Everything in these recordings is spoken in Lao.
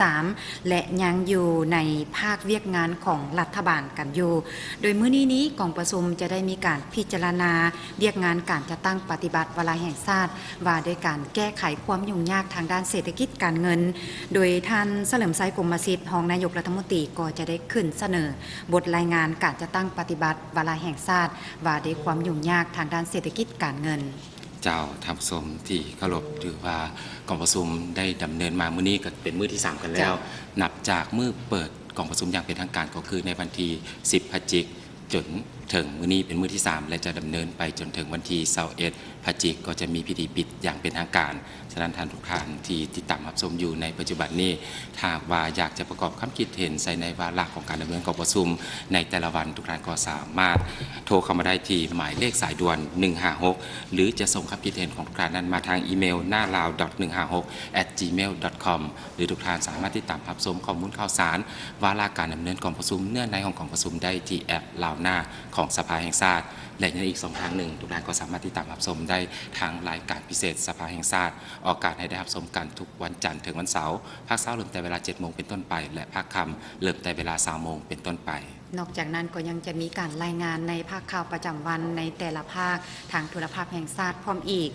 ສາມ ແລະ ຍັງຢູ່ໃນພາກວຽກງານຂອງລັດຖະບານກັນຢູ່. ໂດຍມື້ນີ້ນີ້ ກອງປະຊຸມຈະໄດ້ມີການພິຈາລະນາວຽກງານການຈັດຕັ້ງປະຕິບັດວາລະແຫ່ງຊາດ ວ່າດ້ວຍການແກ້ໄຂຄວາມຫຍຸ້ງຍາກທາງດ້ານເສດຖະກິດການເງິນ, ໂດຍທ່ານ ສະເຫຼີມໄຊ ກົມມະສິດ ຮອງນາຍົກລັດຖະມົນຕີ ກໍຈະໄດ້ຂຶ້ນສະເໜີບົດລາຍງານການຈັດຕັ້ງປະຕິບັດວາລະແຫ່ງຊາດ ວ່າດ້ວຍຄວາມຫຍຸ້ງຍາກທາງດ້ານເສດຖະກິດການເງິນ. ເຈົ້າ, ທ່ານຜູ້ຊົມທີ່ເຄົາລົບ, ຖືວ່າກອງປະຊຸມໄດ້ດຳເນີນມາມື້ນີ້ກໍເປັນມື້ທີສາມກັນແລ້ວ. ເຈົ້າ. ນັບຈາກມື້ເປີດກອງປະຊຸມຢ່າງເປັນທາງການ ກໍຄືໃນວັນທີສິບພະຈິກ ຈົນເຖິງມື້ນີ້ເປັນມື້ທີສາມ ແລະ ຈະດຳເນີນໄປຈົນເຖິງວັນທີຊາວເອັດພະຈິກ ກໍຈະມີພິທີປິດຢ່າງເປັນທາງການ. ສະນັ້ນ ທ່ານທຸກທ່ານທີ່ຕິດຕາມຮັບຊົມຢູ່ໃນປັດຈຸບັນນີ້, ຖ້າຫາກວ່າຢາກຈະປະກອບຄຳຄິດເຫັນໃສ່ໃນວາລະຂອງການດຳເນີນກອງປະຊຸມໃນແຕ່ລະວັນ, ທຸກທ່ານກໍສາມາດໂທເຂົ້າມາໄດ້ທີ່ໝາຍເລກສາຍດ່ວນໜຶ່ງຫ້າຫົກ ຫຼື ຈະສົ່ງຄຳຄິດເຫັນຂອງທຸກທ່ານນັ້ນມາທາງອີເມວ ນາລາວ ໜຶ່ງຫ້າຫົກ ແອັດ ຈີເມວ ດອດຄອມ ຫຼື ທຸກທ່ານສາມາດຕິດຕາມຮັບຊົມຂໍ້ມູນຂ່າວສານ ວາລະການດຳເນີນກອງປະຊຸມ ເນື້ອໃນຂອງກອງປະຊຸມໄດ້ທີ່ແອັບລາວນາ ຂອງສະພາແຫ່ງຊາດ ແລະ ຍັງອີກຊ່ອງທາງໜຶ່ງ, ທຸກທ່ານກໍສາມາດຕິດຕາມຮັບຊົມໄດ້ທາງລາຍການພິເສດສະພາແຫ່ງຊາດ, ອອກອາກາດໃຫ້ໄດ້ຮັບຊົມກັນທຸກວັນຈັນເຖິງວັນເສົາ, ພາກເຊົ້າເລີ່ມແຕ່ເວລາເຈັດໂມງເປັນຕົ້ນໄປ ແລະ ພາກຄ່ຳເລີ່ມແຕ່ເວລາຊາວໂມງເປັນຕົ້ນໄປ. ນອກຈາກນັ້ນກໍຍັງຈະມີການລາຍງານໃນພາກຂ່າວປະຈຳວັນໃນແຕ່ລະພາກທາງໂທລະພາບແຫ່ງຊາດພ້ອມອີກ.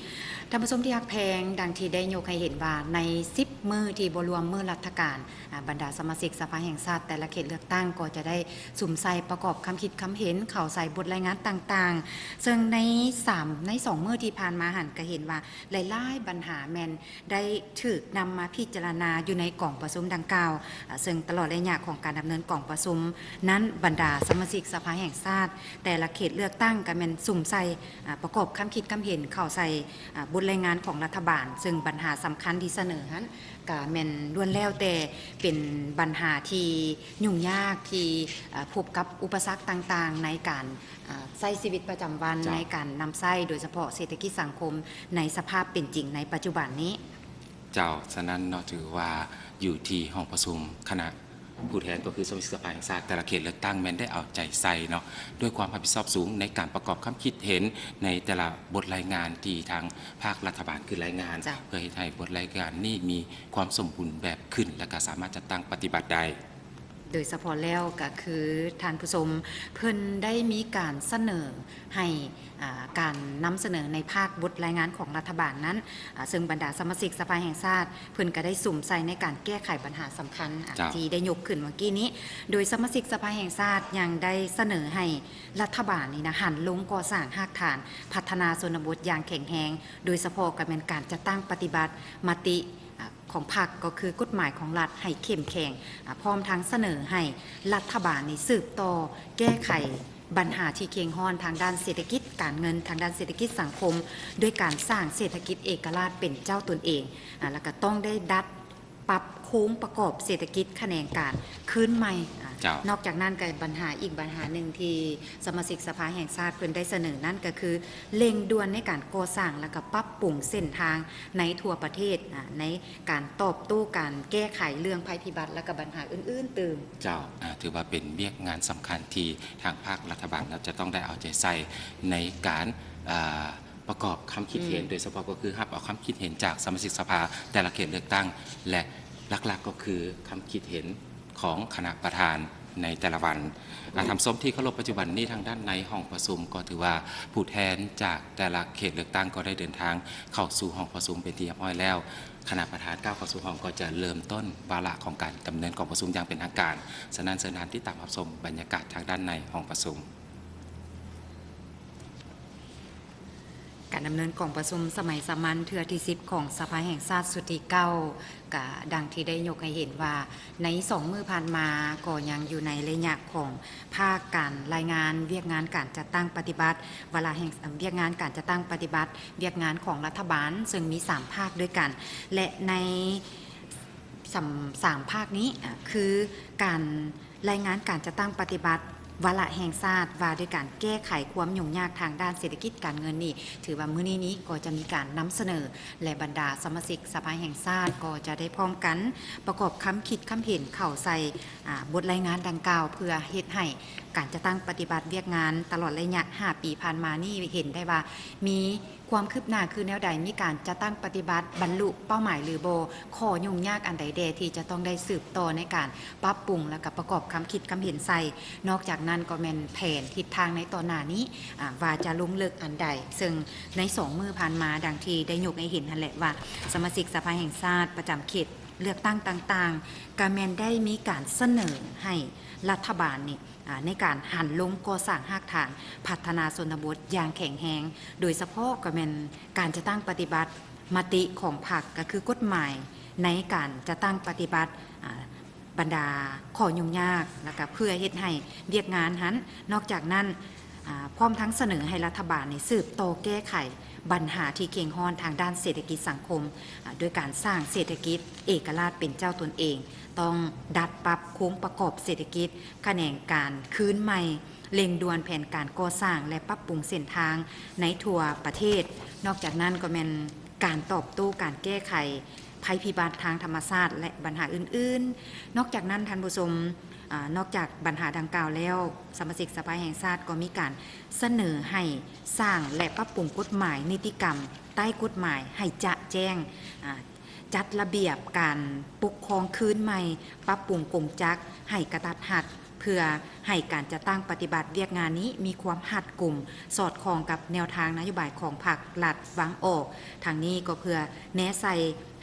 ທ່ານຜູ້ຊົມທີ່ຮັກແພງ, ດັ່ງທີ່ໄດ້ຍົກໃຫ້ເຫັນວ່າ ໃນສິບມື້ທີ່ບໍ່ລວມມື້ລັດຖະການ, ອາ, ບັນດາສະມາຊິກສະພາແຫ່ງຊາດແຕ່ລະເຂດເລືອກຕັ້ງກໍຈະໄດ້ສຸມໃສ່ປະກອບຄຳຄິດຄຳເຫັນເຂົ້າໃສ່ບົດລາຍງານຕ່າງໆ, ເຊິ່ງໃນສາມ ໃນສອງມື້ທີ່ຜ່ານມາຫັ້ນ ກໍເຫັນວ່າຫຼາຍໆບັນຫາແມ່ນ ໄດ້ຖືກນຳມາພິຈາລະນາຢູ່ໃນກອງປະຊຸມດັ່ງກ່າວ, ເຊິ່ງຕະຫຼອດໄລຍະຂອງການດຳເນີນກອງປະຊຸມນັ້ນ, ບັນດາສະມາຊິກສະພາແຫ່ງຊາດແຕ່ລະເຂດເລືອກຕັ້ງກໍແມ່ນສຸມໃສ່ ປະກອບຄຳຄິດຄຳເຫັນເຂົ້າໃສ່ບົດລາຍງານຂອງລັດຖະບານ, ເຊິ່ງບັນຫາສຳຄັນທີ່ສະເໜີຫັ້ນກໍແມ່ນລ້ວນແລ້ວແຕ່ເປັນບັນຫາທີ່ຫຍຸ້ງຍາກ ທີ່ພົບກັບອຸປະສັກຕ່າງໆໃນການ ອາ ໃຊ້ຊີວິດປະຈຳວັນ ເຈົ້າ ໃນການນຳໃຊ້ ໂດຍສະເພາະເສດຖະກິດສັງຄົມໃນສະພາບເປັນຈິງໃນປັດຈຸບັນນີ້. ເຈົ້າ, ສະນັ້ນເນາະ ຖືວ່າຢູ່ທີ່ຫ້ອງປະຊຸມຄະນະຜູ້ແທນ ກໍຄືສະມາຊິກສະພາແຫ່ງຊາດແຕ່ລະເຂດເລືອກຕັ້ງ ແມ່ນໄດ້ເອົາໃຈໃສ່ເນາະ ດ້ວຍຄວາມຮັບຜິດຊອບສູງໃນການປະກອບຄຳຄິດເຫັນໃນແຕ່ລະບົດລາຍງານທີ່ທາງພາກລັດຖະບານຂຶ້ນລາຍງານ ເຈົ້າ ເພື່ອເຮັດໃຫ້ບົດລາຍງານນີ້ມີຄວາມສົມບູນແບບຂຶ້ນ ແລະ ກໍສາມາດຈັດຕັ້ງປະຕິບັດໄດ້. ໂດຍສະເພາະແລ້ວກໍຄືທ່ານຜູ້ຊົມ ເພິ່ນໄດ້ມີການສະເໜີໃຫ້ ອາ ການນຳສະເໜີໃນພາກບົດລາຍງານຂອງລັດຖະບານນັ້ນ ອາ ເຊິ່ງບັນດາສະມາຊິກສະພາແຫ່ງຊາດ ເພິ່ນກໍໄດ້ສຸມໃສ່ໃນການແກ້ໄຂບັນຫາສຳຄັນ ອາ ເຈົ້າ ທີ່ໄດ້ຍົກຂຶ້ນເມື່ອກີ້ນີ້, ໂດຍສະມາຊິກສະພາແຫ່ງຊາດຍັງໄດ້ສະເໜີໃຫ້ລັດຖະບານນີ້ນະ ຫັນລົງກໍ່ສ້າງຮາກຖານພັດທະນາຊົນນະບົດຢ່າງແຂງແຮງ, ໂດຍສະເພາະກໍແມ່ນການຈັດຕັ້ງປະຕິບັດມະຕິ ອາ ຂອງພັກ ກໍຄືກົດໝາຍຂອງລັດໃຫ້ເຂັ້ມແຂງ, ອາ ພ້ອມທັງສະເໜີໃຫ້ລັດຖະບານນີ້ສືບຕໍ່ແກ້ໄຂບັນຫາທີ່ເຄັ່ງຮ້ອນທາງດ້ານເສດຖະກິດການເງິນ, ທາງດ້ານເສດຖະກິດສັງຄົມ ດ້ວຍການສ້າງເສດຖະກິດເອກະລາດເປັນເຈົ້າຕົນເອງ, ອາ ແລ້ວກໍຕ້ອງໄດ້ດັດປັບໂຄງປະກອບເສດຖະກິດຂະແໜງການຄືນໃໝ່. ອາ ເຈົ້າ ນອກຈາກນັ້ນກໍບັນຫາອີກບັນຫາໜຶ່ງທີ່ສະມາຊິກສະພາແຫ່ງຊາດເພິ່ນໄດ້ສະເໜີນັ້ນ ກໍຄືເລັ່ງດ່ວນໃນການກໍ່ສ້າງ ແລ້ວກໍປັບປຸງເສັ້ນທາງໃນທົ່ວປະເທດ, ອາ ໃນ ການຕອບໂຕ້ການແກ້ໄຂເລື່ອງໄພພິບັດ ແລະ ກະບັນຫາອື່ນໆຕື່ມ. ເຈົ້າ, ອາ, ຖືວ່າເປັນວຽກງານສຳຄັນທີ່ທາງພາກລັດຖະບານເນາະ ຈະຕ້ອງໄດ້ເອົາໃຈໃສ່ໃນການ, ອາ, ປະກອບຄຳຄິດເຫັນ, ອືມ ໂດຍສະເພາະກໍຄືຮັບເອົາຄຳຄິດເຫັນຈາກສະມາຊິກສະພາແຕ່ລະເຂດເລືອກຕັ້ງ ແລະ ຫຼັກໆກໍຄືຄຳຄິດເຫັນ ຂອງຄະນະປະທານໃນແຕ່ລະວັນ. ອາ ທ່ານຜູ້ຊົມທີ່ເຄົາລົບ, ປັດຈຸບັນນີ້ທາງດ້ານໃນຫ້ອງປະຊຸມກໍຖືວ່າຜູ້ແທນຈາກແຕ່ລະເຂດເລືອກຕັ້ງກໍໄດ້ເດີນທາງເຂົ້າສູ່ຫ້ອງປະຊຸມເປັນທີ່ຮຽບຮ້ອຍແລ້ວ. ຄະນະປະທານກ້າວເຂົ້າສູ່ຫ້ອງກໍຈະເລີ່ມຕົ້ນວາລະຂອງການດຳເນີນກອງປະຊຸມຢ່າງເປັນທາງການ. ສະນັ້ນ ເຊີນທ່ານຕິດຕາມຮັບຊົມບັນຍາກາດທາງດ້ານໃນຫ້ອງປະຊຸມ. ການດຳເນີນກອງປະຊຸມສະໄໝສາມັນເທື່ອທີສິບຂອງສະພາແຫ່ງຊາດຊຸດທີເກົ້າ ກະດັ່ງທີ່ໄດ້ຍົກໃຫ້ເຫັນວ່າ ໃນສອງມື້ຜ່ານມາກໍຍັງຢູ່ໃນໄລຍະຂອງພາກການລາຍງານວຽກງານການຈັດຕັ້ງປະຕິບັດ ວາລະແຫ່ງ ວຽກງານການຈັດຕັ້ງປະຕິບັດວຽກງານຂອງລັດຖະບານ ເຊິ່ງມີສາມພາກດ້ວຍກັນ ແລະ ໃນ ສຳ ສາມພາກນີ້ ອາ ຄືການລາຍງານການຈັດຕັ້ງປະຕິບັດ ວາລະແຫ່ງຊາດວ່າດ້ວຍການແກ້ໄຂຄວາມຫຍຸ້ງຍາກທາງດ້ານເສດຖະກິດການເງິນນີ້ ຖືວ່າມື້ນີ້ນີ້ກໍຈະມີການນຳສະເໜີ ແລະ ບັນດາສະມາຊິກສະພາແຫ່ງຊາດກໍຈະໄດ້ພ້ອມກັນປະກອບຄຳຄິດຄຳເຫັນເຂົ້າໃສ່ ອາ ບົດລາຍງານດັ່ງກ່າວ ເພື່ອເຮັດໃຫ້ການຈັດຕັ້ງປະຕິບັດວຽກງານຕະຫຼອດໄລຍະຫ້າປີຜ່ານມານີ້ ເຫັນໄດ້ວ່າມີ ຄວາມຄືບໜ້າຄືແນວໃດ, ມີການຈັດຕັ້ງປະຕິບັດບັນລຸເປົ້າໝາຍຫຼືບໍ່, ຂໍ້ຫຍຸ້ງຍາກອັນໃດແດ່ທີ່ຈະຕ້ອງໄດ້ສືບຕໍ່ໃນການປັບປຸງ ແລ້ວກໍປະກອບຄຳຄິດຄຳເຫັນໃສ່. ນອກຈາກນັ້ນກໍແມ່ນແຜນທິດທາງໃນຕໍ່ໜ້ານີ້ ອາ ວ່າຈະລົງເລິກອັນໃດ, ເຊິ່ງໃນສອງມື້ຜ່ານມາ ດັ່ງທີ່ໄດ້ຍົກໃຫ້ເຫັນຫັ້ນແຫຼະວ່າ ສະມາຊິກສະພາແຫ່ງຊາດປະຈຳເຂດເລືອກຕັ້ງຕ່າງໆ ກໍແມ່ນໄດ້ມີການສະເໜີໃຫ້ລັດຖະບານນີ້ ອາ ໃນການຫັນລົງກໍ່ສ້າງຮາກຖານພັດທະນາຊົນນະບົດຢ່າງແຂງແຮງ, ໂດຍສະເພາະກໍແມ່ນການຈັດຕັ້ງປະຕິບັດມະຕິຂອງພັກ ກໍຄືກົດໝາຍໃນການຈັດຕັ້ງປະຕິບັດ ອາ ບັນດາຂໍ້ຫຍຸ້ງຍາກ ແລ້ວກໍເພື່ອເຮັດໃຫ້ວຽກງານຫັ້ນ. ນອກຈາກນັ້ນ ອາ ພ້ອມທັງສະເໜີໃຫ້ລັດຖະບານນີ້ສືບຕໍ່ແກ້ໄຂບັນຫາທີ່ເຄັ່ງຮ້ອນທາງດ້ານເສດຖະກິດສັງຄົມ ອາ ໂດຍການສ້າງເສດຖະກິດເອກະລາດເປັນເຈົ້າຕົນເອງ, ຕ້ອງດັດປັບໂຄງປະກອບເສດຖະກິດ, ຂະແໜງການຄືນໃໝ່, ເລັ່ງດ່ວນແຜນການກໍ່ສ້າງ ແລະ ປັບປຸງເສັ້ນທາງໃນທົ່ວປະເທດ. ນອກຈາກນັ້ນກໍແມ່ນການຕອບໂຕ້ການແກ້ໄຂໄພພິບັດທາງທຳມະຊາດ ແລະ ບັນຫາອື່ນໆ. ນອກຈາກນັ້ນທ່ານຜູ້ຊົມ, ອາ, ນອກຈາກບັນຫາດັ່ງກ່າວແລ້ວ, ສະມາຊິກສະພາແຫ່ງຊາດກໍມີການສະເໜີໃຫ້ສ້າງ ແລະ ປັບປຸງກົດໝາຍນິຕິກຳໃຕ້ກົດໝາຍໃຫ້ຈະແຈ້ງ, ອາ, ຈັດລະບຽບການປົກຄອງຄືນໃໝ່, ປັບປຸງກົງຈັກໃຫ້ກະທັດຮັດ ເພື່ອໃຫ້ການຈັດຕັ້ງປະຕິບັດວຽກງານນີ້ມີຄວາມຮັດກຸມ, ສອດຄ່ອງກັບແນວທາງນະໂຍບາຍຂອງພັກລັດວາງອອກ. ທັງນີ້ກໍເພື່ອແນໃສ່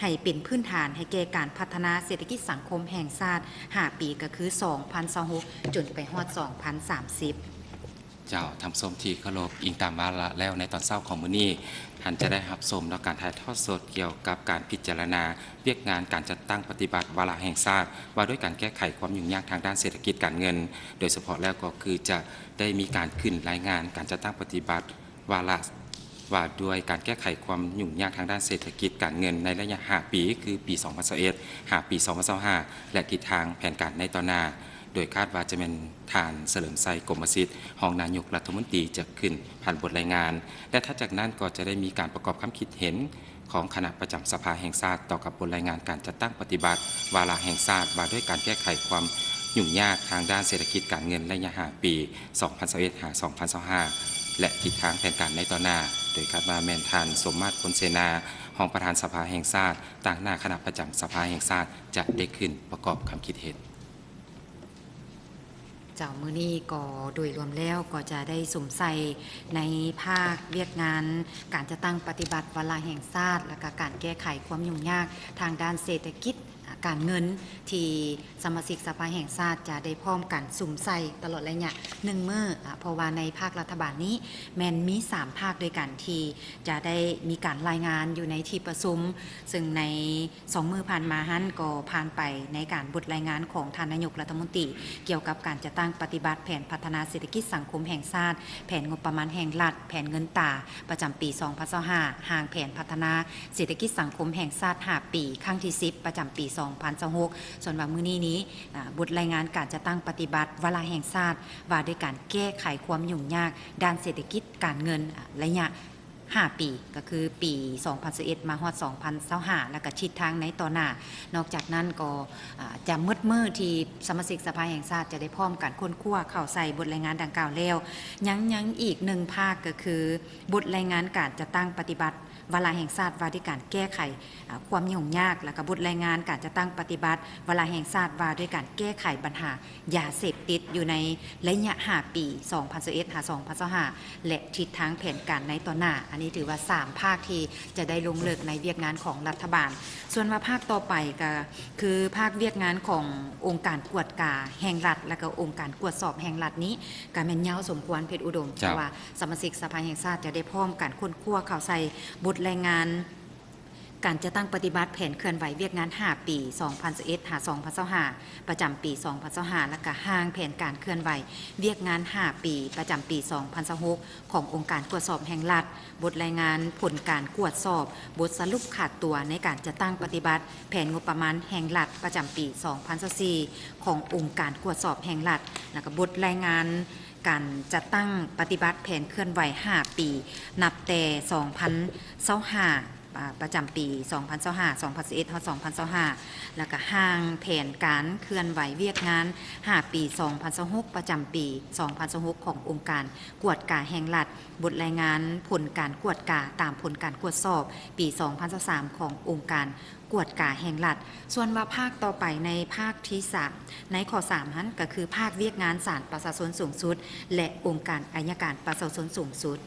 ໃຫ້ເປັນພື້ນຖານໃຫ້ແກ່ການພັດທະນາເສດຖະກິດສັງຄົມແຫ່ງຊາດຫ້າປີ, ກໍຄືສອງພັນຊາວຫົກຈົນໄປຮອດສອງພັນສາມສິບ. ເຈົ້າ, ທ່ານຜູ້ຊົມທີ່ເຄົາລົບ, ອີງຕາມວາລະແລ້ວໃນຕອນເຊົ້າຂອງມື້ນີ້, ທ່ານຈະໄດ້ຮັບຊົມນອກການຖ່າຍທອດສົດກ່ຽວກັບການພິຈາລະນາວຽກງານການຈັດຕັ້ງປະຕິບັດວາລະແຫ່ງຊາດ ວ່າດ້ວຍການແກ້ໄຂຄວາມຫຍຸ້ງຍາກທາງດ້ານເສດຖະກິດການເງິນ, ໂດຍສະເພາະແລ້ວກໍຄືຈະໄດ້ມີການຂຶ້ນລາຍງານການຈັດຕັ້ງປະຕິບັດວາລະວ່າດ້ວຍການແກ້ໄຂຄວາມຫຍຸ້ງຍາກທາງດ້ານເສດຖະກິດການເງິນໃນໄລຍະຫ້າປີ, ຄືປີສອງພັນຊາວເອັດ ຫາປີສອງພັນຊາວຫ້າ ແລະ ທິດທາງແຜນການໃນຕໍ່ໜ້າ. ໂດຍຄາດວ່າຈະແມ່ນທ່ານສະເຫຼີມໄຊ ກົມມະສິດ ຮອງນາຍົກລັດຖະມົນຕີຈະຂຶ້ນຜ່ານບົດລາຍງານ ແລະ ຖັດຈາກນັ້ນກໍຈະໄດ້ມີການປະກອບຄຳຄິດເຫັນຂອງຄະນະປະຈຳສະພາແຫ່ງຊາດຕໍ່ກັບບົດລາຍງານການຈັດຕັ້ງປະຕິບັດວາລະແຫ່ງຊາດ ວ່າດ້ວຍການແກ້ໄຂຄວາມຫຍຸ້ງຍາກທາງດ້ານເສດຖະກິດການເງິນໄລຍະຫ້າປີ ສອງພັນຊາວເອັດ ຫາ ສອງພັນຊາວຫ້າ ແລະ ທິດທາງແຜນການໃນຕໍ່ໜ້າ, ໂດຍຄາດວ່າແມ່ນທ່ານ ສົມມາດ ພົນເສນາ ຮອງປະທານສະພາແຫ່ງຊາດ ຕາງໜ້າຄະນະປະຈຳສະພາແຫ່ງຊາດ ຈະໄດ້ຂຶ້ນປະກອບຄຳຄິດເຫັນ. ເຈົ້າ, ມື້ນີ້ກໍໂດຍລວມແລ້ວກໍຈະໄດ້ສຸມໃສ່ໃນພາກວຽກງານການຈັດຕັ້ງປະຕິບັດວາລະແຫ່ງຊາດ ແລະ ກະການແກ້ໄຂຄວາມຫຍຸ້ງຍາກທາງດ້ານເສດຖະກິດການເງິນ ທີ່ສະມາຊິກສະພາແຫ່ງຊາດຈະໄດ້ພ້ອມກັນສຸມໃສ່ຕະຫຼອດໄລຍະໜຶ່ງມື້, ອາ, ເພາະວ່າໃນພາກລັດຖະບານນີ້ແມ່ນມີສາມພາກດ້ວຍກັນທີ່ຈະໄດ້ມີການລາຍງານຢູ່ໃນທີ່ປະຊຸມ, ເຊິ່ງໃນ ສອງມື້ຜ່ານມາຫັ້ນກໍຜ່ານໄປໃນການບົດລາຍງານຂອງທ່ານນາຍົກລັດຖະມົນຕີ ກ່ຽວກັບການຈັດຕັ້ງປະຕິບັດແຜນພັດທະນາເສດຖະກິດສັງຄົມແຫ່ງຊາດ, ແຜນງົບປະມານແຫ່ງລັດ, ແຜນເງິນຕາ ປະຈຳປີສອງພັນຊາວຫ້າ, ຮ່າງແຜນພັດທະນາເສດຖະກິດສັງຄົມແຫ່ງຊາດຫ້າປີ ຄັ້ງທີສິບ ປະຈຳປີສອງພັນຊາວຫົກ. ສ່ວນວ່າມື້ນີ້ນີ້ ອາ ບົດລາຍງານການຈັດຕັ້ງປະຕິບັດວາລະແຫ່ງຊາດ ວ່າດ້ວຍການແກ້ໄຂຄວາມຫຍຸ້ງຍາກດ້ານເສດຖະກິດການເງິນ ອາ ໄລຍະ ຫ້າປີ ກໍຄືປີສອງພັນຊາວເອັດ ມາຮອດສອງພັນຊາວຫ້າ ແລ້ວກໍທິດທາງໃນຕໍ່ໜ້າ. ນອກຈາກນັ້ນກໍ ອາ ຈະໝົດມື້ທີ່ສະມາຊິກສະພາແຫ່ງຊາດຈະໄດ້ພ້ອມກັນຄົ້ນຄວ້າເຂົ້າໃສ່ບົດລາຍງານດັ່ງກ່າວແລ້ວ, ຍັງ ຍັງອີກໜຶ່ງພາກ ກໍຄືບົດລາຍງານການຈັດຕັ້ງປະຕິບັດວາລະແຫ່ງຊາດວ່າດ້ວຍການແກ້ໄຂ ອາ ຄວາມຫຍຸ້ງຍາກ ແລ້ວກໍບົດລາຍງານການຈັດຕັ້ງປະຕິບັດວາລະແຫ່ງຊາດວ່າດ້ວຍການແກ້ໄຂບັນຫາ ຢາເສບຕິດຢູ່ໃນໄລຍະຫ້າປີ ສອງພັນຊາວເອັດ ຫາ ສອງພັນຊາວຫ້າ ແລະ ທິດທາງແຜນການໃນຕໍ່ໜ້າ. ອັນນີ້ຖືວ່າສາມພາກທີ່ຈະໄດ້ລົງເລິກໃນວຽກງານຂອງລັດຖະບານ. ສ່ວນວ່າພາກຕໍ່ໄປກໍຄືພາກວຽກງານຂອງອົງການກວດກາແຫ່ງລັດ ແລະ ກໍອົງການກວດສອບແຫ່ງລັດນີ້ ກໍແມ່ນຍາວສົມຄວນ ເພັດອຸດົມ, ເຈົ້າ. ເພາະວ່າສະມາຊິກສະພາແຫ່ງຊາດຈະໄດ້ພ້ອມກັນຄົ້ນຄວ້າເຂົ້າໃສ່ບົດລາຍງານ ການຈັດຕັ້ງປະຕິບັດແຜນເຄື່ອນໄຫວວຽກງານຫ້າປີ ສອງພັນຊາວເອັດ ຫາ ສອງພັນຊາວຫ້າ ປະຈຳປີ ສອງພັນຊາວຫ້າ ແລະ ກະຮ່າງແຜນການເຄື່ອນໄຫວວຽກງານຫ້າປີ ປະຈຳປີ ສອງພັນຊາວຫົກ ຂອງອົງການກວດສອບແຫ່ງລັດ, ບົດລາຍງານຜົນການກວດສອບ, ບົດສະຫຼຸບຂາດຕົວໃນການຈັດຕັ້ງປະຕິບັດແຜນງົບປະມານແຫ່ງລັດປະຈຳປີ ສອງພັນຊາວສີ່ ຂອງອົງການກວດສອບແຫ່ງລັດ ແລະ ກະບົດລາຍງານ ການຈັດຕັ້ງປະຕິບັດແຜນເຄື່ອນໄຫວຫ້າປີ ນັບແຕ່ ສອງພັນຊາວຫ້າ ອາ ປະຈຳປີ ສອງພັນຊາວຫ້າ ສອງພັນຊາວເອັດ ຮອດ ສອງພັນຊາວຫ້າ ແລ້ວກະຮ່າງແຜນການເຄື່ອນໄຫວວຽກງານຫ້າປີ ສອງພັນຊາວຫົກ ປະຈຳປີ ສອງພັນຊາວຫົກ ຂອງອົງການກວດກາແຫ່ງລັດ, ບົດລາຍງານຜົນການກວດກາຕາມຜົນການກວດສອບປີ ສອງພັນຊາວສາມ ຂອງອົງການ ກວດກາແຫ່ງລັດ. ສ່ວນວ່າພາກຕໍ່ໄປໃນພາກທີສາມ ໃນຂໍ້ສາມຫັ້ນ ກໍຄືພາກວຽກງານສານປະຊາຊົນສູງສຸດ ແລະ ອົງການໄອຍະການປະຊາຊົນສູງສຸດ.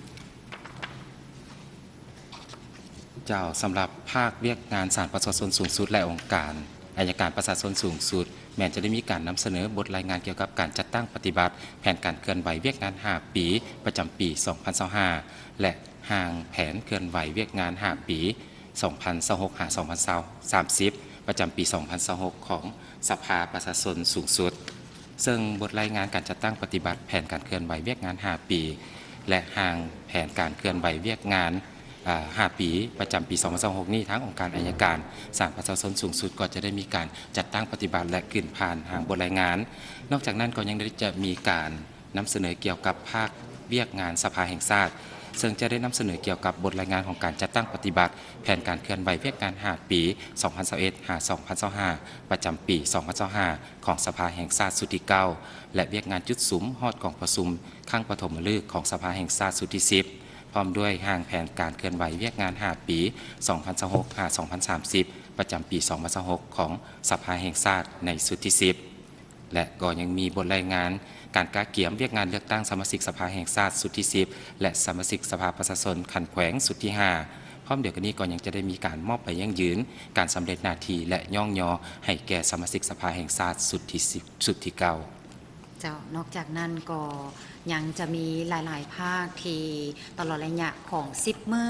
ເຈົ້າ, ສຳລັບພາກວຽກງານສານປະຊາຊົນສູງສຸດ ແລະ ອົງການໄອຍະການປະຊາຊົນສູງສຸດ ແມ່ນຈະໄດ້ມີການນຳສະເໜີບົດລາຍງານກ່ຽວກັບການຈັດຕັ້ງປະຕິບັດແຜນການເຄື່ອນໄຫວວຽກງານຫ້າປີ ປະຈຳປີ ສອງພັນຊາວຫ້າ ແລະ ຮ່າງແຜນເຄື່ອນໄຫວວຽກງານຫ້າປີ ສອງພັນຊາວຫົກ ຫາ ສອງພັນຊາວ ສາມສິບ ປະຈຳປີ ສອງພັນຊາວຫົກ ຂອງສະພາປະຊາຊົນສູງສຸດ. ເຊິ່ງບົດລາຍງານການຈັດຕັ້ງປະຕິບັດແຜນການເຄື່ອນໄຫວວຽກງານຫ້າປີ ແລະ ຮ່າງແຜນການເຄື່ອນໄຫວວຽກງານ ອາ ຫ້າປີ ປະຈຳປີ ສອງພັນຊາວຫົກ ນີ້ ທາງອົງການໄອຍະການສານປະຊາຊົນສູງສຸດ ກໍຈະໄດ້ມີການຈັດຕັ້ງປະຕິບັດ ແລະ ຂຶ້ນຜ່ານຮ່າງບົດລາຍງານ. ນອກຈາກນັ້ນກໍຍັງໄດ້ຈະມີການ ນຳສະເໜີກ່ຽວກັບພາກວຽກງານສະພາແຫ່ງຊາດ, ເຊິ່ງຈະໄດ້ນຳສະເໜີກ່ຽວກັບບົດລາຍງານຂອງການຈັດຕັ້ງປະຕິບັດແຜນການເຄື່ອນໄຫວວຽກງານຫ້າປີ ສອງພັນຊາວເອັດ ຫາ ສອງພັນຊາວຫ້າ ປະຈຳປີ ສອງພັນຊາວຫ້າ ຂອງສະພາແຫ່ງຊາດຊຸດທີເກົ້າ ແລະ ວຽກງານຈຸດສຸມຮອດກອງປະຊຸມຄັ້ງປະຖົມມະລຶກຂອງສະພາແຫ່ງຊາດຊຸດທີສິບ ພ້ອມດ້ວຍຮ່າງແຜນການເຄື່ອນໄຫວວຽກງານຫ້າປີ ສອງພັນຊາວຫົກ ຫາ ສອງພັນສາມສິບ ປະຈຳປີ ສອງພັນຊາວຫົກ ຂອງສະພາແຫ່ງຊາດໃນຊຸດທີສິບ. ແລະ ກໍຍັງມີບົດລາຍງານການກະກຽມວຽກງານເລືອກຕັ້ງສະມາຊິກສະພາແຫ່ງຊາດຊຸດທີສິບ ແລະ ສະມາຊິກສະພາປະຊາຊົນຂັ້ນແຂວງຊຸດທີຫ້າ. ພ້ອມດຽວກັນນີ້ກໍຍັງຈະໄດ້ມີການມອບໃບຢັ້ງຢືນການສຳເລັດໜ້າທີ່ ແລະ ຍ້ອງຍໍໃຫ້ແກ່ສະມາຊິກສະພາແຫ່ງຊາດຊຸດທີສິບ ຊຸດທີເກົ້າ. ເຈົ້າ, ນອກຈາກນັ້ນກໍຍັງຈະມີຫຼາຍໆພາກທີ່ຕະຫຼອດໄລຍະຂອງສິບມື້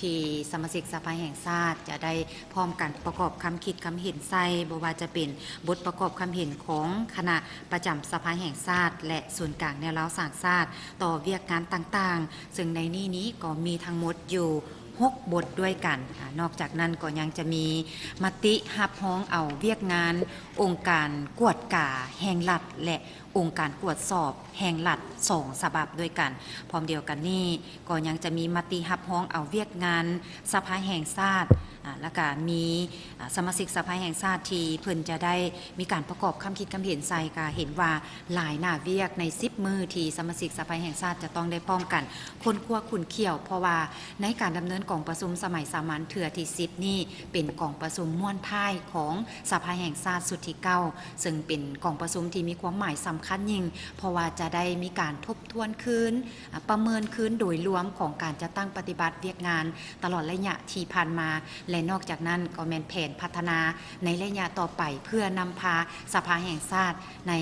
ທີ່ສະມາຊິກສະພາແຫ່ງຊາດຈະໄດ້ພ້ອມກັນປະກອບຄຳຄິດຄຳເຫັນໃສ່, ບໍ່ວ່າຈະເປັນບົດປະກອບຄຳເຫັນຂອງຄະນະປະຈຳສະພາແຫ່ງຊາດ ແລະ ສູນກາງແນວລາວສ້າງຊາດຕໍ່ວຽກງານຕ່າງໆ, ເຊິ່ງໃນນີ້ນີ້ກໍມີທັງໝົດຢູ່ຫົກບົດດ້ວຍກັນ. ອາ, ນອກຈາກນັ້ນກໍຍັງຈະມີມະຕິຮັບຮອງເອົາວຽກງານອົງການກວດກາແຫ່ງລັດ ແລະ ອົງການກວດສອບແຫ່ງລັດສອງສະບັບດ້ວຍກັນ. ພ້ອມດຽວກັນນີ້ ກໍຍັງຈະມີມະຕິຮັບຮອງເອົາວຽກງານສະພາແຫ່ງຊາດ, ອາ, ແລ້ວກະມີ, ອາ, ສະມາຊິກສະພາແຫ່ງຊາດທີ່ເພິ່ນຈະໄດ້ມີການປະກອບຄຳຄິດຄຳເຫັນໃສ່, ກະເຫັນວ່າຫຼາຍໜ້າວຽກໃນສິບມື້ທີ່ສະມາຊິກສະພາແຫ່ງຊາດຈະຕ້ອງໄດ້ພ້ອມກັນຄົ້ນຄວ້າຂຸ້ນຂ້ຽວ, ເພາະວ່າໃນການດຳເນີນກອງປະຊຸມສະໄໝສາມັນເທື່ອທີສິບນີ້ ເປັນກອງປະຊຸມມ້ວນທ້າຍຂອງສະພາແຫ່ງຊາດຊຸດທີເກົ້າ ເຊິ່ງເປັນກອງປະຊຸມທີ່ມີຄວາມໝາຍສຳຄັນຍິ່ງ, ເພາະວ່າຈະໄດ້ມີການທົບທວນຄືນ, ອາ, ປະເມີນຄືນໂດຍລວມຂອງການຈັດຕັ້ງປະຕິບັດວຽກງານຕະຫຼອດໄລຍະທີ່ຜ່ານມາ ແລະ ນອກຈາກນັ້ນກໍແມ່ນແຜນພັດທະນາໃນໄລຍະຕໍ່ໄປ ເພື່ອນຳພາສະພາແຫ່ງຊາດໃນ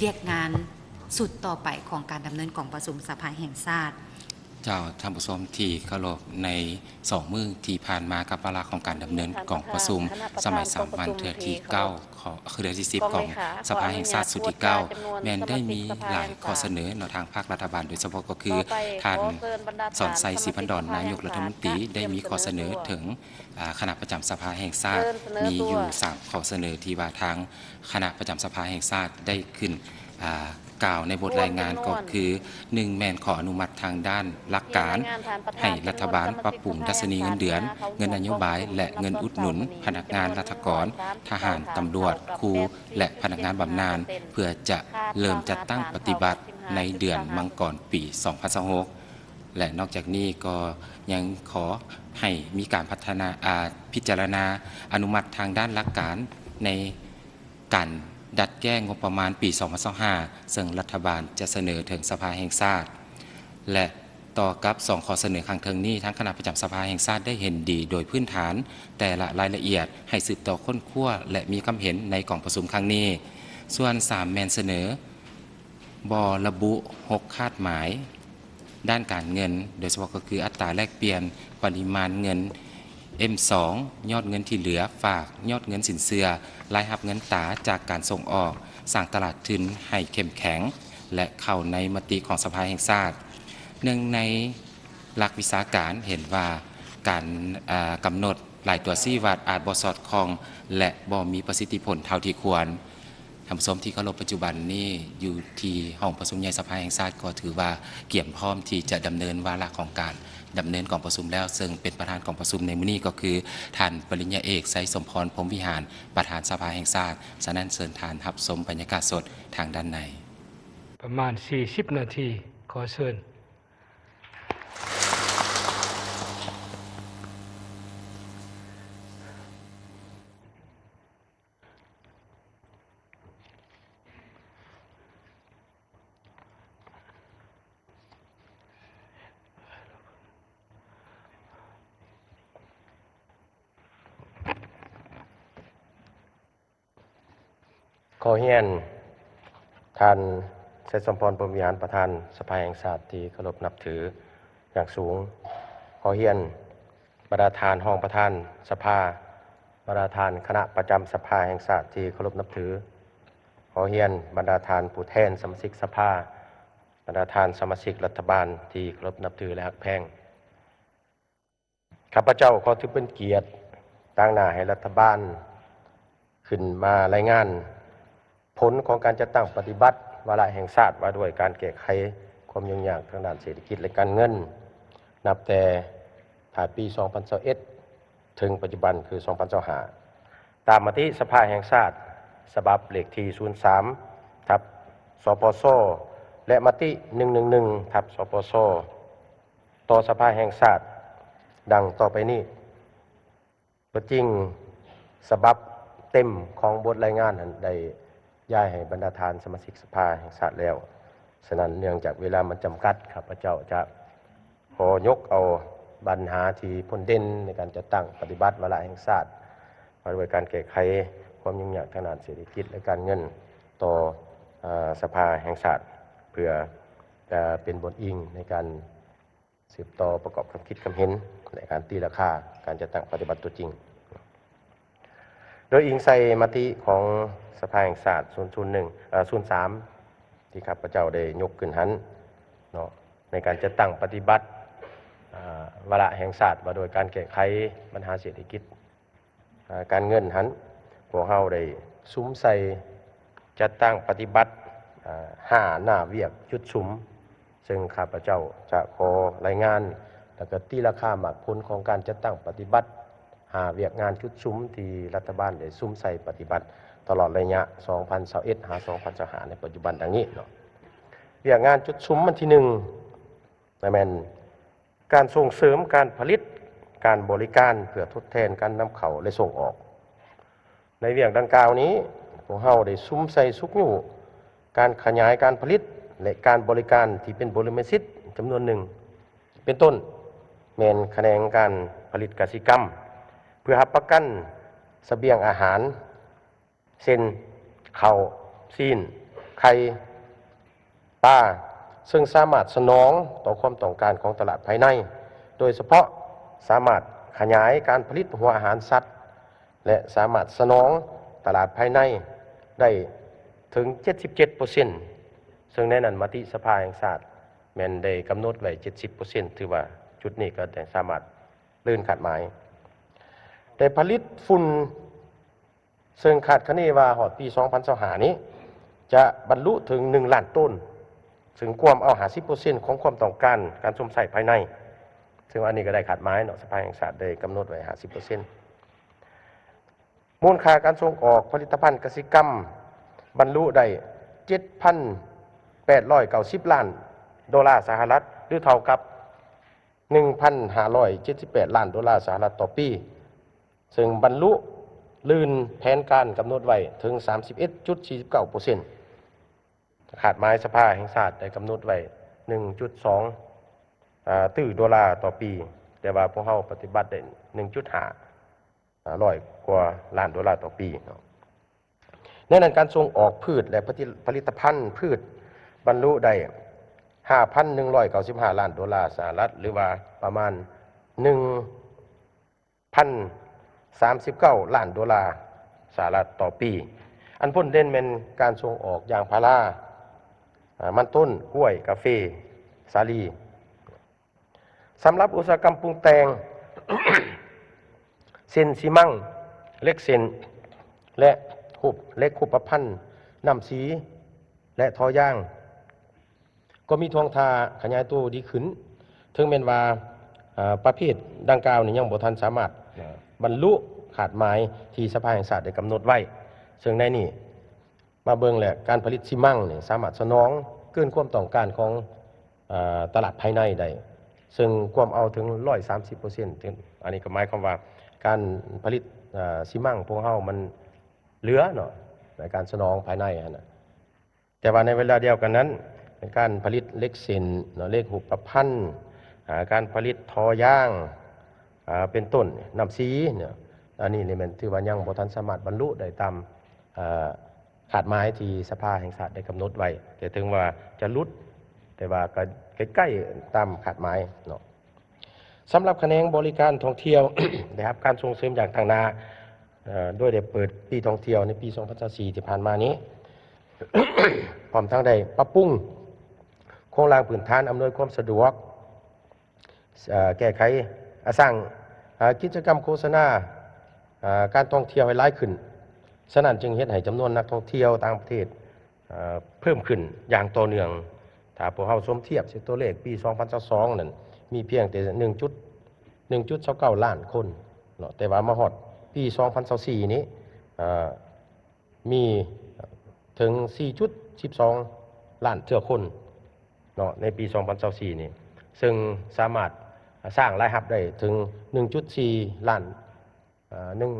ວຽກງານຊຸດຕໍ່ໄປຂອງການດຳເນີນກອງປະຊຸມສະພາແຫ່ງຊາດ. ເຈົ້າ, ທ່ານຜູ້ຊົມທີ່ເຄົາລົບ, ໃນສອງມື້ທີ່ຜ່ານມາກັບວາລະຂອງການດຳເນີນກອງປະຊຸມສະໄໝສາມັນເທື່ອທີເກົ້າ ຂອງ ເທື່ອທີສິບຂອງສະພາແຫ່ງຊາດຊຸດທີເກົ້າ ແມ່ນໄດ້ມີຫຼາຍຂໍ້ສະເໜີເນາະ ທາງພາກລັດຖະບານ, ໂດຍສະເພາະກໍຄືທ່ານ ສອນໄຊ ສີພັນດອນ ນາຍົກລັດຖະມົນຕີ ໄດ້ມີຂໍ້ສະເໜີເຖິງ ອາ ຄະນະປະຈຳສະພາແຫ່ງຊາດ ມີຢູ່ສາມຂໍ້ສະເໜີທີ່ວ່າທາງຄະນະປະຈຳສະພາແຫ່ງຊາດໄດ້ຂຶ້ນ ອາ ກ່າວໃນບົດລາຍງານກໍຄື ໜຶ່ງ ແມ່ນຂໍອະນຸມັດທາງດ້ານຫຼັກການ ໃຫ້ລັດຖະບານປັບປຸງດັດຊະນີເງິນເດືອນ, ເງິນນະໂຍບາຍ ແລະ ເງິນອຸດໜູນພະນັກງານລັດຖະກອນ, ທະຫານ, ຕຳຫຼວດ, ຄູ ແລະ ພະນັກງານບຳນານ ເພື່ອຈະເລີ່ມຈັດຕັ້ງປະຕິບັດໃນເດືອນມັງກອນປີສອງພັນຊາວຫົກ ແລະ ນອກຈາກນີ້ກໍຍັງຂໍໃຫ້ມີການພັດທະນາ ອາ ພິຈາລະນາອະນຸມັດທາງດ້ານຫຼັກການໃນ ການດັດແກ້ງົບປະມານປີສອງພັນຊາວຫ້າ ເຊິ່ງລັດຖະບານຈະສະເໜີເຖິງສະພາແຫ່ງຊາດ ແລະ ຕໍ່ກັບສອງຂໍ້ສະເໜີຂ້າງເທິງນີ້, ທາງຄະນະປະຈຳສະພາແຫ່ງຊາດໄດ້ເຫັນດີໂດຍພື້ນຖານແຕ່ລະລາຍລະອຽດ ໃຫ້ສືບຕໍ່ຄົ້ນຄວ້າ ແລະ ມີຄຳເຫັນໃນກອງປະຊຸມຄັ້ງນີ້. ສ່ວນສາມ ແມ່ນສະເໜີບໍ່ລະບຸຫົກຄາດໝາຍ ດ້ານການເງິນ, ໂດຍສະເພາະກໍຄືອັດຕາແລກປ່ຽນ, ປະລິມານເງິນ ເອັມສອງ ຍອດເງິນທີ່ເຫຼືອຝາກ, ຍອດເງິນສິນເຊື່ອ, ລາຍຮັບເງິນຕາຈາກການສົ່ງອອກ, ສ້າງຕະຫຼາດທຶນໃຫ້ເຂັ້ມແຂງ ແລະ ເຂົ້າໃນມະຕິຂອງສະພາແຫ່ງຊາດ. ເນື່ອງໃນຫຼັກວິຊາການເຫັນວ່າການ, ເອີ່, ກຳນົດຫຼາຍຕົວຊີ້ວັດອາດບໍ່ສອດຄ່ອງ ແລະ ບໍ່ມີປະສິດທິຜົນເທົ່າທີ່ຄວນ. ທ່ານຜູ້ຊົມທີ່ເຄົາລົບ, ປັດຈຸບັນນີ້ຢູ່ທີ່ຫ້ອງປະຊຸມໃຫຍ່ສະພາແຫ່ງຊາດກໍຖືວ່າກຽມພ້ອມທີ່ຈະດຳເນີນວາລະຂອງການດຳເນີນກອງປະຊຸມແລ້ວ, ເຊິ່ງເປັນປະທານກອງປະຊຸມໃນມື້ນີ້ກໍຄືທ່ານປະລິນຍາເອກ ໄຊສົມພອນ ພົມວິຫານ ປະທານສະພາແຫ່ງຊາດ. ສະນັ້ນເຊີນທ່ານຮັບຊົມບັນຍາກາດສົດທາງດ້ານໃນ. ປະມານສີ່ສິບນາທີ, ຂໍເຊີນ. ຂໍຮຽນທ່ານ ໄຊສົມພອນ ພົມວິຫານ ປະທານສະພາແຫ່ງຊາດທີ່ເຄົາລົບນັບຖືຢ່າງສູງ. ຂໍຮຽນບັນດາທ່ານຮອງປະທານສະພາ, ບັນດາທ່ານຄະນະປະຈຳສະພາແຫ່ງຊາດທີ່ເຄົາລົບນັບຖື. ຂໍຮຽນບັນດາທ່ານຜູ້ແທນສະມາຊິກສະພາ, ບັນດາທ່ານສະມາຊິກລັດຖະບານທີ່ເຄົາລົບນັບຖື ແລະ ຮັກແພງ. ຂ້າພະເຈົ້າຂໍຖືເປັນກຽດຕາງໜ້າໃຫ້ລັດຖະບານຂຶ້ນມາລາຍງານຜົນຂອງການຈັດຕັ້ງປະຕິບັດວາລະແຫ່ງຊາດວ່າດ້ວຍການແກ້ໄຂຄວາມຫຍຸ້ງຍາກທາງດ້ານເສດຖະກິດ ແລະ ການເງິນ ນັບແຕ່ທ້າຍປີສອງພັນຊາວເອັດ ເຖິງປັດຈຸບັນຄືສອງພັນຊາວຫ້າ ຕາມມະຕິສະພາແຫ່ງຊາດ ສະບັບເລກທີສູນສາມ ທັບ ສປຊ ແລະ ມະຕິໜຶ່ງໜຶ່ງໜຶ່ງ ທັບ ສປຊ ຕໍ່ສະພາແຫ່ງຊາດ ດັ່ງຕໍ່ໄປນີ້. ຕົວຈິງສະບັບເຕັມຂອງບົດລາຍງານນັ້ນໄດ້ຍ້າຍໃຫ້ບັນດາທ່ານສະມາຊິກສະພາແຫ່ງຊາດແລ້ວ. ສະນັ້ນ ເນື່ອງຈາກເວລາມັນຈຳກັດ, ຂ້າພະເຈົ້າຈະຂໍຍົກເອົາບັນຫາທີ່ພົ້ນເດັ່ນໃນການຈັດຕັ້ງປະຕິບັດວາລະແຫ່ງຊາດ ວ່າດ້ວຍການແກ້ໄຂຄວາມຫຍຸ້ງຍາກທາງດ້ານເສດຖະກິດ ແລະ ການເງິນຕໍ່, ເອີ່, ສະພາແຫ່ງຊາດ ເພື່ອຈະເປັນບົດອີງໃນການ ສືບຕໍ່ປະກອບຄຳຄິດຄຳເຫັນ ແລະ ການຕີລາຄາການຈັດຕັ້ງປະຕິບັດຕົວຈິງ. ໂດຍອີງໃສ່ມະຕິຂອງສະພາແຫ່ງຊາດ ສູນໜຶ່ງ ເອີ່ ສູນສາມ ທີ່ຂ້າພະເຈົ້າໄດ້ຍົກຂຶ້ນຫັ້ນເນາະ, ໃນການຈັດຕັ້ງປະຕິບັດ, ເອີ່, ວາລະແຫ່ງຊາດວ່າໂດຍການແກ້ໄຂບັນຫາເສດຖະກິດ ການເງິນຫັ້ນ, ພວກເຮົາໄດ້ສຸມໃສ່ຈັດຕັ້ງປະຕິບັດ ຫ້າໜ້າວຽກຈຸດສຸມ, ເຊິ່ງຂ້າພະເຈົ້າຈະຂໍລາຍງານ ແລະ ກໍຕີລາຄາໝາກຜົນຂອງການຈັດຕັ້ງປະຕິບັດ ຫ້າວຽກງານຈຸດສຸມທີ່ລັດຖະບານໄດ້ສຸມໃສ່ປະຕິບັດຕະຫຼອດໄລຍະສອງພັນຊາວເອັດ ຫາ ສອງພັນຊາວຫ້າ ໃນປັດຈຸບັນ ດັ່ງນີ້ເນາະ. ວຽກງານຈຸດສຸມອັນທີໜຶ່ງ ແມ່ນ ການສົ່ງເສີມການຜະລິດ, ການບໍລິການເພື່ອທົດແທນການນຳເຂົ້າ ແລະ ສົ່ງອອກ. ໃນວຽກດັ່ງກ່າວນີ້, ພວກເຮົາໄດ້ສຸມໃສ່ຊຸກຍູ້ການຂະຫຍາຍການຜະລິດ ແລະ ການບໍລິການທີ່ເປັນບໍລິມະສິດຈຳນວນໜຶ່ງ, ເປັນຕົ້ນ ແມ່ນຂະແໜງການຜະລິດກະສິກຳ ເພື່ອຮັບປະກັນສະບຽງອາຫານ ເຊັ່ນ ເຂົ້າ, ຊີ້ນ, ໄຂ່, ປາ, ເຊິ່ງສາມາດສະໜອງຕໍ່ຄວາມຕ້ອງການຂອງຕະຫຼາດພາຍໃນ, ໂດຍສະເພາະສາມາດຂະຫຍາຍການຜະລິດຫົວອາຫານສັດ ແລະ ສາມາດສະໜອງຕະຫຼາດພາຍໃນໄດ້ເຖິງເຈັດສິບເຈັດເປີເຊັນ, ເຊິ່ງໃນນັ້ນມະຕິສະພາແຫ່ງຊາດແມ່ນໄດ້ກຳນົດໄວ້ເຈັດສິບເປີເຊັນ, ຖືວ່າຈຸດນີ້ກໍໄດ້ສາມາດລື່ນຄາດໝາຍ. ໄດ້ຜະລິດຝຸ່ນ ເຊິ່ງຄາດຄະເນວ່າຮອດປີສອງພັນຊາວຫ້ານີ້ ຈະບັນລຸເຖິງໜຶ່ງລ້ານໂຕນ, ເຊິ່ງກວມເອົາຫ້າສິບເປີເຊັນຂອງຄວາມຕ້ອງການການຊົມໃຊ້ພາຍໃນ, ເຊິ່ງອັນນີ້ກໍໄດ້ຄາດໝາຍເນາະ, ສະພາແຫ່ງຊາດໄດ້ກຳນົດໄວ້ຫ້າສິບເປີເຊັນ. ມູນຄ່າການສົ່ງອອກຜະລິດຕະພັນກະສິກຳບັນລຸໄດ້ເຈັດພັນແປດຮ້ອຍເກົ້າສິບລ້ານໂດລາສະຫະລັດ ຫຼື ເທົ່າກັບໜຶ່ງພັນຫ້າຮ້ອຍເຈັດສິບແປດລ້ານໂດລາສະຫະລັດຕໍ່ປີ. ເຊິ່ງບັນລຸລື່ນແຜນການກຳນົດໄວ້ເຖິງສາມສິບເອັດຈຸດສີ່ສິບເກົ້າເປີເຊັນ. ຄາດໝາຍສະພາແຫ່ງຊາດໄດ້ກຳນົດໄວ້ໜຶ່ງຈຸດສອງ ອາ ຕື້ໂດລາຕໍ່ປີ, ແຕ່ວ່າພວກເຮົາປະຕິບັດໄດ້ໜຶ່ງຈຸດຫ້າ ອາ ຮ້ອຍກວ່າລ້ານໂດລາຕໍ່ປີເນາະ. ໃນນັ້ນການສົ່ງອອກພືດ ແລະ ຜະລິດ ຜະລິດຕະພັນພືດບັນລຸໄດ້ຫ້າພັນໜຶ່ງຮ້ອຍເກົ້າສິບຫ້າລ້ານໂດລາສະຫະລັດ ຫຼືວ່າປະມານໜຶ່ງ ພັນສາມສິບເກົ້າລ້ານໂດລາສະຫະລັດຕໍ່ປີ. ອັນພົ້ນເດັ່ນແມ່ນການສົ່ງອອກຢາງພາລາ, ອາ, ມັນຕົ້ນ, ກ້ວຍ, ກາເຟ, ສາລີ. ສຳລັບອຸດສາຫະກຳປຸງແຕ່ງ ເຊັ່ນ ຊີມັງ, ເຫຼັກເສັ້ນ ແລະ ຮູບ, ເຫຼັກຮູບປະພັນ, ນ້ຳສີ ແລະ ທໍ່ຢາງ ກໍມີທ່ວງທ່າຂະຫຍາຍໂຕດີຂຶ້ນ, ເຖິງແມ່ນວ່າ, ອາ, ປະເພດດັ່ງກ່າວນີ້ຍັງບໍ່ທັນສາມາດ, ອາ, ບັນລຸຄາດໝາຍທີ່ສະພາແຫ່ງຊາດໄດ້ກຳນົດໄວ້. ເຊິ່ງໃນນີ້ມາເບິ່ງແລ້ວ, ການຜະລິດຊີມັງນີ້ສາມາດສະໜອງເກີນຄວາມຕ້ອງການຂອງ, ອາ, ຕະຫຼາດພາຍໃນໄດ້, ເຊິ່ງກວມເອົາເຖິງຮ້ອຍສາມສິບເປີເຊັນ. ເຖິງ, ອັນນີ້ກໍໝາຍຄວາມວ່າການຜະລິດ, ອາ, ຊີມັງພວກເຮົາມັນເຫຼືອເນາະ ໃນການສະໜອງພາຍໃນຫັ້ນນະ. ແຕ່ວ່າໃນເວລາດຽວກັນນັ້ນ, ການຜະລິດເຫຼັກເສັ້ນເນາະ, ເຫຼັກຮູບປະພັນ, ອາ, ການຜະລິດທໍ່ຢາງ, ອາ, ເປັນຕົ້ນ ນ້ຳສີເນາະ, ອັນນີ້ນີ້ແມ່ນຖືວ່າຍັງບໍ່ທັນສາມາດບັນລຸໄດ້ຕາມ, ອາ, ຄາດໝາຍທີ່ສະພາແຫ່ງຊາດໄດ້ກຳນົດໄວ້, ແຕ່ເຖິງວ່າຈະຫຼຸດ, ແຕ່ວ່າກໍໃກ້ໆຕາມຄາດໝາຍເນາະ. ສຳລັບຂະແໜງບໍລິການທ່ອງທ່ຽວ ໄດ້ຮັບການສົ່ງເສີມຢ່າງຕັ້ງໜ້າ, ເອີ, ໂດຍໄດ້ເປີດປີທ່ອງທ່ຽວໃນປີສອງພັນຊາວສີ່ທີ່ຜ່ານມານີ້, ພ້ອມທັງໄດ້ປັບປຸງໂຄງລ່າງພື້ນຖານອຳນວຍຄວາມສະດວກ, ເອີ, ແກ້ໄຂ, ອາ, ສ້າງ, ອາ, ກິດຈະກຳໂຄສະນາ, ອາ, ການທ່ອງທ່ຽວໃຫ້ຫຼາຍຂຶ້ນ. ສະນັ້ນຈຶ່ງເຮັດໃຫ້ຈຳນວນນັກທ່ອງທ່ຽວຕ່າງປະເທດ, ເອີ, ເພີ່ມຂຶ້ນຢ່າງຕໍ່ເນື່ອງ. ຖ້າພວກເຮົາສົມທຽບໃສ່ຕົວເລກປີສອງພັນຊາວສອງນັ້ນ ມີພຽງແຕ່ໜຶ່ງຈຸດ, ໜຶ່ງຈຸດຊາວເກົ້າລ້ານຄົນເນາະ, ແຕ່ວ່າມາຮອດປີສອງພັນຊາວສີ່ນີ້, ເອີ, ມີເຖິງສີ່ຈຸດສິບສອງລ້ານເທື່ອຄົນເນາະ ໃນປີສອງພັນຊາວສີ່ນີ້, ເຊິ່ງສາມາດສ້າງລາຍຮັບໄດ້ເຖິງໜຶ່ງຈຸດສີ່ລ້ານ ອາ, ໜຶ່ງ,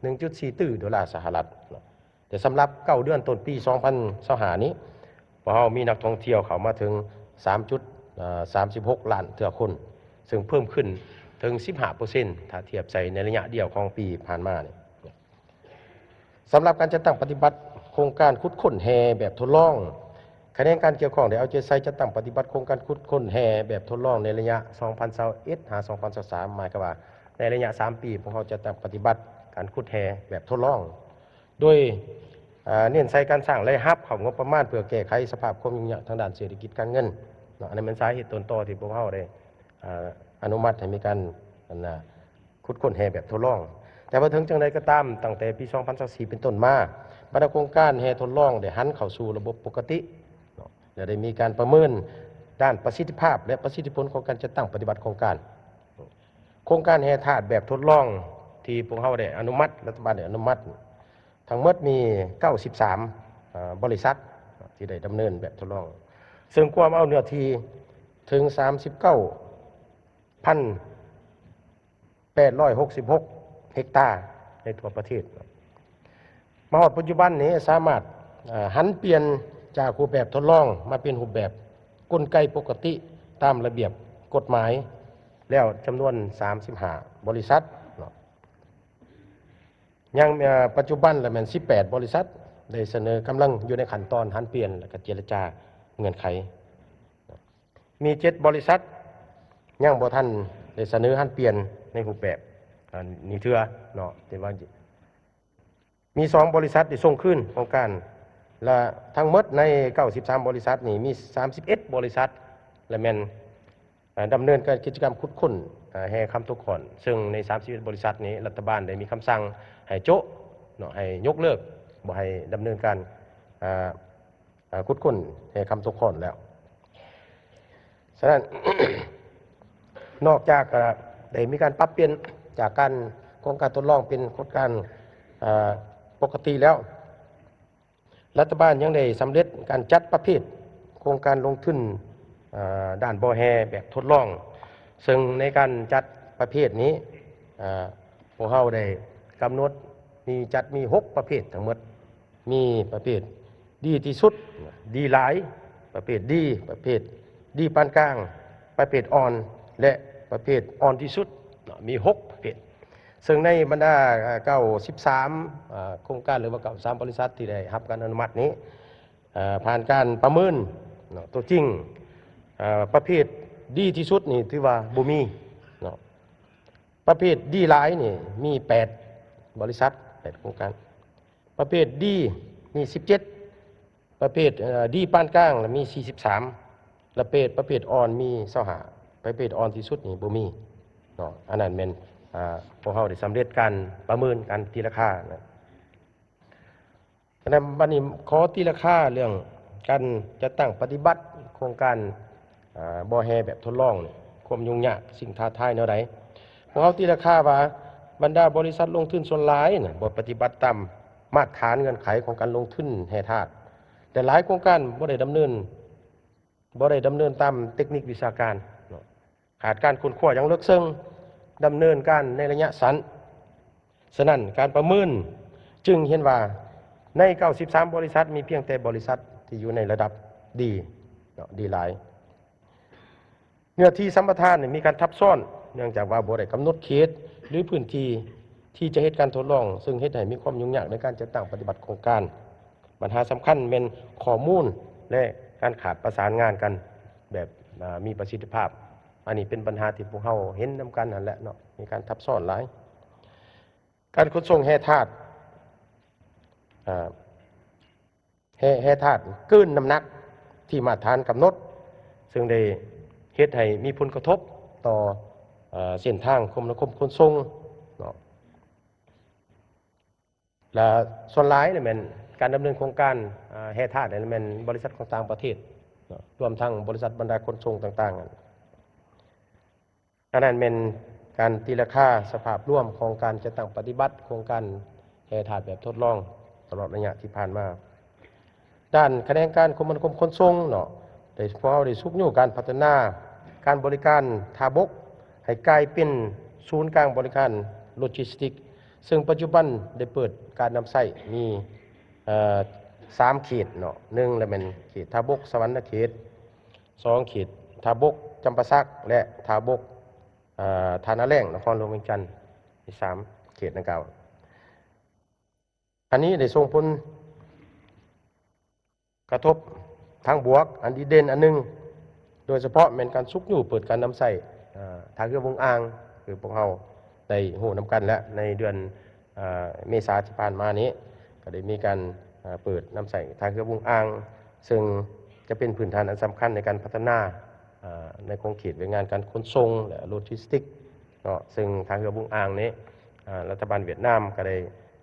ໜຶ່ງຈຸດສີ່ຕື້ໂດລາສະຫະລັດເນາະ. ແຕ່ສຳລັບເກົ້າເດືອນຕົ້ນປີສອງພັນຊາວຫ້ານີ້, ພວກເຮົາມີນັກທ່ອງທ່ຽວເຂົ້າມາເຖິງສາມຈຸດສາມສິບຫົກລ້ານເທື່ອຄົນ, ເຊິ່ງເພີ່ມຂຶ້ນເຖິງສິບຫ້າເປີເຊັນ ຖ້າທຽບໃສ່ໃນໄລຍະດຽວຂອງປີຜ່ານມານີ້. ສຳລັບການຈັດຕັ້ງປະຕິບັດໂຄງການຂຸດຄົ້ນແຮ່ແບບທົດລອງ, ຂະແໜງການກ່ຽວຂ້ອງໄດ້ເອົາໃຈໃສ່ຈັດຕັ້ງປະຕິບັດໂຄງການຂຸດຄົ້ນແຮ່ແບບທົດລອງໃນໄລຍະສອງພັນຊາວເອັດຫາສອງພັນຊາວສາມ, ໝາຍຄວາມວ່າໃນໄລຍະສາມປີ ພວກເຮົາຈັດຕັ້ງປະຕິບັດການຂຸດແຮ່ແບບທົດລອງ ໂດຍ, ເອີ, ເນັ້ນໃສ່ການສ້າງລາຍຮັບເຂົ້າງົບປະມານ ເພື່ອແກ້ໄຂສະພາບຄວາມຫຍຸ້ງຍາກທາງດ້ານເສດຖະກິດການເງິນເນາະ. ອັນນັ້ນແມ່ນສາເຫດຕົ້ນຕໍທີ່ພວກເຮົາໄດ້, ເອີ, ອະນຸມັດໃຫ້ມີການ, ອັນນະ, ຂຸດຄົ້ນແຮ່ແບບທົດລອງ. ແຕ່ວ່າເຖິງຈັ່ງໃດກໍຕາມ, ຕັ້ງແຕ່ປີສອງພັນຊາວສີ່ເປັນຕົ້ນມາ, ບັນດາໂຄງການແຮ່ທົດລອງໄດ້ຫັນເຂົ້າສູ່ລະບົບປົກກະຕິເນາະ ແລະ ໄດ້ມີການປະເມີນດ້ານປະສິດທິພາບ ແລະ ປະສິດທິຜົນຂອງການຈັດຕັ້ງປະຕິບັດໂຄງການ. ໂຄງການແຮ່ທາດແບບທົດລອງທີ່ພວກເຮົາໄດ້ອະນຸມັດ, ລັດຖະບານໄດ້ອະນຸມັດ, ທັງໝົດມີເກົ້າສິບສາມ, ເອີ, ບໍລິສັດທີ່ໄດ້ດຳເນີນແບບທົດລອງ, ເຊິ່ງກວມເອົາເນື້ອທີ່ເຖິງສາມສິບເກົ້າພັນແປດຮ້ອຍຫົກສິບຫົກເຮັກຕາໃນທົ່ວປະເທດ. ມາຮອດປັດຈຸບັນນີ້ສາມາດ, ເອີ, ຫັນປ່ຽນຈາກຮູບແບບທົດລອງມາເປັນຮູບແບບກົນໄກປົກກະຕິຕາມລະບຽບກົດໝາຍແລ້ວຈຳນວນສາມສິບຫ້າບໍລິສັດເນາະ. ຍັງ, ເອີ, ປັດຈຸບັນລະແມ່ນສິບແປດບໍລິສັດໄດ້ສະເໜີ, ກຳລັງຢູ່ໃນຂັ້ນຕອນຫັນປ່ຽນ ແລະ ກະເຈລະຈາເງື່ອນໄຂ. ມີເຈັດບໍລິສັດຍັງບໍ່ທັນໄດ້ສະເໜີຫັນປ່ຽນໃນຮູບແບບ, ອັນນີ້ເທື່ອເນາະ, ແຕ່ວ່າມີສອງບໍລິສັດໄດ້ສົ່ງຄືນໂຄງການ ແລະ ທັງໝົດໃນເກົ້າສິບສາມບໍລິສັດນີ້ ມີສາມສິບເອັດບໍລິສັດ ແລະ ແມ່ນ, ເອີ, ດຳເນີນການກິດຈະກຳຂຸດຄົ້ນ, ເອີ, ແຮ່ຄຳຕົກຂ້ອນ, ເຊິ່ງໃນສາມສິບເອັດບໍລິສັດນີ້ ລັດຖະບານໄດ້ມີຄຳສັ່ງໃຫ້ໂຈະເນາະ, ໃຫ້ຍົກເລີກ, ບໍ່ໃຫ້ດຳເນີນການ, ເອີ, ເອີ, ຂຸດຄົ້ນແຮ່ຄຳຕົກຂ້ອນແລ້ວ. ສະນັ້ນ, ນອກຈາກ, ເອີ, ໄດ້ມີການປັບປ່ຽນຈາກການ, ໂຄງການທົດລອງເປັນໂຄງການ, ເອີ, ປົກກະຕິແລ້ວ, ລັດຖະບານຍັງໄດ້ສຳເລັດການຈັດປະເພດໂຄງການລົງທຶນ, ເອີ, ດ້ານບໍ່ແຮ່ແບບທົດລອງ, ເຊິ່ງໃນການຈັດປະເພດນີ້, ເອີ, ພວກເຮົາໄດ້ກຳນົດມີ, ຈັດມີຫົກປະເພດທັງໝົດ. ມີປະເພດດີທີ່ສຸດ, ດີຫຼາຍ, ປະເພດດີ, ປະເພດດີປານກາງ, ປະເພດອ່ອນ ແລະ ປະເພດອ່ອນທີ່ສຸດເນາະ, ມີຫົກປະເພດ. ເຊິ່ງໃນບັນດາເກົ້າສິບສາມໂຄງການ ຫຼືວ່າເກົ້າສິບສາມບໍລິສັດທີ່ໄດ້ຮັບການອະນຸມັດນີ້, ຜ່ານການປະເມີນເນາະ, ຕົວຈິງ, ປະເພດດີທີ່ສຸດນີ້ຖືວ່າບໍ່ມີເນາະ. ປະເພດດີຫຼາຍນີ້ມີແປດບໍລິສັດ ແປດໂຄງການ, ປະເພດດີມີສິບເຈັດ, ປະເພດ ເອີ ດີປານກາງລະມີສີ່ສິບສາມ ລະເພດ ປະເພດອ່ອນມີຊາວຫ້າ, ປະເພດອ່ອນທີ່ສຸດນີ້ບໍ່ມີເນາະ. ອັນນັ້ນແມ່ນ ອາ ພວກເຮົາໄດ້ສຳເລັດການປະເມີນການຕີລາຄານະ. ສະນັ້ນບັດນີ້ຂໍຕີລາຄາເລື່ອງການຈັດຕັ້ງປະຕິບັດໂຄງການ ອາ ບໍ່ແຮ່ແບບທົດລອງນີ້ ຄວາມຫຍຸ້ງຍາກ ສິ່ງທ້າທາຍແນວໃດ? ພວກເຮົາຕີລາຄາວ່າ ບັນດາບໍລິສັດລົງທຶນສ່ວນຫຼາຍນະ ບໍ່ປະຕິບັດຕາມມາດຖານເງື່ອນໄຂຂອງການລົງທຶນແຮ່ທາດ ແລະ ຫຼາຍໂຄງການບໍ່ໄດ້ດຳເນີນ ບໍ່ໄດ້ດຳເນີນຕາມເຕັກນິກວິຊາການເນາະ, ຂາດການຄົ້ນຄວ້າຢ່າງເລິກເຊິ່ງ, ດຳເນີນການໃນໄລຍະສັ້ນ. ສະນັ້ນ ການປະເມີນຈຶ່ງເຫັນວ່າ ໃນເກົ້າສິບສາມບໍລິສັດ ມີພຽງແຕ່ບໍລິສັດທີ່ຢູ່ໃນລະດັບດີເນາະ ດີຫຼາຍ. ເນື້ອທີ່ສຳປະທານນີ້ມີການທັບຊ້ອນ ເນື່ອງຈາກວ່າບໍ່ໄດ້ກຳນົດເຂດ ຫຼື ພື້ນທີ່ທີ່ຈະເຮັດການທົດລອງ, ເຊິ່ງເຮັດໃຫ້ມີຄວາມຫຍຸ້ງຍາກໃນການຈັດຕັ້ງປະຕິບັດໂຄງການ. ບັນຫາສຳຄັນແມ່ນຂໍ້ມູນ ແລະ ການຂາດປະສານງານກັນແບບ ອາ ມີປະສິດທິພາບ. ອັນນີ້ເປັນບັນຫາທີ່ພວກເຮົາເຫັນນຳກັນຫັ້ນແຫຼະເນາະ, ມີການທັບຊ້ອນຫຼາຍ. ການຂົນສົ່ງແຮ່ທາດ ອາ ແຮ່ ແຮ່ທາດເກີນນ້ຳໜັກທີ່ມາດຖານກຳນົດ, ເຊິ່ງໄດ້ເຮັດໃຫ້ມີຜົນກະທົບຕໍ່ ເອີ ເສັ້ນທາງຄົມນາຄົມຂົນສົ່ງເນາະ. ແລະ ສ່ວນຫຼາຍນີ້ແມ່ນການດຳເນີນໂຄງການ ອາ ແຮ່ທາດນີ້ແມ່ນບໍລິສັດຂອງຕ່າງປະເທດເນາະ, ລວມທັງບໍລິສັດບັນດາຂົນສົ່ງຕ່າງໆ. ອັນນັ້ນແມ່ນການຕີລາຄາສະພາບລວມຂອງການຈັດຕັ້ງປະຕິບັດໂຄງການແຮ່ທາດແບບທົດລອງຕະຫຼອດໄລຍະທີ່ຜ່ານມາ. ດ້ານຂະແໜງການຄົມມະນາຄົມຂົນສົ່ງເນາະ ໄດ້ ພວກເຮົາໄດ້ຊຸກຍູ້ການພັດທະນາການບໍລິການທ່າບົກໃຫ້ກາຍເປັນສູນກາງບໍລິການໂລຈິສຕິກ, ເຊິ່ງປັດຈຸບັນໄດ້ເປີດການນຳໃຊ້ມີ ເອີ ສາມເຂດເນາະ, ໜຶ່ງລະແມ່ນເຂດທ່າບົກສະຫວັນນະເຂດ, ສອງເຂດທ່າບົກຈຳປາສັກ ແລະ ທ່າບົກ ເອີ ທ່ານາແລ້ງ ນະຄອນຫຼວງວຽງຈັນ, ມີສາມເຂດດັ່ງກ່າວ. ອັນນີ້ໄດ້ສົ່ງຜົນກະທົບທາງບວກອັນດີເດັ່ນອັນໜຶ່ງ, ໂດຍສະເພາະແມ່ນການຊຸກຍູ້ເປີດການນຳໃຊ້ ເອີ ທ່າເຮືອວົງອ່າງ, ຄືພວກເຮົາໄດ້ຮູ້ນຳກັນແລ້ວ ໃນເດືອນ ເອີ ເມສາທີ່ຜ່ານມານີ້ ກໍໄດ້ມີການ ເອີ ເປີດນຳໃຊ້ທ່າເຮືອວົງອ່າງ, ເຊິ່ງຈະເປັນພື້ນຖານອັນສຳຄັນໃນການພັດທະນາ ເອີ ໃນຂົງເຂດວຽກງານການຂົນສົ່ງ ແລະ ໂລຈິສຕິກເນາະ, ເຊິ່ງທ່າເຮືອວຸ້ງອ່າງນີ້ ເອີ ລັດຖະບານຫວຽດນາມກໍໄດ້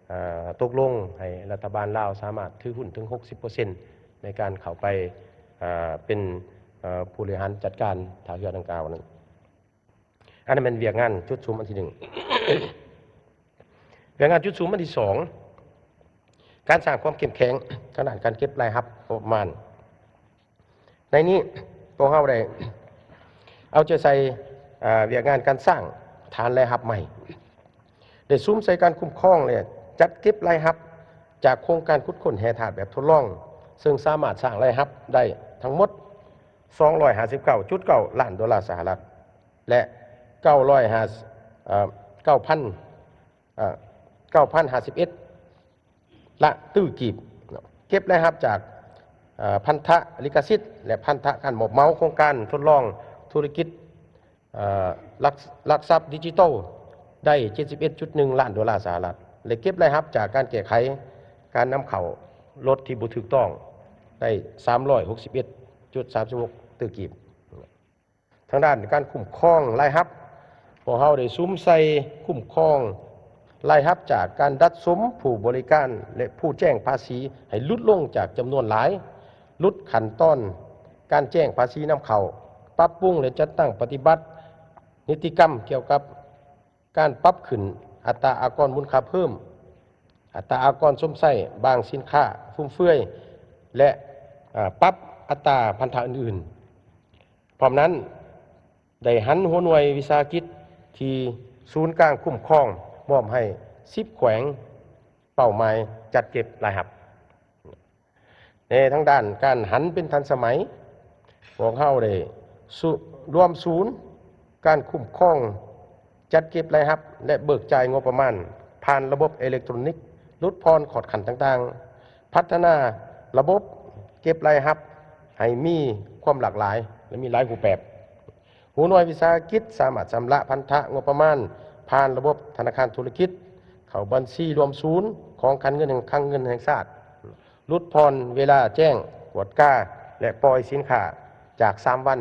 ເອີ ຕົກລົງໃຫ້ລັດຖະບານລາວສາມາດຖືຫຸ້ນເຖິງຫົກສິບເປີເຊັນ ໃນການເຂົ້າໄປ ເອີ ເປັນ ເອີ ຜູ້ບໍລິຫານຈັດການທ່າເຮືອດັ່ງກ່າວນັ້ນ. ອັນນັ້ນແມ່ນວຽກງານຈຸດສຸມອັນທີໜຶ່ງ. ວຽກງານຈຸດສຸມອັນທີສອງ ການສ້າງຄວາມເຂັ້ມແຂງທາງດ້ານການເກັບລາຍຮັບງົບປະມານ. ໃນນີ້ພວກເຮົາໄດ້ເອົາໃຈໃສ່ ເອີ ວຽກງານການສ້າງຖານລາຍຮັບໃໝ່, ໄດ້ສຸມໃສ່ການຄຸ້ມຄອງ ແລະ ຈັດເກັບລາຍຮັບຈາກໂຄງການຂຸດຄົ້ນແຮ່ທາດແບບທົດລອງ, ເຊິ່ງສາມາດສ້າງລາຍຮັບໄດ້ທັງໝົດສອງຮ້ອຍຫ້າສິບເກົ້າຈຸດເກົ້າລ້ານໂດລາສະຫະລັດ ແລະ ເກົ້າຮ້ອຍຫ້າ ເອີ ເກົ້າພັນ ເອີ ເກົ້າພັນຫ້າສິບເອັດ ລະຕື້ກີບເນາະ, ເກັບລາຍຮັບຈາກ ເອີ ພັນທະລິຂະສິດ ແລະ ພັນທະການມອບເໝົາໂຄງການທົດລອງທຸລະກິດ ເອີ ຫຼັກ ຫຼັກຊັບດິຈິຕອລໄດ້ເຈັດສິບເອັດຈຸດໜຶ່ງລ້ານໂດລາສະຫະລັດ ແລະ ເກັບລາຍຮັບຈາກການແກ້ໄຂການນຳເຂົ້າລົດທີ່ບໍ່ຖືກຕ້ອງໄດ້ສາມຮ້ອຍຫົກສິບເອັດຈຸດສາມສິບຫົກຕື້ກີບ. ທາງດ້ານການຄຸ້ມຄອງລາຍຮັບ, ພວກເຮົາໄດ້ສຸມໃສ່ຄຸ້ມຄອງລາຍຮັບຈາກການດັດສົມຜູ້ບໍລິການ ແລະ ຜູ້ແຈ້ງພາສີໃຫ້ຫຼຸດລົງຈາກຈຳນວນຫຼາຍ, ຫຼຸດຂັ້ນຕອນການແຈ້ງພາສີນຳເຂົ້າ, ປັບປຸງ ແລະ ຈັດຕັ້ງປະຕິບັດນິຕິກຳກ່ຽວກັບ ການປັບຂຶ້ນອັດຕາອາກອນມູນຄ່າເພີ່ມ, ອັດຕາອາກອນຊົມໃຊ້ບາງສິນຄ້າຟຸມເຟືອຍ ແລະ ອາ ປັບອັດຕາພັນທະອື່ນໆ. ພ້ອມນັ້ນ, ໄດ້ຫັນຫົວໜ່ວຍວິສາຫະກິດທີ່ສູນກາງຄຸ້ມຄອງມອບໃຫ້ສິບແຂວງເປົ້າໝາຍຈັດເກັບລາຍຮັບ. ແລະ ທາງດ້ານການຫັນເປັນທັນສະໄໝ, ພວກເຮົາໄດ້ສຸ ລວມສູນການຄຸ້ມຄອງຈັດເກັບລາຍຮັບ ແລະ ເບີກຈ່າຍງົບປະມານຜ່ານລະບົບເອເລັກໂຕຣນິກ, ຫຼຸດຜ່ອນຂອດຂັ້ນຕ່າງໆ, ພັດທະນາລະບົບເກັບລາຍຮັບໃຫ້ມີຄວາມຫຼາກຫຼາຍ ແລະ ມີຫຼາຍຮູບແບບ. ຫົວໜ່ວຍວິສາຫະກິດສາມາດຊຳລະພັນທະງົບປະມານ ຜ່ານລະບົບທະນາຄານທຸລະກິດ ເຂົ້າບັນຊີລວມສູນຂອງຄັງເງິນ ຄັງເງິນແຫ່ງຊາດ, ຫຼຸດຜ່ອນເວລາແຈ້ງກວດກາ ແລະ ປ່ອຍສິນຄ້າຈາກສາມວັນ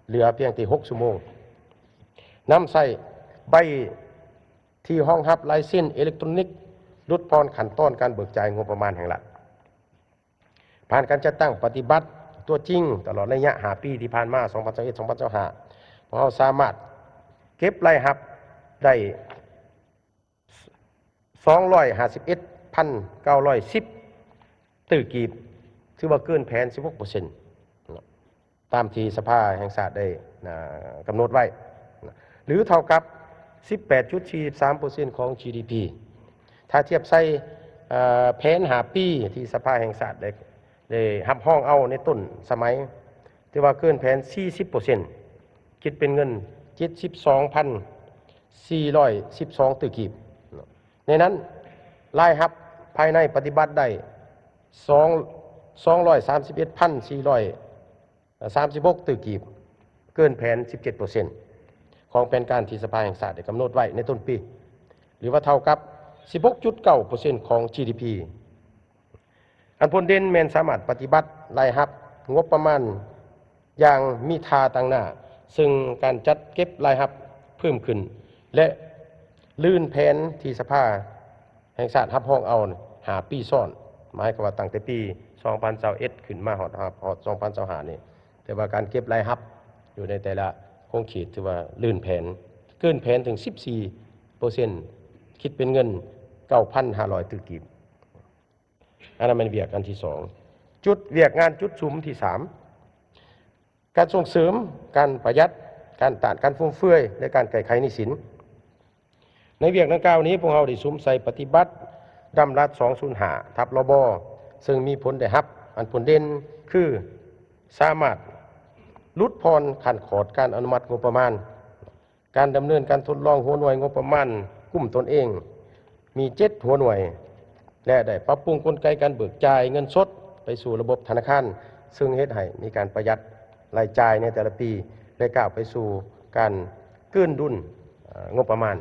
ເຫຼືອພຽງແຕ່ຫົກຊົ່ວໂມງ, ນຳໃຊ້ໃບທີ່ຮອງຮັບລາຍເຊັນເອເລັກໂຕຣນິກ, ຫຼຸດຜ່ອນຂັ້ນຕອນການເບີກຈ່າຍງົບປະມານແຫ່ງລັດ. ຜ່ານການຈັດຕັ້ງປະຕິບັດຕົວຈິງຕະຫຼອດໄລຍະຫ້າປີທີ່ຜ່ານມາ ສອງພັນຊາວເອັດ ສອງພັນຊາວຫ້າ ພວກເຮົາສາມາດເກັບລາຍຮັບໄດ້ ສອງຮ້ອຍຫ້າສິບເອັດພັນເກົ້າຮ້ອຍສິບຕື້ກີບ, ຖືວ່າເກີນແຜນສິບຫົກເປີເຊັນ ຕາມທີ່ສະພາແຫ່ງຊາດໄດ້ ນະ ກຳນົດໄວ້ ນະ ຫຼືເທົ່າກັບສິບແປດຈຸດສີ່ສາມເປີເຊັນຂອງ ຈີ ດີ ພີ. ຖ້າທຽບໃສ່ ເອີ ແຜນຫ້າປີທີ່ສະພາແຫ່ງຊາດໄດ້ ໄດ້ຮັບຮອງເອົາໃນຕົ້ນສະໄໝ ຖືວ່າເກີນແຜນສີ່ສິບເປີເຊັນ ຄິດເປັນເງິນເຈັດສິບສອງພັນສີ່ຮ້ອຍສິບສອງຕື້ກີບ. ໃນນັ້ນ ລາຍຮັບພາຍໃນປະຕິບັດໄດ້ ສອງ ສອງຮ້ອຍສາມສິບເອັດພັນສີ່ຮ້ອຍສາມສິບຫົກຕື້ກີບ, ເກີນແຜນສິບເຈັດເປີເຊັນຂອງແຜນການທີ່ສະພາແຫ່ງຊາດໄດ້ກຳນົດໄວ້ໃນຕົ້ນປີ ຫຼືວ່າເທົ່າກັບສິບຫົກຈຸດເກົ້າເປີເຊັນຂອງ ຈີ ດີ ພີ. ອັນພົ້ນເດັ່ນແມ່ນສາມາດປະຕິບັດລາຍຮັບງົບປະມານຢ່າງມີທ່າຕັ້ງໜ້າ, ເຊິ່ງການຈັດເກັບລາຍຮັບເພີ່ມຂຶ້ນ ແລະ ລື່ນແຜນທີ່ສະພາແຫ່ງຊາດຮັບຮອງເອົາຫ້າປີຊ້ອນ, ໝາຍຄວາມວ່າຕັ້ງແຕ່ປີສອງພັນຊາວເອັດ ຂຶ້ນມາຮອດ ຮອດສອງພັນຊາວຫ້ານີ້, ແຕ່ວ່າການເກັບລາຍຮັບຢູ່ໃນແຕ່ລະຂົງເຂດຖືວ່າລື່ນແຜນ, ເກີນແຜນເຖິງສິບສີ່ເປີເຊັນ ຄິດເປັນເງິນເກົ້າພັນຫ້າຮ້ອຍຕື້ກີບ. ອັນນັ້ນແມ່ນວຽກອັນທີສອງ. ຈຸດ ວຽກງານຈຸດສຸມທີສາມ ການສົ່ງເສີມການປະຢັດ, ການຕ້ານການຟຸມເຟືອຍ ແລະ ການແກ້ໄຂໜີ້ສິນ. ໃນວຽກດັ່ງກ່າວນີ້ ພວກເຮົາໄດ້ສຸມໃສ່ປະຕິບັດດຳລັດສອງສູນຫ້າ ທັບ ລບ ເຊິ່ງມີຜົນໄດ້ຮັບ ອັນຜົນເດັ່ນຄື ສາມາດຫຼຸດຜ່ອນຂັ້ນຂອດການອະນຸມັດງົບປະມານ, ການດຳເນີນການທົດລອງຫົວໜ່ວຍງົບປະມານກຸ້ມຕົນເອງມີເຈັດຫົວໜ່ວຍ ແລະ ໄດ້ປັບປຸງກົນໄກການເບີກຈ່າຍເງິນສົດໄປສູ່ລະບົບທະນາຄານ, ເຊິ່ງເຮັດໃຫ້ມີການປະຢັດລາຍຈ່າຍໃນແຕ່ລະປີ ແລະ ກ້າວໄປສູ່ການເກີນດຸນ ເອີ ງົບປະມານ.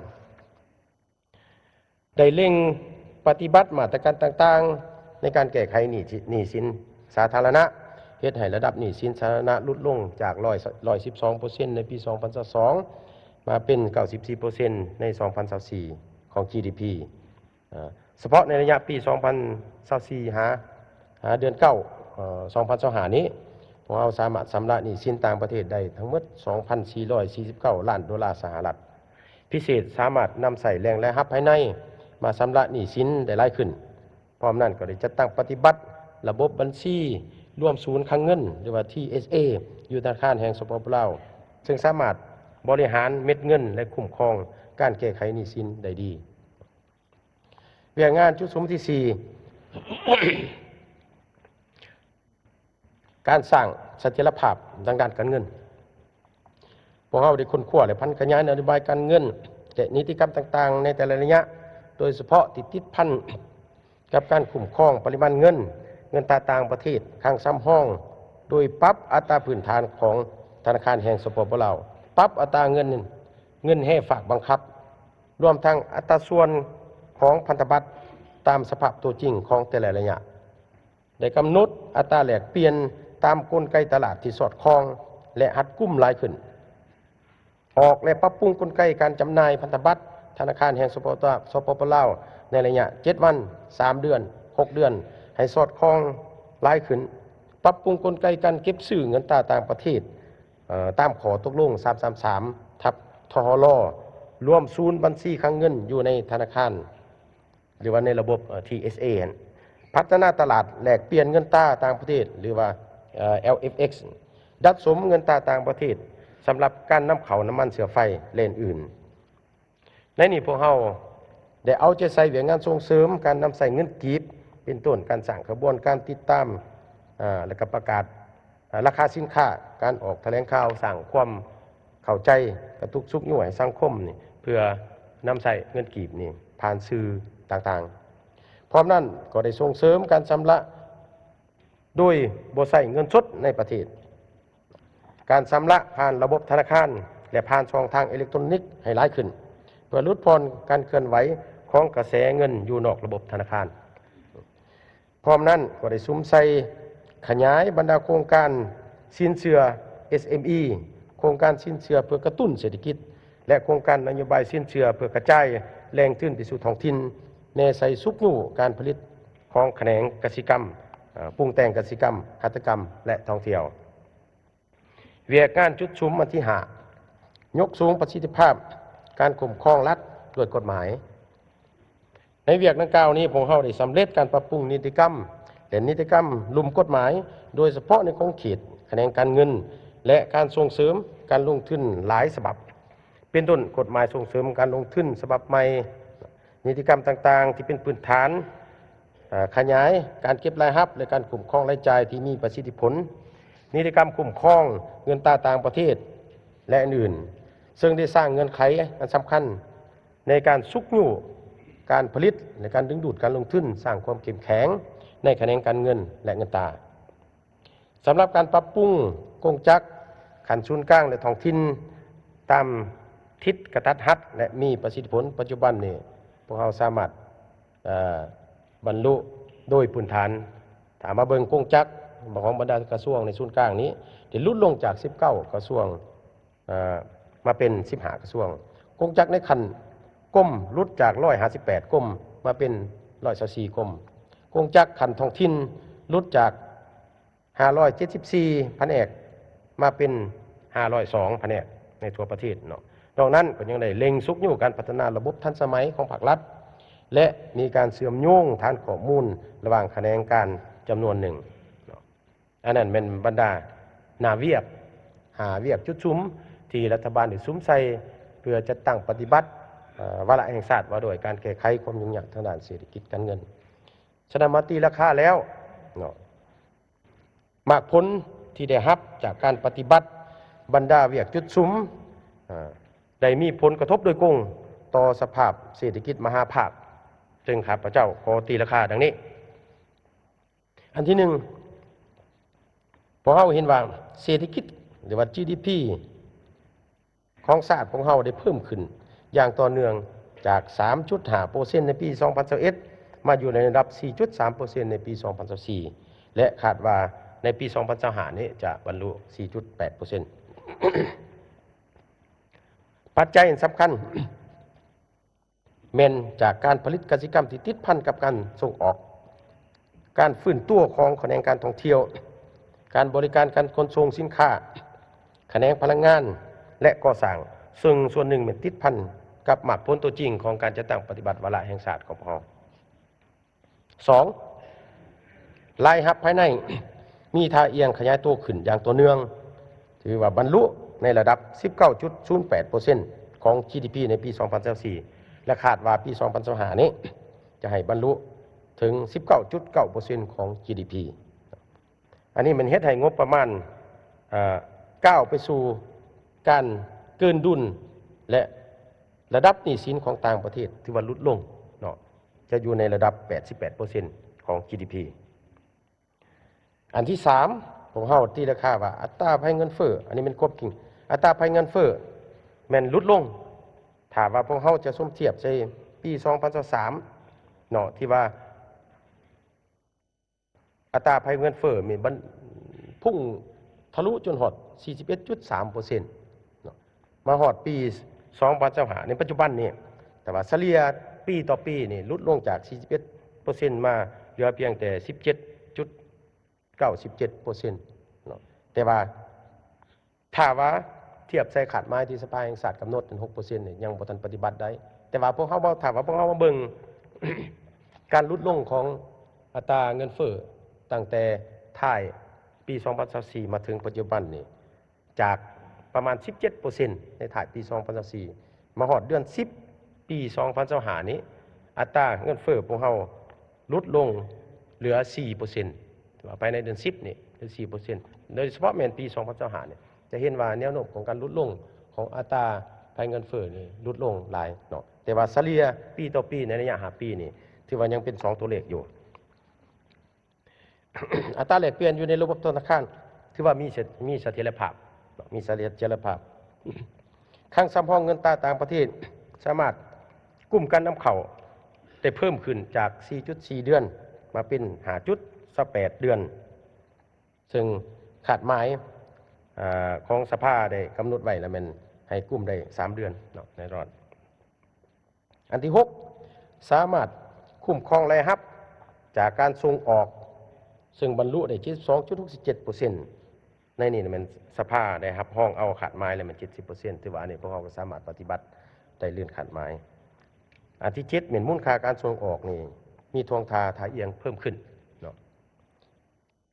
ໄດ້ເລັ່ງປະຕິບັດມາດຕະການຕ່າງໆ ໃນການແກ້ໄຂໜີ້ ໜີ້ສິນສາທາລະນະ, ເຮັດໃຫ້ລະດັບໜີ້ສິນສາທາລະນະຫຼຸດລົງຈາກຮ້ອຍ ຮ້ອຍສິບສອງເປີເຊັນໃນປີສອງພັນຊາວສອງ ມາເປັນເກົ້າສິບສີ່ເປີເຊັນໃນສອງພັນຊາວສີ່ຂອງ ຈີ ດີ ພີ. ເອີ ສະເພາະໃນໄລຍະປີສອງພັນຊາວສີ່ ຫາ ຫາເດືອນເກົ້າ ເອີ ສອງພັນຊາວຫ້ານີ້ ພວກເຮົາສາມາດຊຳລະໜີ້ສິນຕ່າງປະເທດໄດ້ທັງໝົດສອງພັນສີ່ຮ້ອຍສີ່ສິບເກົ້າລ້ານໂດລາສະຫະລັດ. ພິເສດສາມາດນຳໃຊ້ແຫຼ່ງລາຍຮັບພາຍໃນມາຊຳລະໜີ້ສິນໄດ້ຫຼາຍຂຶ້ນ. ພ້ອມນັ້ນກໍໄດ້ຈັດຕັ້ງປະຕິບັດລະບົບບັນຊີລວມສູນຄັງເງິນ ຫຼືວ່າ ທີ ເອສ ເອ ຢູ່ທະນາຄານແຫ່ງ ສປປ ລາວ ເຊິ່ງສາມາດບໍລິຫານເມັດເງິນ ແລະ ຄຸ້ມຄອງການແກ້ໄຂໜີ້ສິນໄດ້ດີ. ວຽກງານຈຸດສຸມທີສີ່ ການສ້າງສະຖຽນລະພາບທາງດ້ານການເງິນ. ພວກເຮົາໄດ້ຄົ້ນຄວ້າ ແລະ ຜັນຂະຫຍາຍນະໂຍບາຍການເງິນ ແລະ ນິຕິກຳຕ່າງໆໃນແຕ່ລະໄລຍະ, ໂດຍສະເພາະທີ່ຕິດພັນກັບການຄຸ້ມຄອງປະລິມານເງິນ, ເງິນຕາຕ່າງປະເທດ, ຄັງສຳຮອງ, ໂດຍປັບອັດຕາພື້ນຖານຂອງທະນາຄານແຫ່ງ ສປປ ລາວ, ປັບອັດຕາເງິນ, ເງິນແຮ່ຝາກບັງຄັບ, ລວມທັງອັດຕາສ່ວນຂອງພັນທະບັດຕາມສະພາບຕົວຈິງຂອງແຕ່ລະໄລຍະ. ໄດ້ກຳນົດອັດຕາແລກປ່ຽນຕາມກົນໄກຕະຫຼາດທີ່ສອດຄ່ອງ ແລະ ຮັດກຸມຫຼາຍຂຶ້ນ. ອອກ ແລະ ປັບປຸງກົນໄກການຈຳໜ່າຍພັນທະບັດທະນາຄານແຫ່ງ ສປປ ລາວ ໃນໄລຍະເຈັດວັນ, ສາມເດືອນ, ຫົກເດືອນ ໃຫ້ສອດຄ່ອງຫຼາຍຂຶ້ນ. ປັບປຸງກົນໄກການເກັບຊື້ເງິນຕາຕ່າງປະເທດ ເອີ ຕາມຂໍ້ຕົກລົງສາມສາມສາມ ທັບ ທຫລ ລວມສູນບັນຊີຄັງເງິນຢູ່ໃນທະນາຄານ ຫຼືວ່າໃນລະບົບ ເອີ ທີ ເອສ ເອ ຫັ້ນ, ພັດທະນາຕະຫຼາດແລກປ່ຽນເງິນຕາຕ່າງປະເທດ ຫຼືວ່າ ເອີ ແອລ ເອັຟ ເອັກ ດັດສົມເງິນຕາຕ່າງປະເທດສຳລັບການນຳເຂົ້ານ້ຳມັນເຊື້ອໄຟ ແລະ ອື່ນໆ. ໃນນີ້ພວກເຮົາໄດ້ເອົາໃຈໃສ່ວຽກງານສົ່ງເສີມການນຳໃຊ້ເງິນກີບ ເປັນຕົ້ນການສ້າງຂະບວນການຕິດຕາມ ເອີ ແລະ ກະປະກາດ ເອີ ລາຄາສິນຄ້າ, ການອອກຖະແຫຼງຂ່າວສ້າງຄວາມເຂົ້າໃຈ, ກະຕຸກຊຸກຍູ້ໃຫ້ສັງຄົມນີ້ ເພື່ອນຳໃຊ້ເງິນກີບນີ້ຜ່ານສື່ຕ່າງໆ. ພ້ອມນັ້ນກໍໄດ້ສົ່ງເສີມການຊຳລະໂດຍບໍ່ໃຊ້ເງິນສົດໃນປະເທດ, ການຊຳລະຜ່ານລະບົບທະນາຄານ ແລະ ຜ່ານຊ່ອງທາງເອເລັກໂຕຣນິກໃຫ້ຫຼາຍຂຶ້ນ, ພື່ອຫຼຸດຜ່ອນການເຄື່ອນໄຫວຂອງກະແສເງິນຢູ່ນອກລະບົບທະນາຄານ. ພ້ອມນັ້ນກໍໄດ້ສຸມໃສ່ຂະຫຍາຍບັນດາໂຄງການສິນເຊື່ອ ເອສເອັມອີ ໂຄງການສິນເຊື່ອເພື່ອກະຕຸ້ນເສດຖະກິດ ແລະ ໂຄງການນະໂຍບາຍສິນເຊື່ອເພື່ອກະຈາຍແຫຼ່ງທຶນໄປສູ່ທ້ອງຖິ່ນ, ແນໃສ່ຊຸກຍູ້ການຜະລິດຂອງຂະແໜງກະສິກຳ, ເອີ່ ປຸງແຕ່ງກະສິກຳ, ຫັດຖະກຳ ແລະ ທ່ອງທ່ຽວ. ວຽກງານຈຸດສຸມອັນທີຫ້າ ຍົກສູງປະສິດທິພາບການຄຸ້ມຄອງລັດດ້ວຍກົດໝາຍ. ໃນວຽກດັ່ງກ່າວນີ້, ພວກເຮົາໄດ້ສຳເລັດການປັບປຸງນິຕິກຳ ແລະ ນິຕິກຳລຸ່ມກົດໝາຍ, ໂດຍສະເພາະໃນຂົງເຂດຂະແໜງການເງິນ ແລະ ການສົ່ງເສີມການລົງທຶນຫຼາຍສະບັບ, ເປັນຕົ້ນ ກົດໝາຍສົ່ງເສີມການລົງທຶນສະບັບໃໝ່, ນິຕິກຳຕ່າງໆທີ່ເປັນພື້ນຖານ, ເອີ່ ຂະຫຍາຍການເກັບລາຍຮັບ ແລະ ການຄຸ້ມຄອງລາຍຈ່າຍທີ່ມີປະສິດທິຜົນ, ນິຕິກຳຄຸ້ມຄອງເງິນຕາຕ່າງປະເທດ ແລະ ອື່ນໆ, ເຊິ່ງໄດ້ສ້າງເງື່ອນໄຂອັນສຳຄັນໃນການຊຸກຍູ້ການຜະລິດ ແລະ ການດຶງດູດການລົງທຶນ, ສ້າງຄວາມເຂັ້ມແຂງໃນຂະແໜງການເງິນ ແລະ ເງິນຕາ. ສຳລັບການປັບປຸງກົງຈັກຂັ້ນສູນກາງ ແລະ ທ້ອງຖິ່ນຕາມທິດກະທັດຮັດ ແລະ ມີປະສິດທິຜົນ, ປັດຈຸບັນນີ້ພວກເຮົາສາມາດ ເອີ່ ບັນລຸໂດຍພື້ນຖານ. ຖ້າມາເບິ່ງກົງຈັກຂອງບັນດາກະຊວງໃນສູນກາງນີ້ ໄດ້ຫຼຸດລົງຈາກສິບເກົ້າກະຊວງ ເອີ່ ມາເປັນສິບຫ້າກະຊວງ. ກົງຈັກໃນຂັ້ນກົມຫຼຸດຈາກຮ້ອຍຫ້າສິບແປດກົມ ມາເປັນຮ້ອຍຊາວສີ່ກົມ. ກົງຈັກຂັ້ນທ້ອງຖິ່ນຫຼຸດຈາກ ຫ້າຮ້ອຍເຈັດສິບສີ່ພະແນກ ມາເປັນຫ້າຮ້ອຍສອງພະແນກໃນທົ່ວປະເທດເນາະ. ນອກນັ້ນກໍຍັງໄດ້ເລັ່ງຊຸກຍູ້ການພັດທະນາລະບົບທັນສະໄໝຂອງພາກລັດ ແລະ ມີການເຊື່ອມໂຍງຖານຂໍ້ມູນລະຫວ່າງຂະແໜງການຈຳນວນໜຶ່ງເນາະ. ອັນນັ້ນແມ່ນບັນດາໜ້າວຽກ ຫ້າວຽກຈຸດສຸມທີ່ລັດຖະບານໄດ້ສຸມໃສ່ ເພື່ອຈັດຕັ້ງປະຕິບັດ ເອີ່ ວາລະແຫ່ງຊາດວ່າດ້ວຍການແກ້ໄຂຄວາມຫຍຸ້ງຍາກທາງດ້ານເສດຖະກິດການເງິນ. ສະນັ້ນມາຕີລາຄາແລ້ວເນາະ ໝາກຜົນທີ່ໄດ້ຮັບຈາກການປະຕິບັດບັນດາວຽກຈຸດສຸມ ເອີ່ ໄດ້ມີຜົນກະທົບໂດຍກົງຕໍ່ສະພາບເສດຖະກິດມະຫາພາກ, ເຊິ່ງຂ້າພະເຈົ້າຂໍຕີລາຄາດັ່ງນີ້. ອັນທີໜຶ່ງ, ພວກເຮົາເຫັນວ່າເສດຖະກິດ ຫຼືວ່າ ຈີດີພີ ຂອງຊາດຂອງເຮົາໄດ້ເພີ່ມຂຶ້ນຢ່າງຕໍ່ເນື່ອງ ຈາກສາມຈຸດຫ້າເປີເຊັນໃນປີສອງພັນຊາວເອັດ ມາຢູ່ໃນລະດັບສີ່ຈຸດສາມເປີເຊັນໃນປີສອງພັນຊາວສີ່ ແລະ ຄາດວ່າໃນປີສອງພັນຊາວຫ້ານີ້ຈະບັນລຸສີ່ຈຸດແປດເປີເຊັນ. ປັດໄຈສຳຄັນ ແມ່ນຈາກການຜະລິດກະສິກຳທີ່ຕິດພັນກັບການສົ່ງອອກ, ການຟື້ນຕົວຂອງຂະແໜງການທ່ອງທ່ຽວ, ການບໍລິການການຂົນສົ່ງສິນຄ້າ, ຂະແໜງພະລັງງານ ແລະ ກໍ່ສ້າງ, ເຊິ່ງສ່ວນໜຶ່ງແມ່ນຕິດພັນກັບໝາກຜົນຕົວຈິງຂອງການຈັດຕັ້ງປະຕິບັດວາລະແຫ່ງຊາດຂອງພວກເຮົາ. ສອງ, ລາຍຮັບພາຍໃນມີທ່າອ່ຽງຂະຫຍາຍໂຕຂຶ້ນຢ່າງຕໍ່ເນື່ອງ, ຖືວ່າບັນລຸໃນລະດັບສິບເກົ້າຈຸດສູນແປດເປີເຊັນຂອງ ຈີດີພີ ໃນປີສອງພັນຊາວສີ່ ແລະ ຄາດວ່າປີສອງພັນຊາວຫ້ານີ້ຈະໃຫ້ບັນລຸເຖິງສິບເກົ້າຈຸດເກົ້າເປີເຊັນຂອງ ຈີດີພີ. ອັນນີ້ແມ່ນເຮັດໃຫ້ງົບປະມານ ເອີ່ ກ້າວໄປສູ່ການເກີນດຸນ ແລະ ລະດັບໜີ້ສິນຂອງຕ່າງປະເທດຖືວ່າຫຼຸດລົງເນາະ, ຈະຢູ່ໃນລະດັບແປດສິບແປດເປີເຊັນຂອງ ຈີດີພີ. ອັນທີສາມ, ພວກເຮົາຕີລາຄາວ່າອັດຕາໄພເງິນເຟີ້, ອັນນີ້ແມ່ນຄວາມຈິງ, ອັດຕາໄພເງິນເຟີ້ແມ່ນຫຼຸດລົງ. ຖ້າວ່າພວກເຮົາຈະສົມທຽບໃສ່ປີສອງພັນຊາວສາມເນາະ ທີ່ວ່າ ອັດຕາໄພເງິນເຟີ້ມີບັນ ພຸ່ງທະລຸຈົນຮອດສີ່ສິບເອັດຈຸດສາມເປີເຊັນເນາະ, ມາຮອດປີສອງພັນຊາວຫ້າ ໃນປັດຈຸບັນນີ້, ແຕ່ວ່າສະເລ່ຍປີຕໍ່ປີນີ້ຫຼຸດລົງຈາກສີ່ສິບເອັດເປີເຊັນມາເຫຼືອພຽງແຕ່ສິບເຈັດຈຸດເກົ້າສິບເຈັດເປີເຊັນເນາະ. ແຕ່ວ່າ ຖ້າວ່າທຽບໃສ່ຄາດໝາຍທີ່ສະພາແຫ່ງຊາດກຳນົດນັ້ນ ຫົກເປີເຊັນນີ້ຍັງບໍ່ທັນປະຕິບັດໄດ້. ແຕ່ວ່າພວກເຮົາມາ ຖ້າວ່າພວກເຮົາມາເບິ່ງການຫຼຸດລົງຂອງອັດຕາເງິນເຟີ້ຕັ້ງແຕ່ທ້າຍປີສອງພັນຊາວສີ່ມາເຖິງປັດຈຸບັນນີ້ ຈາກປະມານສິບເຈັດເປີເຊັນໃນທ້າຍປີສອງພັນຊາວສີ່ ມາຮອດເດືອນສິບ ປີສອງພັນຊາວຫ້ານີ້ ອັດຕາເງິນເຟີ້ພວກເຮົາຫຼຸດລົງເຫຼືອສີ່ເປີເຊັນ ວ່າພາຍໃນເດືອນສິບນີ້ເຫຼືອສີ່ເປີເຊັນ ໂດຍສະເພາະແມ່ນປີສອງພັນຊາວຫ້ານີ້ ຈະເຫັນວ່າແນວໂນ້ມຂອງການຫຼຸດລົງຂອງອັດຕາໄພເງິນເຟີ້ນີ້ຫຼຸດລົງຫຼາຍເນາະ. ແຕ່ວ່າສະເລ່ຍປີຕໍ່ປີໃນໄລຍະຫ້າປີນີ້ ຖືວ່າຍັງເປັນສອງຕົວເລກຢູ່. ອັດຕາແລກປ່ຽນຢູ່ໃນລະບົບທະນາຄານ ຖືວ່າມີເສ ມີສະຖຽນລະພາບເນາະ ມີສະຖຽນລະພາບ. ຄັງສຳຮອງເງິນຕາຕ່າງປະເທດ ສາມາດກຸມການນຳເຂົ້າໄດ້ເພີ່ມຂຶ້ນຈາກ ສີ່ຈຸດສີ່ ເດືອນ ມາເປັນ ຫ້າຈຸດຊາວແປດ ເດືອນ ເຊິ່ງຄາດໝາຍ ອາ ຂອງສະພາໄດ້ກຳນົດໄວ້ແລ້ວແມ່ນໃຫ້ກຸມໄດ້ ສາມ ເດືອນເນາະ ແນ່ນອນ. ອັນທີຫົກ ສາມາດຄຸ້ມຄອງລາຍຮັບຈາກການສົ່ງອອກ ເຊິ່ງບັນລຸໄດ້ ເຈັດສິບສອງຈຸດຫົກສິບເຈັດເປີເຊັນ. ໃນນີ້ແມ່ນສະພາໄດ້ຮັບຮອງເອົາຄາດໝາຍແລ້ວແມ່ນ ເຈັດສິບເປີເຊັນ ຖືວ່າອັນນີ້ພວກເຮົາກໍສາມາດປະຕິບັດໄດ້ເກີນຄາດໝາຍ. ອັນທີເຈັດ ແມ່ນມູນຄ່າການສົ່ງອອກນີ້ມີທ່ວງທ່າທ່າອ່ຽງເພີ່ມຂຶ້ນເນາະ.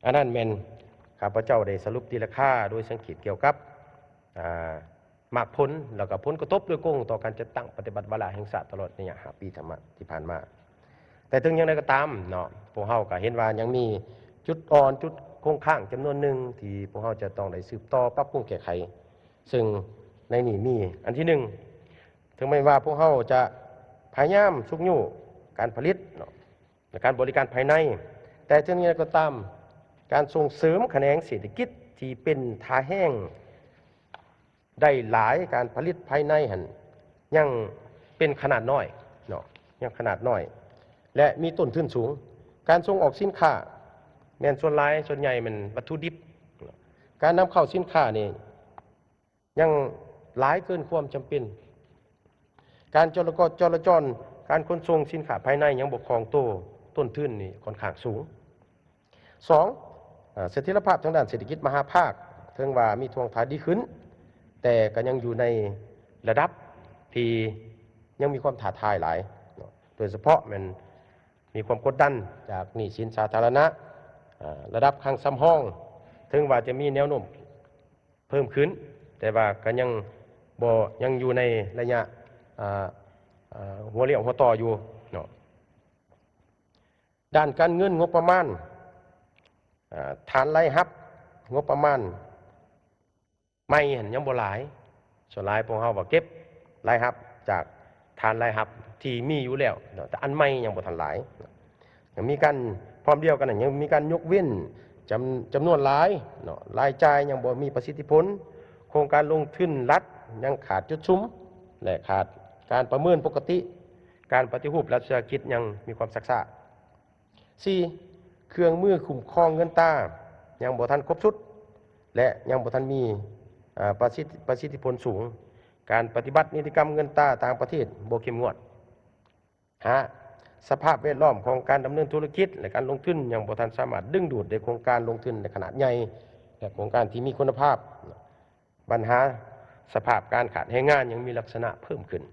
ອັນນັ້ນແມ່ນຂ້າພະເຈົ້າໄດ້ສະຫຼຸບຕີລາຄາໂດຍສັງເກດກ່ຽວກັບ ອາ ໝາກຜົນ ແລ້ວກໍຜົນກະທົບໂດຍກົງຕໍ່ການຈັດຕັ້ງປະຕິບັດວາລະແຫ່ງຊາດຕະຫຼອດໄລຍະຫ້າປີທີ່ຜ່ານມາ. ແຕ່ເຖິງຢ່າງໃດກໍຕາມເນາະ ພວກເຮົາກໍເຫັນວ່າຍັງມີຈຸດອ່ອນ ຈຸດຄົງຄ້າງຈຳນວນໜຶ່ງທີ່ພວກເຮົາຈະຕ້ອງໄດ້ສືບຕໍ່ປັບປຸງແກ້ໄຂ. ເຊິ່ງໃນນີ້ມີ ອັນທີໜຶ່ງ ເຖິງແມ່ນວ່າພວກເຮົາຈະພະຍາຍາມຊຸກຍູ້ການຜະລິດເນາະ ແລະ ການບໍລິການພາຍໃນ, ແຕ່ເຖິງຢ່າງໃດກໍຕາມ ການສົ່ງເສີມຂະແໜງເສດຖະກິດທີ່ເປັນທ່າແຮງໄດ້ຫຼາຍ, ການຜະລິດພາຍໃນຫັ້ນຍັງເປັນຂະໜາດນ້ອຍເນາະ, ຍັງຂະໜາດນ້ອຍ ແລະ ມີຕົ້ນທຶນສູງ. ການສົ່ງອອກສິນຄ້າແມ່ນສ່ວນຫຼາຍ, ສ່ວນໃຫຍ່ແມ່ນວັດຖຸດິບ. ການນຳເຂົ້າສິນຄ້ານີ້ ຍັງຫຼາຍເກີນຄວາມຈຳເປັນ. ການຈະລະກອນ ຈະລາຈອນ ການຂົນສົ່ງສິນຄ້າພາຍໃນຍັງບໍ່ຄ່ອງໂຕ, ຕົ້ນທຶນນີ້ຂ້ອນຂ້າງສູງ. ສອງ ເອີ ສະຖຽນລະພາບທາງດ້ານເສດຖະກິດມະຫາພາກ ເຖິງວ່າມີທ່ວງທ່າດີຂຶ້ນ, ແຕ່ກໍຍັງຢູ່ໃນລະດັບທີ່ຍັງມີຄວາມທ້າທາຍຫຼາຍເນາະ, ໂດຍສະເພາະແມ່ນມີຄວາມກົດດັນຈາກໜີ້ສິນສາທາລະນະ, ເອີ ລະດັບຄັງສຳຮອງ ເຖິງວ່າຈະມີແນວໂນ້ມ ເພີ່ມຂຶ້ນ, ແຕ່ວ່າກໍຍັງບໍ່ ຍັງຢູ່ໃນໄລຍະ ອ່າ ອ່າ ຫົວລ້ຽວຫົວຕໍ່ຢູ່ເນາະ. ດ້ານການເງິນ ງົບປະມານ ອ່າ ຖານລາຍຮັບ ງົບປະມານໃໝ່ຫັ້ນຍັງບໍ່ຫຼາຍ, ສ່ວນຫຼາຍພວກເຮົາວ່າເກັບລາຍຮັບຈາກ ຖານລາຍຮັບທີ່ມີຢູ່ແລ້ວເນາະ, ແຕ່ອັນໃໝ່ຍັງບໍ່ທັນຫຼາຍ. ຍັງມີການ ພ້ອມດຽວກັນນັ້ນ ຍັງມີການຍົກເວັ້ນຈຳ ຈຳນວນຫຼາຍເນາະ, ລາຍຈ່າຍຍັງບໍ່ມີປະສິດທິຜົນ, ໂຄງການລົງທຶນລັດຍັງຂາດຈຸດສຸມ ແລະ ຂາດການປະເມີນປົກກະຕິ, ການປະຕິຮູບລັດວິສາຫະກິດຍັງມີຄວາມຊັກຊ້າ. ສີ່ ເຄື່ອງມືຄຸ້ມຄອງເງິນຕາຍັງບໍ່ທັນຄົບຊຸດ ແລະ ຍັງບໍ່ທັນມີ ເອີ ປະສິດ ປະສິດທິຜົນສູງ, ການປະຕິບັດນິຕິກຳເງິນຕາຕ່າງປະເທດບໍ່ເຂັ້ມງວດ. ຫ້າ ສະພາບແວດລ້ອມຂອງການດຳເນີນທຸລະກິດ ແລະ ການລົງທຶນຍັງບໍ່ທັນສາມາດດຶງດູດໄດ້ໂຄງການລົງທຶນໃນຂະໜາດໃຫຍ່ ແລະ ໂຄງການທີ່ມີຄຸນນະພາບ. ບັນຫາສະພາບການຂາດແຮງງານຍັງມີລັກສະນະເພີ່ມຂຶ້ນ.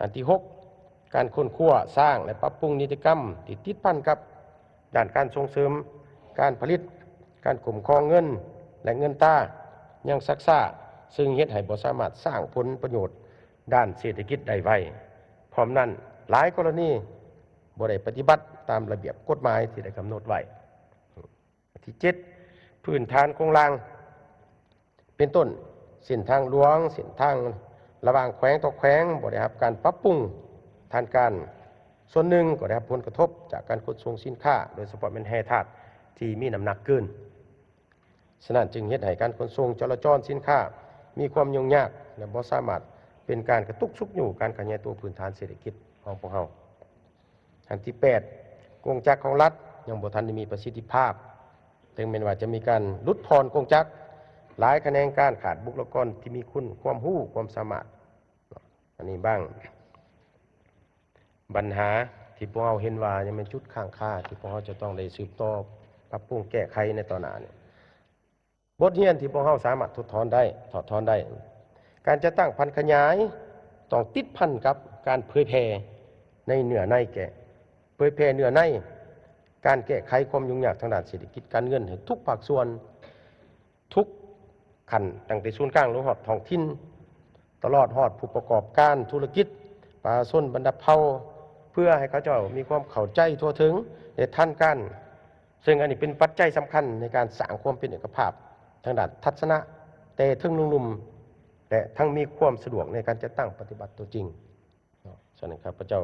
ອັນທີຫົກ ການຄົ້ນຄວ້າ, ສ້າງ ແລະ ປັບປຸງນິຕິກຳທີ່ຕິດພັນກັບດ້ານການສົ່ງເສີມການຜະລິດ, ການຄຸ້ມຄອງເງິນ ແລະ ເງິນຕາຍັງຊັກຊ້າ, ເຊິ່ງເຮັດໃຫ້ບໍ່ສາມາດສ້າງຜົນປະໂຫຍດດ້ານເສດຖະກິດໄດ້ໄວ. ພ້ອມນັ້ນ, ຫຼາຍກໍລະນີບໍ່ໄດ້ປະຕິບັດຕາມລະບຽບກົດໝາຍທີ່ໄດ້ກຳນົດໄວ້. ທີເຈັດ ພື້ນຖານໂຄງລ່າງ ເປັນຕົ້ນ ເສັ້ນທາງຫຼວງ, ເສັ້ນທາງລະຫວ່າງແຂວງຕໍ່ແຂວງ ບໍ່ໄດ້ຮັບການປັບປຸງທັນການ, ສ່ວນໜຶ່ງກໍໄດ້ຮັບຜົນກະທົບຈາກການຂົນສົ່ງສິນຄ້າ, ໂດຍສະເພາະແມ່ນແຮ່ທາດທີ່ມີນ້ຳໜັກເກີນ. ສະນັ້ນຈຶ່ງເຮັດໃຫ້ການຂົນສົ່ງຈະລາຈອນສິນຄ້າມີຄວາມຫຍຸ້ງຍາກ ແລະ ບໍ່ສາມາດເປັນການກະຕຸກຊຸກຍູ້ການຂະຫຍາຍຕົວພື້ນຖານເສດຖະກິດຂອງພວກເຮົາ. ອັນທີແປດ ກົງຈັກຂອງລັດຍັງບໍ່ທັນໄດ້ມີປະສິດທິພາບ, ເຖິງແມ່ນວ່າຈະມີການຫຼຸດຜ່ອນກົງຈັກ, ຫຼາຍຂະແໜງການຂາດບຸກລະກອນທີ່ມີຄຸນ ຄວາມຮູ້ ຄວາມສາມາດ. ອັນນີ້ບາງບັນຫາທີ່ພວກເຮົາເຫັນວ່າຍັງແມ່ນຈຸດຄ້າງຄາທີ່ພວກເຮົາຈະຕ້ອງໄດ້ສືບຕໍ່ປັບປຸງແກ້ໄຂໃນຕໍ່ໜ້ານີ້. ບົດຮຽນທີ່ພວກເຮົາສາມາດຖອດຖອນໄດ້, ຖອດຖອນໄດ້, ການຈັດຕັ້ງຜັນຂະຫຍາຍຕ້ອງຕິດພັນກັບການເຜີຍແຜ່ໃນເນື້ອໃນແກ່, ເຜີຍແຜ່ເນື້ອໃນການແກ້ໄຂຄວາມຫຍຸ້ງຍາກທາງດ້ານເສດຖະກິດການເງິນໃຫ້ທຸກພາກສ່ວນ, ທຸກຂັ້ນ, ຕັ້ງແຕ່ສູນກາງລົງຮອດທ້ອງຖິ່ນ, ຕະຫຼອດຮອດຜູ້ປະກອບການທຸລະກິດ, ປະຊາຊົນບັນດາເຜົ່າ, ເພື່ອໃຫ້ເຂົາເຈົ້າມີຄວາມເຂົ້າໃຈທົ່ວເຖິງ ແລະ ທັນການ. ເຊິ່ງອັນນີ້ເປັນປັດໄຈສຳຄັນໃນການສ້າງຄວາມເປັນເອກະພາບທາງດ້ານທັດສະນະແຕ່ເທິງລຸ່ມໆ ແລະ ທັງມີຄວາມສະດວກໃນການຈັດຕັ້ງປະຕິບັດຕົວຈິງເນາະ. ສະນັ້ນ ຂ້າພະເຈົ້າ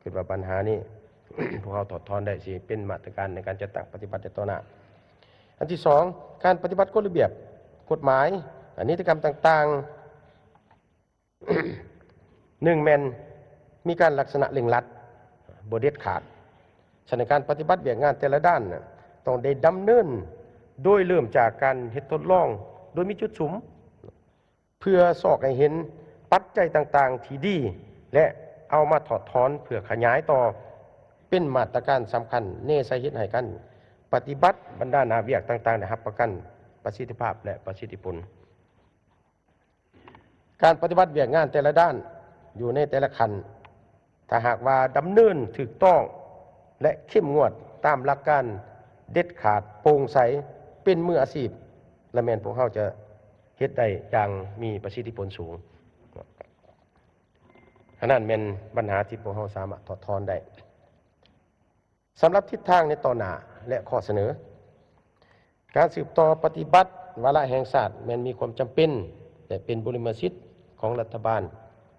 ຄິດວ່າບັນຫານີ້ ພວກເຮົາຖອດຖອນໄດ້ ຊິເປັນມາດຕະການໃນການຈັດຕັ້ງປະຕິບັດໃນຕໍ່ໜ້າ. ອັນທີສອງ ການປະຕິບັດກົດລະບຽບ, ກົດໝາຍ, ນິຕິກຳຕ່າງໆ. ໜຶ່ງແມ່ນມີການລັກສະນະເລັ່ງລັດ, ບໍ່ເດັດຂາດ. ສະນັ້ນ ການປະຕິບັດວຽກງານແຕ່ລະດ້ານນະ ຕ້ອງໄດ້ດຳເນີນໂດຍເລີ່ມຈາກການເຮັດທົດລອງໂດຍມີຈຸດສຸມ ເພື່ອຊອກໃຫ້ເຫັນປັດໄຈຕ່າງໆທີ່ດີ ແລະ ເອົາມາຖອດຖອນເພື່ອຂະຫຍາຍຕໍ່ເປັນມາດຕະການສຳຄັນ ແນໃສ່ເຮັດໃຫ້ການປະຕິບັດບັນດາໜ້າວຽກຕ່າງໆໄດ້ຮັບປະກັນປະສິດທິພາບ ແລະ ປະສິດທິຜົນ. ການປະຕິບັດວຽກງານແຕ່ລະດ້ານຢູ່ໃນແຕ່ລະຂັ້ນ ຖ້າຫາກວ່າດຳເນີນຖືກຕ້ອງ ແລະ ເຂັ້ມງວດຕາມຫຼັກການເດັດຂາດ, ໂປ່ງໃສ, ເປັນມືອາຊີບ ລະແມ່ນພວກເຮົາຈະເຮັດໄດ້ຢ່າງມີປະສິດທິຜົນສູງ. ອັນນັ້ນແມ່ນບັນຫາທີ່ພວກເຮົາສາມາດຖອດຖອນໄດ້. ສຳລັບທິດທາງໃນຕໍ່ໜ້າ ແລະ ຂໍ້ສະເໜີ, ການສືບຕໍ່ປະຕິບັດວາລະແຫ່ງຊາດແມ່ນມີຄວາມຈຳເປັນ ແລະ ເປັນບຸລິມະສິດຂອງລັດຖະບານ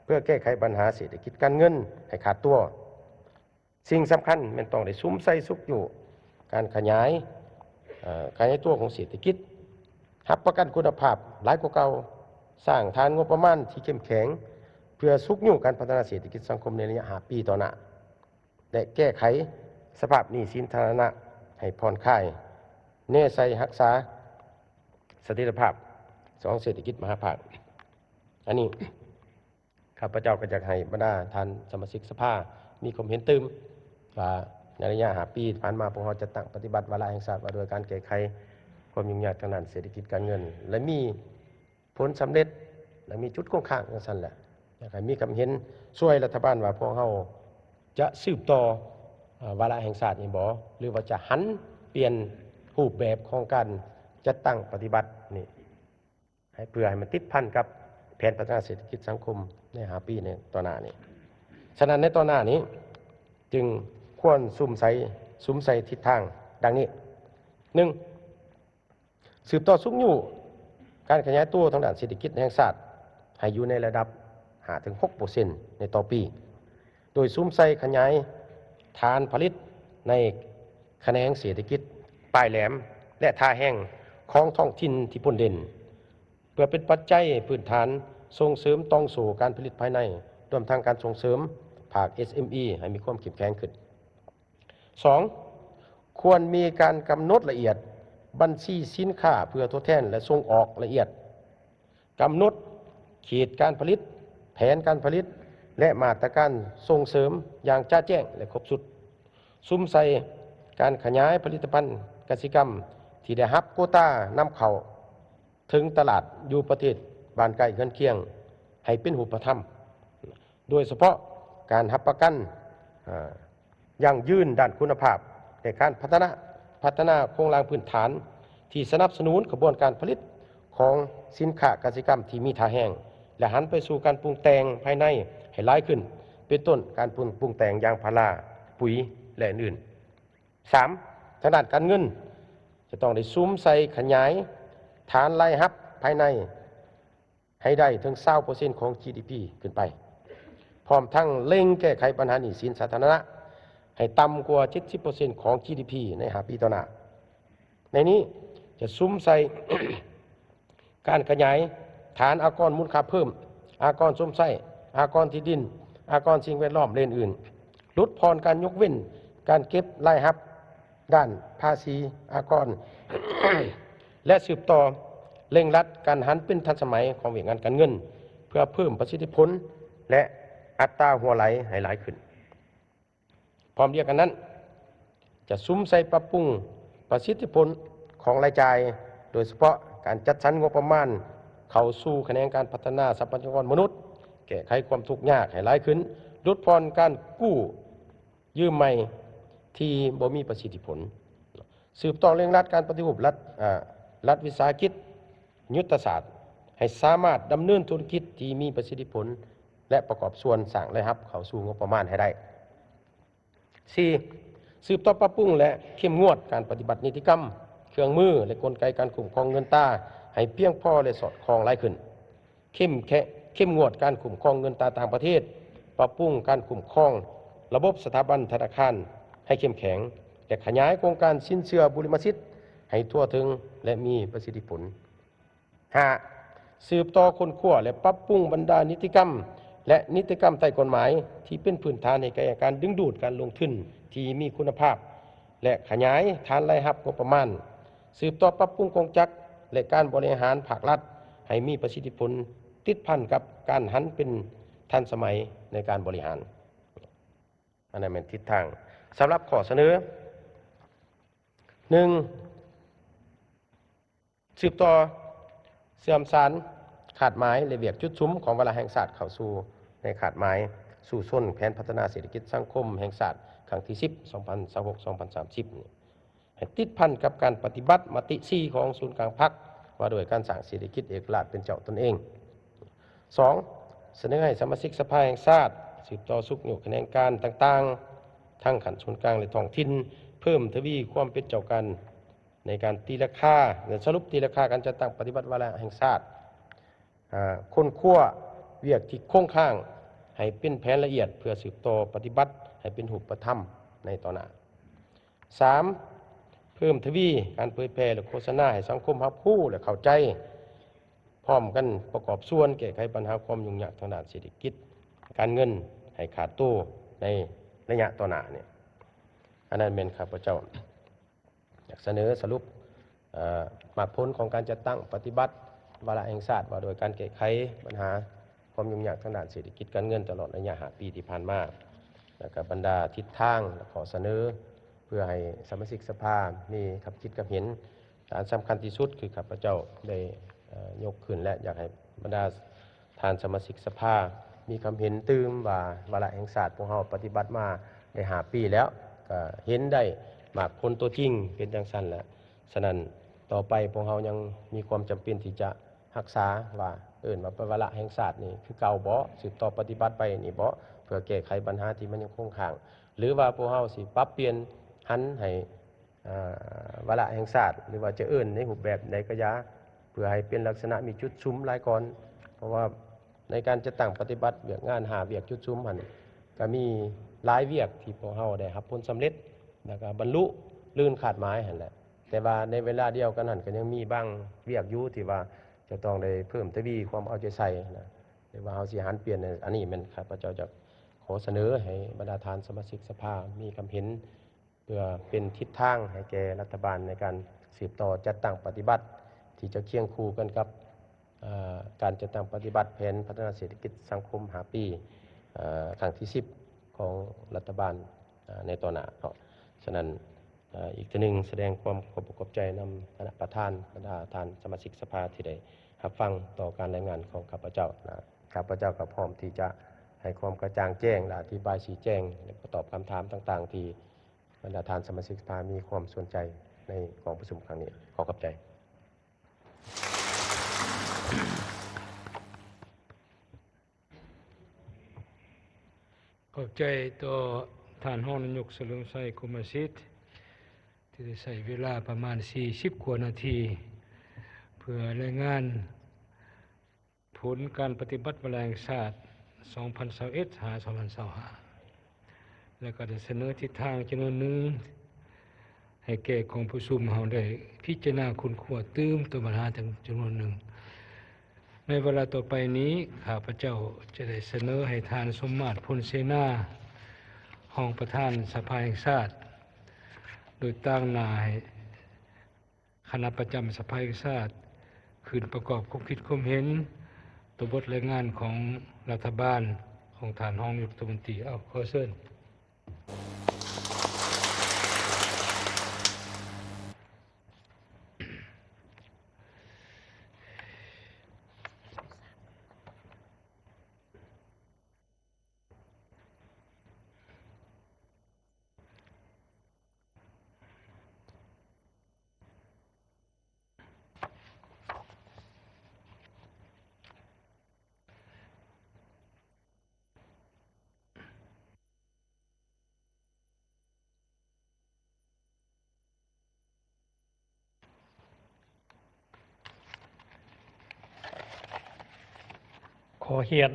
ເພື່ອແກ້ໄຂບັນຫາເສດຖະກິດການເງິນໃຫ້ຂາດຕົວ. ສິ່ງສຳຄັນແມ່ນຕ້ອງໄດ້ສຸມໃສ່ຊຸກຍູ້ການຂະຫຍາຍ, ເອີ່, ຂະຫຍາຍຕົວຂອງເສດຖະກິດ, ຮັບປະກັນຄຸນນະພາບຫຼາຍກວ່າເກົ່າ, ສ້າງຖານງົບປະມານທີ່ເຂັ້ມແຂງ ເພື່ອຊຸກຍູ້ການພັດທະນາເສດຖະກິດສັງຄົມໃນໄລຍະຫ້າປີຕໍ່ໜ້າ. ແລະ ແກ້ໄຂສະພາບໜີ້ສິນສາທາລະນະໃຫ້ຜ່ອນຄາຍ, ແນໃສ່ຮັກສາສະຖຽນລະພາບຂອງເສດຖະກິດມະຫາພາກ. ອັນນີ້ ຂ້າພະເຈົ້າກໍຢາກໃຫ້ບັນດາທ່ານສະມາຊິກສະພາມີຄວາມເຫັນຕື່ມວ່າ ໃນໄລຍະຫ້າປີຜ່ານມາ ພວກເຮົາຈັດຕັ້ງປະຕິບັດວາລະແຫ່ງຊາດວ່າດ້ວຍການແກ້ໄຂຄວາມຫຍຸ້ງຍາກທາງດ້ານເສດຖະກິດການເງິນ ແລະ ມີ ຜົນສຳເລັດ ແລະ ມີຈຸດຄົງຄ້າງຈັ່ງຊັ້ນແຫຼະ. ຢາກໃຫ້ມີຄຳເຫັນຊ່ວຍລັດຖະບານວ່າພວກເຮົາຈະສືບຕໍ່ ເອີ່ ວາລະແຫ່ງຊາດນີ້ບໍ່ ຫຼືວ່າຈະຫັນປ່ຽນຮູບແບບຂອງການຈັດຕັ້ງປະຕິບັດນີ້ ໃຫ້ ເພື່ອໃຫ້ມັນຕິດພັນກັບແຜນພັດທະນາເສດຖະກິດສັງຄົມໃນຫ້າປີໃນຕໍ່ໜ້ານີ້. ສະນັ້ນ ໃນຕໍ່ໜ້ານີ້ຈຶ່ງຄວນສຸມໃສ່ ສຸມໃສ່ທິດທາງດັ່ງນີ້. ໜຶ່ງ ສືບຕໍ່ຊຸກຍູ້ການຂະຫຍາຍຕົວທາງດ້ານເສດຖະກິດແຫ່ງຊາດໃຫ້ຢູ່ໃນລະດັບຫ້າເຖິງຫົກເປີເຊັນໃນຕໍ່ປີ, ໂດຍສຸມໃສ່ຂະຫຍາຍຖານຜະລິດໃນຂະແໜງເສດຖະກິດປາຍແຫຼມ ແລະ ທ່າແຮງຂອງທ້ອງຖິ່ນທີ່ພົ້ນເດັ່ນ ເພື່ອເປັນປັດໄຈພື້ນຖານສົ່ງເສີມຕ່ອງໂສ້ການຜະລິດພາຍໃນ, ລວມທັງການສົ່ງເສີມພາກ ເອສເອັມອີ ໃຫ້ມີຄວາມເຂັ້ມແຂງຂຶ້ນ. ສອງ ຄວນມີການກຳນົດລະອຽດບັນຊີສິນຄ້າເພື່ອທົດແທນ ແລະ ສົ່ງອອກລະອຽດ, ກຳນົດເຂດການຜະລິດ, ແຜນການຜະລິດ ແລະ ມາດຕະການສົ່ງເສີມຢ່າງຈະແຈ້ງ ແລະ ຄົບຊຸດ, ສຸມໃສ່ການຂະຫຍາຍຜະລິດຕະພັນກະສິກຳທີ່ໄດ້ຮັບໂກຕານຳເຂົ້າ ເຖິງຕະຫຼາດຢູ່ປະເທດບ້ານໃກ້ເຮືອນຄຽງໃຫ້ເປັນຮູບປະທຳ, ໂດຍສະເພາະການຮັບປະກັນ ເອີ່ ຢັ້ງຢືນດ້ານຄຸນນະພາບ ແລະ ການພັດທະນາ ພັດທະນາໂຄງລ່າງພື້ນຖານທີ່ສະໜັບສະໜູນຂະບວນການຜະລິດຂອງສິນຄ້າກະສິກຳທີ່ມີທ່າແຮງ ແລະ ຫັນໄປສູ່ການປຸງແຕ່ງພາຍໃນໃຫ້ຫຼາຍຂຶ້ນ, ເປັນຕົ້ນການປຸງ ປຸງແຕ່ງຢາງພາລາ, ປຸ໋ຍ ແລະ ອື່ນໆ. ສາມ ທາງດ້ານການເງິນ ຈະຕ້ອງໄດ້ສຸມໃສ່ຂະຫຍາຍຖານລາຍຮັບພາຍໃນໃຫ້ໄດ້ເຖິງຊາວເປີເຊັນຂອງຈີດີພີຂຶ້ນໄປ, ພ້ອມທັງເລັ່ງແກ້ໄຂບັນຫາໜີ້ສິນສາທາລະນະໃຫ້ຕ່ຳກວ່າເຈັດສິບເປີເຊັນຂອງຈີດີພີໃນຫ້າປີຕໍ່ໜ້າ. ໃນນີ້ຈະສຸມໃສ່ ການຂະຫຍາຍຖານອາກອນມູນຄ່າເພີ່ມ, ອາກອນຊົມໃຊ້, ອາກອນທີ່ດິນ, ອາກອນສິ່ງແວດລ້ອມ ແລະ ອື່ນໆ, ຫຼຸດຜ່ອນການຍົກເວັ້ນການເກັບລາຍຮັບດ້ານພາສີອາກອນ ແລະ ສືບຕໍ່ເລັ່ງລັດການຫັນເປັນທັນສະໄໝຂອງວຽກງານການເງິນ ເພື່ອເພີ່ມປະສິດທິຜົນ ແລະ ອັດຕາຮົ່ວໄຫຼໃຫ້ຫຼາຍຂຶ້ນ. ພ້ອມດຽວກັນນັ້ນ ຈະສຸມໃສ່ປັບປຸງປະສິດທິຜົນຂອງລາຍຈ່າຍ, ໂດຍສະເພາະການຈັດສັນງົບປະມານເຂົ້າສູ່ຂະແໜງການພັດທະນາຊັບພະຍາກອນມະນຸດ, ແກ້ໄຂຄວາມທຸກຍາກໃຫ້ຫຼາຍຂຶ້ນ, ຫຼຸດຜ່ອນການກູ້ຢືມໃໝ່ທີ່ບໍ່ມີປະສິດທິຜົນ, ສືບຕໍ່ເລັ່ງລັດການປະຕິຮູບລັດ ເອີ່ ລັດວິສາຫະກິດ ຍຸດທະສາດ ໃຫ້ສາມາດດຳເນີນທຸລະກິດທີ່ມີປະສິດທິຜົນ ແລະ ປະກອບສ່ວນສ້າງລາຍຮັບເຂົ້າສູ່ງົບປະມານໃຫ້ໄດ້. ສີ່ ສືບຕໍ່ປັບປຸງ ແລະ ເຂັ້ມງວດການປະຕິບັດນິຕິກຳ, ເຄື່ອງມື ແລະ ກົນໄກການຄຸ້ມຄອງເງິນຕາໃຫ້ພຽງພໍ ແລະ ສອດຄ່ອງຫຼາຍຂຶ້ນ. ເຂັ້ມແຂ- ເຂັ້ມງວດການຄຸ້ມຄອງເງິນຕາຕ່າງປະເທດ, ປັບປຸງການຄຸ້ມຄອງລະບົບສະຖາບັນທະນາຄານໃຫ້ເຂັ້ມແຂງ ແລະ ຂະຫຍາຍໂຄງການສິນເຊື່ອບຸລິມະສິດໃຫ້ທົ່ວເຖິງ ແລະ ມີປະສິດທິຜົນ. ຫ້າ ສືບຕໍ່ຄົ້ນຄວ້າ ແລະ ປັບປຸງບັນດານິຕິກຳ ແລະ ນິຕິກຳໃຕ້ກົດໝາຍ ທີ່ເປັນພື້ນຖານໃຫ້ແກ່ການດຶງດູດການລົງທຶນທີ່ມີຄຸນນະພາບ ແລະ ຂະຫຍາຍຖານລາຍຮັບງົບປະມານ, ສືບຕໍ່ປັບປຸງກົງຈັກ ແລະ ການບໍລິຫານພາກລັດໃຫ້ມີປະສິດທິຜົນ ຕິດພັນກັບການຫັນເປັນທັນສະໄໝໃນການບໍລິຫານ. ອັນນັ້ນແມ່ນທິດທາງ. ສຳລັບຂໍ້ສະເໜີ ໜຶ່ງ ສືບຕໍ່ເຊື່ອມສານຄາດໝາຍ ແລະ ວຽກຈຸດສຸມຂອງວາລະແຫ່ງຊາດເຂົ້າສູ່ໃນຄາດໝາຍສູ້ຊົນແຜນພັດທະນາເສດຖະກິດສັງຄົມແຫ່ງຊາດຄັ້ງທີສິບ ສອງພັນຊາວຫົກ ສອງພັນສາມສິບນີ້ ໃຫ້ຕິດພັນກັບການປະຕິບັດມະຕິສີ່ຂອງສູນກາງພັກ ວ່າດ້ວຍການສ້າງເສດຖະກິດເອກະລາດເປັນເຈົ້າຕົນເອງ. ສອງ ສະເໜີໃຫ້ສະມາຊິກສະພາແຫ່ງຊາດສືບຕໍ່ຊຸກຍູ້ຂະແໜງການຕ່າງໆ ທັງຂັ້ນສູນກາງ ແລະ ທ້ອງຖິ່ນ ເພີ່ມທະວີຄວາມເປັນເຈົ້າການ ໃນການຕີລາຄາ ແລະ ສະຫຼຸບຕີລາຄາການຈັດຕັ້ງປະຕິບັດວາລະແຫ່ງຊາດ, ອາ, ຄົ້ນຄວ້າວຽກທີ່ຄົງຄ້າງໃຫ້ເປັນແຜນລະອຽດ ເພື່ອສືບຕໍ່ປະຕິບັດໃຫ້ເປັນຮູບປະທຳໃນຕໍ່ໜ້າ. ສາມ ເພີ່ມທະວີການເຜີຍແຜ່ ແລະ ໂຄສະນາໃຫ້ສັງຄົມຮັບຮູ້ ແລະ ເຂົ້າໃຈ, ພ້ອມກັນປະກອບສ່ວນແກ້ໄຂບັນຫາຄວາມຫຍຸ້ງຍາກທາງດ້ານເສດຖະກິດການເງິນໃຫ້ຂາດໂຕໃນໄລຍະຕໍ່ໜ້ານີ້. ອັນນັ້ນແມ່ນຂ້າພະເຈົ້າ ຢາກສະເໜີສະຫຼຸບ ເອີ ໝາກຜົນຂອງການຈັດຕັ້ງປະຕິບັດວາລະແຫ່ງຊາດ ວ່າໂດຍການແກ້ໄຂບັນຫາຄວາມຫຍຸ້ງຍາກທາງດ້ານເສດຖະກິດການເງິນຕະຫຼອດໄລຍະຫ້າປີທີ່ຜ່ານມາ ແລ້ວກະບັນດາທິດທາງ ແລະ ຂໍ້ສະເໜີ ເພື່ອໃຫ້ສະມາຊິກສະພາມີຄຳຄິດຄຳເຫັນ. ອັນສຳຄັນທີ່ສຸດຄືຂ້າພະເຈົ້າໄດ້ ເອີ ຍົກຂຶ້ນ ແລະ ຢາກໃຫ້ບັນດາ ທ່ານສະມາຊິກສະພາມີຄຳເຫັນຕື່ມວ່າ ວາລະແຫ່ງຊາດພວກເຮົາປະຕິບັດມາໄດ້ຫ້າປີແລ້ວ ກໍເຫັນໄດ້ໝາກຜົນຕົວຈິງເປັນຈັ່ງຊັ້ນແຫຼະ. ສະນັ້ນ ຕໍ່ໄປພວກເຮົາຍັງມີຄວາມຈຳເປັນທີ່ຈະຮັກສາ ວ່າເອີ້ນວ່າເປັນວາລະແຫ່ງຊາດນີ້ຄືເກົ່າບໍ່? ສືບຕໍ່ປະຕິບັດໄປນີ້ບໍ່? ເພື່ອແກ້ໄຂບັນຫາທີ່ມັນຍັງຄົງຄ້າງ ຫຼືວ່າພວກເຮົາຊິປັບປ່ຽນຫັນໃຫ້ ອາ ວາລະແຫ່ງຊາດ ຫຼືວ່າຈະເອີ້ນໃນຮູບແບບໃດກໍຢ່າ ເພື່ອໃຫ້ເປັນລັກສະນະມີຈຸດສຸມຫຼາຍກ່ອນ. ເພາະວ່າໃນການຈັດຕັ້ງປະຕິບັດວຽກງານຫ້າວຽກຈຸດສຸມຫັ້ນ ກໍມີຫຼາຍວຽກທີ່ພວກເຮົາໄດ້ຮັບຜົນສຳເລັດ ແລ້ວກໍບັນລຸລື່ນຄາດໝາຍຫັ້ນແຫຼະ. ແຕ່ວ່າໃນເວລາດຽວກັນຫັ້ນ ກໍຍັງມີບາງວຽກຢູ່ທີ່ວ່າຈະຕ້ອງໄດ້ເພີ່ມທະວີຄວາມເອົາໃຈໃສ່ນະ ຫຼືວ່າເຮົາຊິຫັນປ່ຽນ. ອັນນີ້ແມ່ນຂ້າພະເຈົ້າຈະຂໍສະເໜີໃຫ້ບັນດາທ່ານສະມາຊິກສະພາມີຄຳເຫັນ ເພື່ອເປັນທິດທາງໃຫ້ແກ່ລັດຖະບານໃນການສືບຕໍ່ຈັດຕັ້ງປະຕິບັດ ທີ່ຈະຄຽງຄູ່ກັນກັບ ເອີ ການຈັດຕັ້ງປະຕິບັດແຜນພັດທະນາເສດຖະກິດສັງຄົມຫ້າປີ ເອີ ຄັ້ງທີສິບຂອງລັດຖະບານ ເອີ ໃນຕໍ່ໜ້າເນາະ. ສະນັ້ນ ເອີ ອີກເທື່ອໜຶ່ງສະແດງຄວາມຂອບອົກຂອບໃຈນຳຄະນະປະທານ, ບັນດາທ່ານສະມາຊິກສະພາທີ່ໄດ້ຮັບຟັງຕໍ່ການລາຍງານຂອງຂ້າພະເຈົ້ານະ. ຂ້າພະເຈົ້າກໍພ້ອມທີ່ຈະໃຫ້ຄວາມກະຈ່າງແຈ້ງ ແລະ ອະທິບາຍຊີ້ແຈງ ແລະ ກໍຕອບຄຳຖາມຕ່າງໆທີ່ ບັນດາທ່ານສະມາຊິກສະພາມີຄວາມສົນໃຈໃນກອງປະຊຸມຄັ້ງນີ້. ຂໍຂອບໃຈ. ຂອບໃຈຕໍ່ທ່ານຮອງນາຍົກສະເຫຼີມໄຊ ກົມມະສິດ ທີ່ໄດ້ໃຊ້ເວລາປະມານສີ່ສິບກວ່ານາທີ ເພື່ອລາຍງານ ຜົນການປະຕິບັດວາລະແຫ່ງຊາດ ສອງພັນຊາວເອັດ ຫາ ສອງພັນຊາວຫ້າ ແລະ ກໍໄດ້ສະເໜີທິດທາງຈຳນວນໜຶ່ງ ໃຫ້ແກ່ກອງປະຊຸມເຮົາໄດ້ພິຈາລະນາຄົ້ນຄວ້າຕື່ມຕໍ່ບັນຫາຈຳນວນໜຶ່ງ. ໃນວາລະຕໍ່ໄປນີ້ ຂ້າພະເຈົ້າຈະໄດ້ສະເໜີໃຫ້ທ່ານ ສົມມາດ ພົນເສນາ ຮອງປະທານສະພາແຫ່ງຊາດ ໂດຍຕາງໜ້າໃຫ້ ຄະນະປະຈຳສະພາແຫ່ງຊາດ ຂຶ້ນປະກອບຄວາມຄິດຄວາມເຫັນຕໍ່ບົດລາຍງານຂອງລັດຖະບານ ຂອງທ່ານຮອງນາຍົກລັດຖະມົນຕີ. ເອົາ, ຂໍເຊີນ. ຂໍຮຽນ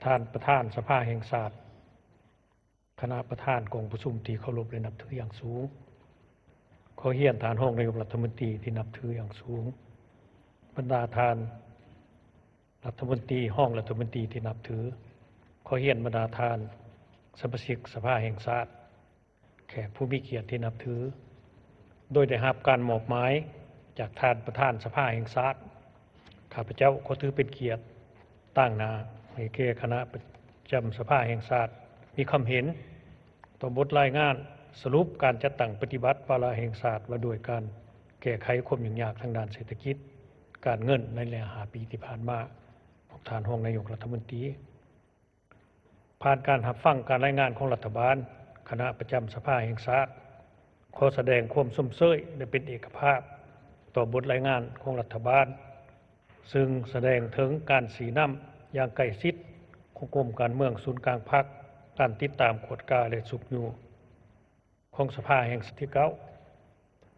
ທ່ານປະທານສະພາແຫ່ງຊາດ, ຄະນະປະທານກອງປະຊຸມທີ່ເຄົາລົບ ແລະ ນັບຖືຢ່າງສູງ. ຂໍຮຽນທ່ານຮອງນາຍົກລັດຖະມົນຕີທີ່ນັບຖືຢ່າງສູງ, ບັນດາທ່ານລັດຖະມົນຕີ, ຮອງລັດຖະມົນຕີທີ່ນັບຖື, ຂໍຮຽນບັນດາທ່ານສະມາຊິກສະພາແຫ່ງຊາດ, ແຂກຜູ້ມີກຽດທີ່ນັບຖື, ໂດຍໄດ້ຮັບການມອບໝາຍຈາກທ່ານປະທານສະພາແຫ່ງຊາດ, ຂ້າພະເຈົ້າຂໍຖືເປັນກຽດຕາງໜ້າໃຫ້ແກ່ຄະນະປະຈຳສະພາແຫ່ງຊາດມີຄຳເຫັນຕໍ່ບົດລາຍງານສະຫຼຸບການຈັດຕັ້ງປະຕິບັດວາລະແຫ່ງຊາດວ່າດ້ວຍການແກ້ໄຂຄວາມຫຍຸ້ງຍາກທາງດ້ານເສດຖະກິດ, ການເງິນໃນໄລຍະຫ້າປີທີ່ຜ່ານມາ ຂອງທ່ານຮອງນາຍົກລັດຖະມົນຕີ. ຜ່ານການຮັບຟັງການລາຍງານຂອງລັດຖະບານ, ຄະນະປະຈຳສະພາແຫ່ງຊາດ ຂໍສະແດງຄວາມຊົມເຊີຍ ແລະ ເປັນເອກະພາບຕໍ່ບົດລາຍງານຂອງລັດຖະບານ, ຊຶ່ງສະແດງເຖິງການຊີ້ນຳຢ່າງໃກ້ຊິດຂອງກົມການເມືອງສູນກາງພັກ, ການຕິດຕາມກວດກາ ແລະ ຊຸກຍູ້ຂອງສະພາແຫ່ງຊາດທີເກົ້າ.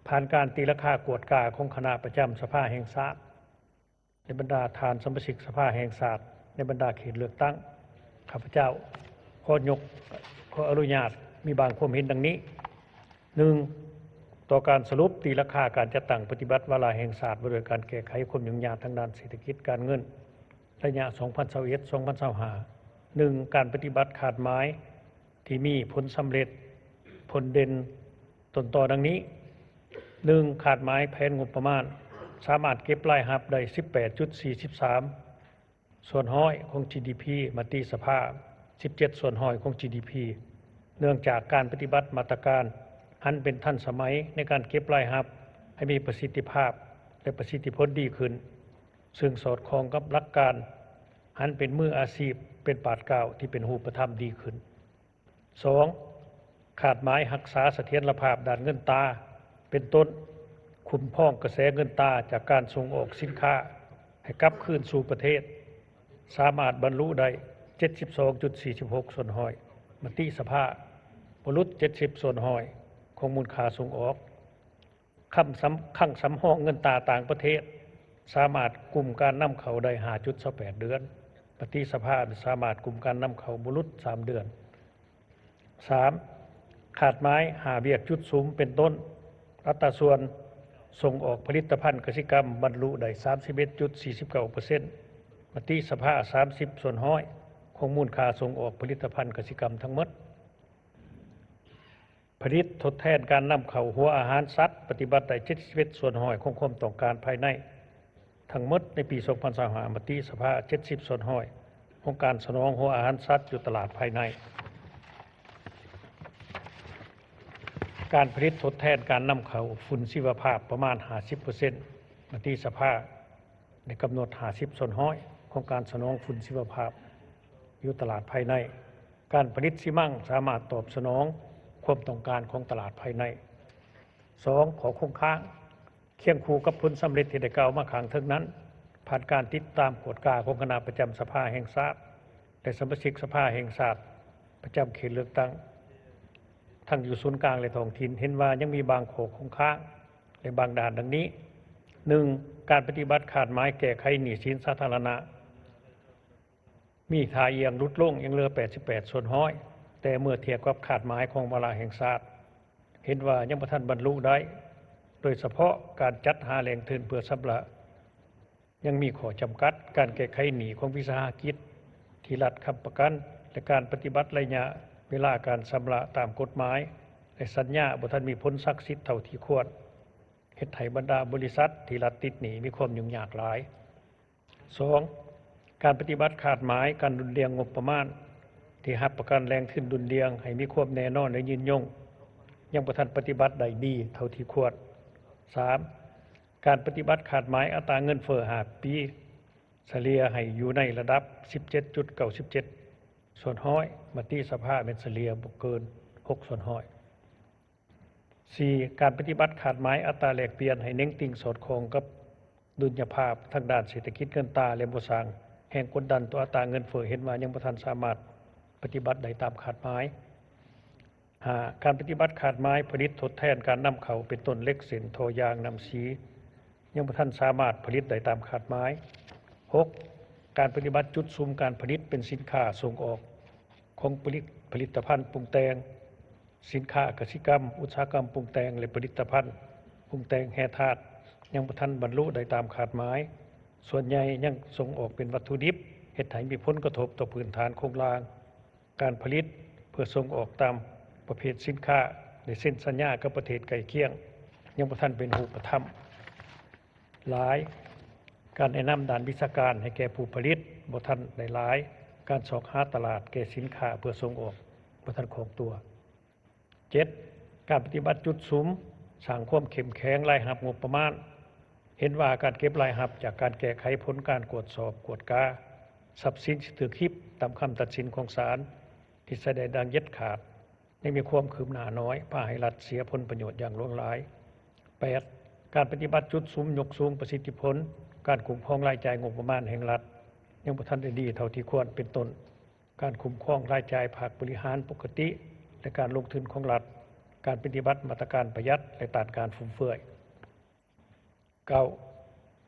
ຜ່ານການຕີລາຄາກວດກາຂອງຄະນະປະຈຳສະພາແຫ່ງຊາດ ແລະ ບັນດາທ່ານສະມາຊິກສະພາແຫ່ງຊາດໃນບັນດາເຂດເລືອກຕັ້ງ, ຂ້າພະເຈົ້າຂໍຍົກ, ຂໍອະນຸຍາດມີບາງຄວາມເຫັນດັ່ງນີ້. ໜຶ່ງ, ຕໍ່ການສະຫຼຸບຕີລາຄາການຈັດຕັ້ງປະຕິບັດວາລະແຫ່ງຊາດວ່າດ້ວຍການແກ້ໄຂຄວາມຫຍຸ້ງຍາກທາງດ້ານເສດຖະກິດການເງິນ ໄລຍະສອງພັນຊາວເອັດ ສອງພັນຊາວຫ້າ. ໜຶ່ງ, ການປະຕິບັດຄາດໝາຍທີ່ມີຜົນສຳເລັດ, ຜົນເດັ່ນ ຕົ້ນຕໍດັ່ງນີ້. ໜຶ່ງ, ຄາດໝາຍແຜນງົບປະມານສາມາດເກັບລາຍຮັບໄດ້ສິບແປດຈຸດສີ່ສິບສາມສ່ວນຮ້ອຍຂອງຈີດີພີ, ມະຕິສະພາສິບເຈັດສ່ວນຮ້ອຍຂອງຈີດີພີ ເນື່ອງຈາກການປະຕິບັດມາດຕະການຫັນເປັນທັນສະໄໝໃນການເກັບລາຍຮັບໃຫ້ມີປະສິດທິພາບ ແລະ ປະສິດທິຜົນດີຂຶ້ນ, ເຊິ່ງສອດຄ່ອງກັບຫຼັກການຫັນເປັນມືອາຊີບ, ເປັນບາດກ້າວທີ່ເປັນຮູບປະທຳດີຂຶ້ນ. ສອງ, ຄາດໝາຍຮັກສາສະຖຽນລະພາບດ້ານເງິນຕາ, ເປັນຕົ້ນ, ຄຸ້ມຄອງກະແສເງິນຕາຈາກການສົ່ງອອກສິນຄ້າໃຫ້ກັບຄືນສູ່ປະເທດ, ສາມາດບັນລຸໄດ້ເຈັດສິບສອງຈຸດສີ່ສິບຫົກສ່ວນຮ້ອຍ, ມະຕິສະພາ, ບໍ່ຫຼຸດເຈັດສິບສ່ວນຮ້ອຍຂອງມູນຄ່າສົ່ງອອກ. ຄຳສຳ, ຄັງສຳຮອງເງິນຕາຕ່າງປະເທດສາມາດກຸມການນຳເຂົ້າໄດ້ຫ້າຈຸດຊາວແປດເດືອນ, ມະຕິສະພາສາມາດກຸມການນຳເຂົ້າບໍ່ຫຼຸດສາມເດືອນ. ສາມ, ຄາດໝາຍຫ້າວຽກຈຸດສຸມ ເປັນຕົ້ນ, ອັດຕາສ່ວນສົ່ງອອກຜະລິດຕະພັນກະສິກຳບັນລຸໄດ້ສາມສິບເອັດຈຸດສີ່ສິບເກົ້າເປີເຊັນ, ມະຕິສະພາສາມສິບສ່ວນຮ້ອຍຂອງມູນຄ່າສົ່ງອອກຜະລິດຕະພັນກະສິກຳທັງໝົດ. ຜະລິດທົດແທນການນຳເຂົ້າຫົວອາຫານສັດ ປະຕິບັດໄດ້ເຈັດສິບເອັດສ່ວນຮ້ອຍຂອງຄວາມຕ້ອງການພາຍໃນທັງໝົດໃນປີສອງພັນຊາວຫ້າ, ມະຕິສະພາເຈັດສິບສ່ວນຮ້ອຍຂອງການສະໜອງຫົວອາຫານສັດຢູ່ຕະຫຼາດພາຍໃນ. ການຜະລິດທົດແທນການນຳເຂົ້າຝຸ່ນຊີວະພາບປະມານຫ້າສິບເປີເຊັນ, ມະຕິສະພາ ໄດ້ກຳນົດຫ້າສິບສ່ວນຮ້ອຍຂອງການສະໜອງຝຸ່ນຊີວະພາບຢູ່ຕະຫຼາດພາຍໃນ. ການຜະລິດຊີມັງສາມາດຕອບສະໜອງຄວາມຕ້ອງການຂອງຕະຫຼາດພາຍໃນ. ສອງ, ຂໍ້ຄົງຄ້າງ. ຄຽງຄູ່ກັບຜົນສຳເລັດທີ່ໄດ້ກ່າວມາຂ້າງເທິງນັ້ນ, ຜ່ານການຕິດຕາມກວດກາຂອງຄະນະປະຈຳສະພາແຫ່ງຊາດ ແລະ ສະມາຊິກສະພາແຫ່ງຊາດປະຈຳເຂດເລືອກຕັ້ງ ທັງຢູ່ສູນກາງ ແລະ ທ້ອງຖິ່ນ ເຫັນວ່າຍັງມີບາງຂໍ້ຄົງຄ້າງ ແລະ ບາງດ້ານດັ່ງນີ້. ໜຶ່ງ, ການປະຕິບັດຄາດໝາຍແກ້ໄຂໜີ້ສິນສາທາລະນະ ມີທ່າອ່ຽງຫຼຸດລົງ ຍັງເຫຼືອແປດສິບແປດສ່ວນຮ້ອຍ ແຕ່ເມື່ອທຽບກັບຄາດໝາຍຂອງວາລະແຫ່ງຊາດ ເຫັນວ່າຍັງບໍ່ທັນບັນລຸໄດ້, ໂດຍສະເພາະການຈັດຫາແຫຼ່ງທຶນເພື່ອຊຳລະ ຍັງມີຂໍ້ຈຳກັດ, ການແກ້ໄຂໜີ້ຂອງວິສາຫະກິດທີ່ລັດຄ້ຳປະກັນ ແລະ ການປະຕິບັດໄລຍະເວລາການຊຳລະຕາມກົດໝາຍ ແລະ ສັນຍາບໍ່ທັນມີຜົນສັກສິດເທົ່າທີ່ຄວນ, ເຮັດໃຫ້ບັນດາບໍລິສັດທີ່ລັດຕິດໜີ້ມີຄວາມຫຍຸ້ງຍາກຫຼາຍ. ສອງ, ການປະຕິບັດຄາດໝາຍການດຸ່ນດ່ຽງງົບປະມານທີ່ຮັບປະກັນແຫຼ່ງທຶນດຸ່ນດ່ຽງໃຫ້ມີຄວາມແນ່ນອນ ແລະ ຍືນຍົງ ຍັງບໍ່ທັນປະຕິບັດໄດ້ດີເທົ່າທີ່ຄວນ. ສາມ, ການປະຕິບັດຄາດໝາຍອັດຕາເງິນເຟີ້ຫ້າປີ ສະເລ່ຍໃຫ້ຢູ່ໃນລະດັບສິບເຈັດຈຸດເກົ້າສິບເຈັດສ່ວນຮ້ອຍ, ມະຕິສະພາແມ່ນສະເລ່ຍບໍ່ເກີນຫົກສ່ວນຮ້ອຍ. ສີ່, ການປະຕິບັດຄາດໝາຍອັດຕາແລກປ່ຽນໃຫ້ເໜັງຕີງສອດຄ່ອງກັບດຸນຍະພາບທາງດ້ານເສດຖະກິດເງິນຕາ ແລະ ບໍ່ສ້າງແຮງກົດດັນຕໍ່ອັດຕາເງິນເຟີ້ ເຫັນວ່າຍັງບໍ່ທັນສາມາດປະຕິບັດໄດ້ຕາມຄາດໝາຍ. ຫ້າ, ການປະຕິບັດຄາດໝາຍຜະລິດທົດແທນການນຳເຂົ້າ ເປັນຕົ້ນເຫຼັກເສັ້ນ, ທໍ່ຢາງ, ນ້ຳສີ ຍັງບໍ່ທັນສາມາດຜະລິດໄດ້ຕາມຄາດໝາຍ. ຫົກ, ການປະຕິບັດຈຸດສຸມການຜະລິດເປັນສິນຄ້າສົ່ງອອກຂອງຜະລິດ, ຜະລິດຕະພັນປຸງແຕ່ງ, ສິນຄ້າກະສິກຳ, ອຸດສາຫະກຳປຸງແຕ່ງ ແລະ ຜະລິດຕະພັນປຸງແຕ່ງແຮ່ທາດ ຍັງບໍ່ທັນບັນລຸໄດ້ຕາມຄາດໝາຍ, ສ່ວນໃຫຍ່ຍັງສົ່ງອອກເປັນວັດຖຸດິບ ເຮັດໃຫ້ມີຜົນກະທົບຕໍ່ພື້ນຖານໂຄງລ່າງການຜະລິດເພື່ອສົ່ງອອກຕາມປະເພດສິນຄ້າ ໄດ້ເຊັນສັນຍາກັບປະເທດໃກ້ຄຽງ ຍັງບໍ່ທັນເປັນຮູບປະທຳ. ຫຼາຍ, ການແນະນຳດ້ານວິຊາການໃຫ້ແກ່ຜູ້ຜະລິດບໍ່ທັນໄດ້ຫຼາຍ, ການຊອກຫາຕະຫຼາດແກ່ສິນຄ້າເພື່ອສົ່ງອອກບໍ່ທັນຄ່ອງຕົວ. ເຈັດ, ການປະຕິບັດຈຸດສຸມສ້າງຄວາມເຂັ້ມແຂງລາຍຮັບງົບປະມານ. ເຫັນວ່າການເກັບລາຍຮັບຈາກການແກ້ໄຂຜົນການກວດສອບກວດກາຊັບສິນທີ່ຖືກຮິບຕາມຄຳຕັດສິນຂອງສານທີ່ໃຊ້ໄດ້ຢ່າງເດັດຂາດ ຍັງມີຄວາມຄືບໜ້ານ້ອຍ, ພາໃຫ້ລັດເສຍຜົນປະໂຫຍດຢ່າງຫຼວງຫຼາຍ. ແປດ, ການປະຕິບັດຈຸດສຸມຍົກສູງປະສິດທິຜົນການຄຸ້ມຄອງລາຍຈ່າຍງົບປະມານແຫ່ງລັດ ຍັງບໍ່ທັນໄດ້ດີເທົ່າທີ່ຄວນ, ເປັນຕົ້ນ ການຄຸ້ມຄອງລາຍຈ່າຍພາກບໍລິຫານປົກກະຕິ ແລະ ການລົງທຶນຂອງລັດ, ການປະຕິບັດມາດຕະການປະຢັດ ແລະ ຕ້ານການຟຸມເຟືອຍ. ເກົ້າ,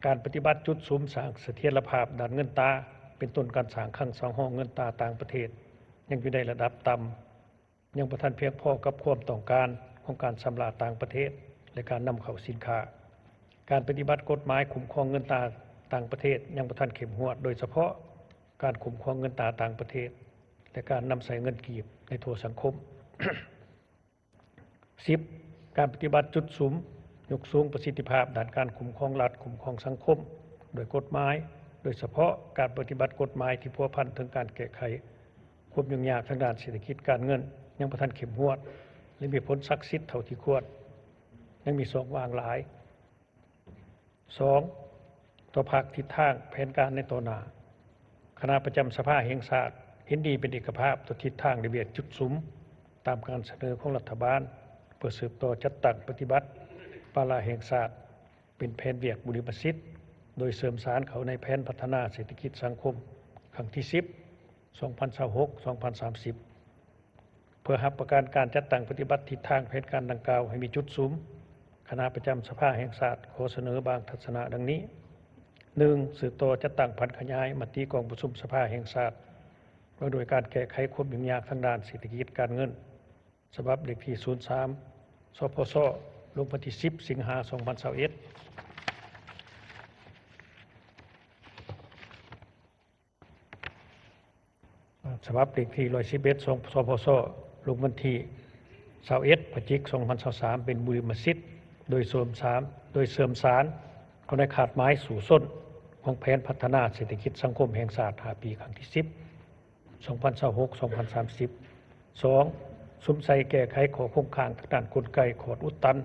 ການປະຕິບັດຈຸດສຸມສ້າງສະຖຽນລະພາບດ້ານເງິນຕາ, ເປັນຕົ້ນການສ້າງຄັງສຳຮອງເງິນຕາຕ່າງປະເທດ ຍັງຢູ່ໃນລະດັບຕ່ຳ, ຍັງບໍ່ທັນພຽງພໍກັບຄວາມຕ້ອງການຂອງການຊຳລະຕ່າງປະເທດ ແລະ ການນຳເຂົ້າສິນຄ້າ. ການປະຕິບັດກົດໝາຍຄຸ້ມຄອງເງິນຕາຕ່າງປະເທດຍັງບໍ່ທັນເຂັ້ມງວດ, ໂດຍສະເພາະການຄຸ້ມຄອງເງິນຕາຕ່າງປະເທດ ແລະ ການນຳໃຊ້ເງິນກີບໃນທົ່ວສັງຄົມ. ສິບ, ການປະຕິບັດຈຸດສຸມຍົກສູງປະສິດທິພາບດ້ານການຄຸ້ມຄອງລັດ, ຄຸ້ມຄອງສັງຄົມດ້ວຍກົດໝາຍ, ໂດຍສະເພາະການປະຕິບັດກົດໝາຍທີ່ພົວພັນເຖິງການແກ້ໄຂຄວາມຫຍຸ້ງຍາກທາງດ້ານເສດຖະກິດການເງິນ ຍັງບໍ່ທັນເຂັ້ມງວດ ແລະ ມີຜົນສັກສິດເທົ່າທີ່ຄວນ, ຍັງມີຊ່ອງວ່າງຫຼາຍ. ສອງ, ຕໍ່ພາກທິດທາງແຜນການໃນຕໍ່ໜ້າ, ຄະນະປະຈຳສະພາແຫ່ງຊາດເຫັນດີເປັນເອກະພາບຕໍ່ທິດທາງ ແລະ ວຽກຈຸດສຸມຕາມການສະເໜີຂອງລັດຖະບານ ເພື່ອສືບຕໍ່ຈັດຕັ້ງປະຕິບັດວາລະແຫ່ງຊາດເປັນແຜນວຽກບຸລິມະສິດ, ໂດຍເສີມສານເຂົ້າໃນແຜນພັດທະນາເສດຖະກິດສັງຄົມຄັ້ງທີສິບ ສອງພັນຊາວຫົກ ສອງພັນສາມສິບ. ເພື່ອຮັບປະກັນການຈັດຕັ້ງປະຕິບັດທິດທາງແຜນການດັ່ງກ່າວໃຫ້ມີຈຸດສຸມ, ຄະນະປະຈຳສະພາແຫ່ງຊາດຂໍສະເໜີບາງທັດສະນະດັ່ງນີ້. ໜຶ່ງ, ສືບຕໍ່ຈັດຕັ້ງຜັນຂະຫຍາຍມະຕິກອງປະຊຸມສະພາແຫ່ງຊາດ ວ່າດ້ວຍການແກ້ໄຂຄວາມຫຍຸ້ງຍາກທາງດ້ານເສດຖະກິດການເງິນ ສະບັບເລກທີສູນສາມ ສພຊ ລົງວັນທີສິບ ສິງຫາ ສອງພັນຊາວເອັດ. ສະບັບເລກທີຮ້ອຍສິບເອັດ ສພຊ ລົງວັນທີຊາວເອັດ ພະຈິກ ສອງພັນຊາວສາມ ເປັນບຸລິມະສິດ ໂດຍເສີມສານ ໂດຍເສີມສານເຂົ້າໃນຄາດໝາຍສູ້ຊົນຂອງແຜນພັດທະນາເສດຖະກິດສັງຄົມແຫ່ງຊາດຫ້າປີ ຄັ້ງທີສິບ ສອງພັນຊາວຫົກ ສອງພັນສາມສິບ. ສອງ, ສຸມໃສ່ແກ້ໄຂຂໍ້ຄົງຄ້າງທາງດ້ານກົນໄກຂອດອຸດຕັນ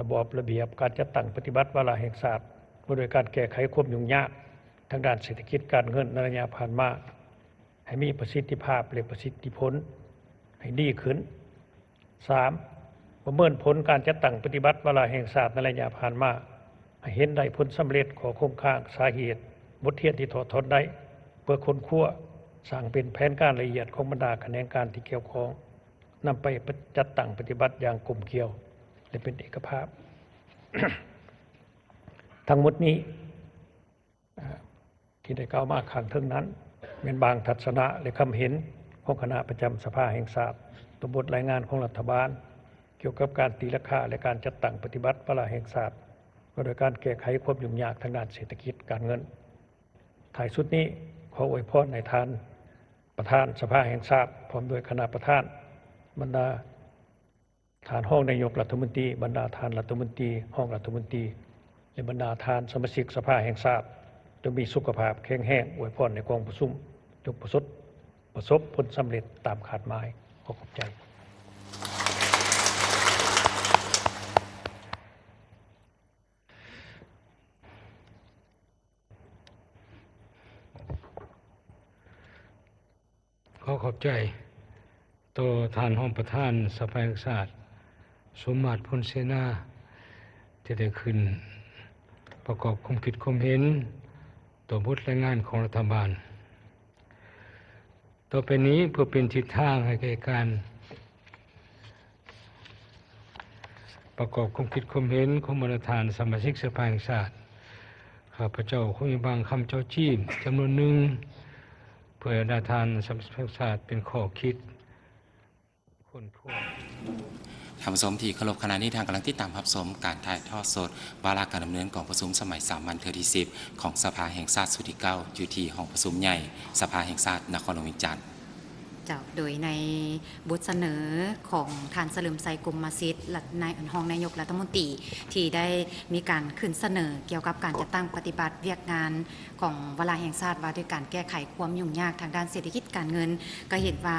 ລະບອບລະບຽບການຈັດຕັ້ງປະຕິບັດວາລະແຫ່ງຊາດ ວ່າດ້ວຍການແກ້ໄຂຄວາມຫຍຸ້ງຍາກທາງດ້ານເສດຖະກິດການເງິນໃນໄລຍະຜ່ານມາ ໃຫ້ມີປະສິດທິພາບ ແລະ ປະສິດທິຜົນໃຫ້ດີຂຶ້ນ. ສາມ, ປະເມີນຜົນການຈັດຕັ້ງປະຕິບັດວາລະແຫ່ງຊາດໃນໄລຍະຜ່ານມາ ໃຫ້ເຫັນໄດ້ຜົນສຳເລັດ, ຂໍ້ຄົງຄ້າງ, ສາເຫດ, ບົດຮຽນທີ່ຖອດຖອນໄດ້ ເພື່ອຄົ້ນຄວ້າ ສ້າງເປັນແຜນການລະອຽດຂອງບັນດາຂະແໜງການທີ່ກ່ຽວຂ້ອງ ນຳໄປຈັດຕັ້ງປະຕິບັດຢ່າງກົມກ່ຽວ ແລະ ເປັນເອກະພາບ. ທັງໝົດນີ້ ທີ່ໄດ້ກ່າວມາຂ້າງເທິງນັ້ນ ແມ່ນບາງທັດສະນະ ແລະ ຄຳເຫັນຂອງຄະນະປະຈຳສະພາແຫ່ງຊາດ ຕໍ່ບົດລາຍງານຂອງລັດຖະບານ ກ່ຽວກັບການຕີລາຄາ ແລະ ການຈັດຕັ້ງປະຕິບັດວາລະແຫ່ງຊາດ ວ່າດ້ວຍການແກ້ໄຂຄວາມຫຍຸ້ງຍາກທາງດ້ານເສດຖະກິດການເງິນ. ທ້າຍສຸດນີ້ ຂໍອວຍພອນໃຫ້ທ່ານປະທານສະພາແຫ່ງຊາດ ພ້ອມດ້ວຍຄະນະປະທານ, ບັນດາ ທ່ານຮອງນາຍົກລັດຖະມົນຕີ, ບັນດາທ່ານລັດຖະມົນຕີ, ຮອງລັດຖະມົນຕີ ແລະ ບັນດາທ່ານສະມາຊິກສະພາແຫ່ງຊາດ ຈົ່ງມີສຸຂະພາບແຂງແຮງ, ອວຍພອນໃຫ້ກອງປະຊຸມຈົ່ງປະສົບ, ປະສົບຜົນສຳເລັດຕາມຄາດໝາຍ. ຂໍຂອບໃຈ. ຂໍຂອບໃຈຕໍ່ທ່ານຮອງປະທານສະພາແຫ່ງຊາດ ສົມມາດ ພົນເສນາ ທີ່ໄດ້ຂຶ້ນປະກອບຄວາມຄິດຄວາມເຫັນຕໍ່ບົດລາຍງານຂອງລັດຖະບານ. ຕໍ່ໄປນີ້ ເພື່ອເປັນທິດທາງໃຫ້ແກ່ການ ປະກອບຄວາມຄິດຄວາມເຫັນຂອງບັນດາທ່ານສະມາຊິກສະພາແຫ່ງຊາດ, ຂ້າພະເຈົ້າຄົງມີບາງຄຳເຈົ້າຈີ້ມຈຳນວນໜຶ່ງ ເພື່ອໃຫ້ບັນດາທ່ານສະມາຊິກສະພາແຫ່ງຊາດເປັນຂໍ້ຄິດຄົ້ນຄວ້າ. ທ່ານຜູ້ຊົມທີ່ເຄົາລົບ, ຂະນະນີ້ທ່ານກຳລັງຕິດຕາມຮັບຊົມການຖ່າຍທອດສົດວາລະການດຳເນີນກອງປະຊຸມສະໄໝສາມັນເທື່ອທີສິບ ຂອງສະພາແຫ່ງຊາດຊຸດທີເກົ້າ ຢູ່ທີ່ຫ້ອງປະຊຸມໃຫຍ່ສະພາແຫ່ງຊາດນະຄອນຫຼວງວຽງຈັນ. ເຈົ້າ, ໂດຍໃນບົດສະເໜີຂອງທ່ານ ສະເຫຼີມໄຊ ກົມມະສິດ ລັດ-, ນາຍ-, ຮອງນາຍົກລັດຖະມົນຕີ ທີ່ໄດ້ມີການຂຶ້ນສະເໜີກ່ຽວກັບການຈັດຕັ້ງປະຕິບັດວຽກງານຂອງວາລະແຫ່ງຊາດວ່າດ້ວຍການແກ້ໄຂຄວາມຫຍຸ້ງຍາກທາງດ້ານເສດຖະກິດການເງິນ, ກໍເຫັນວ່າ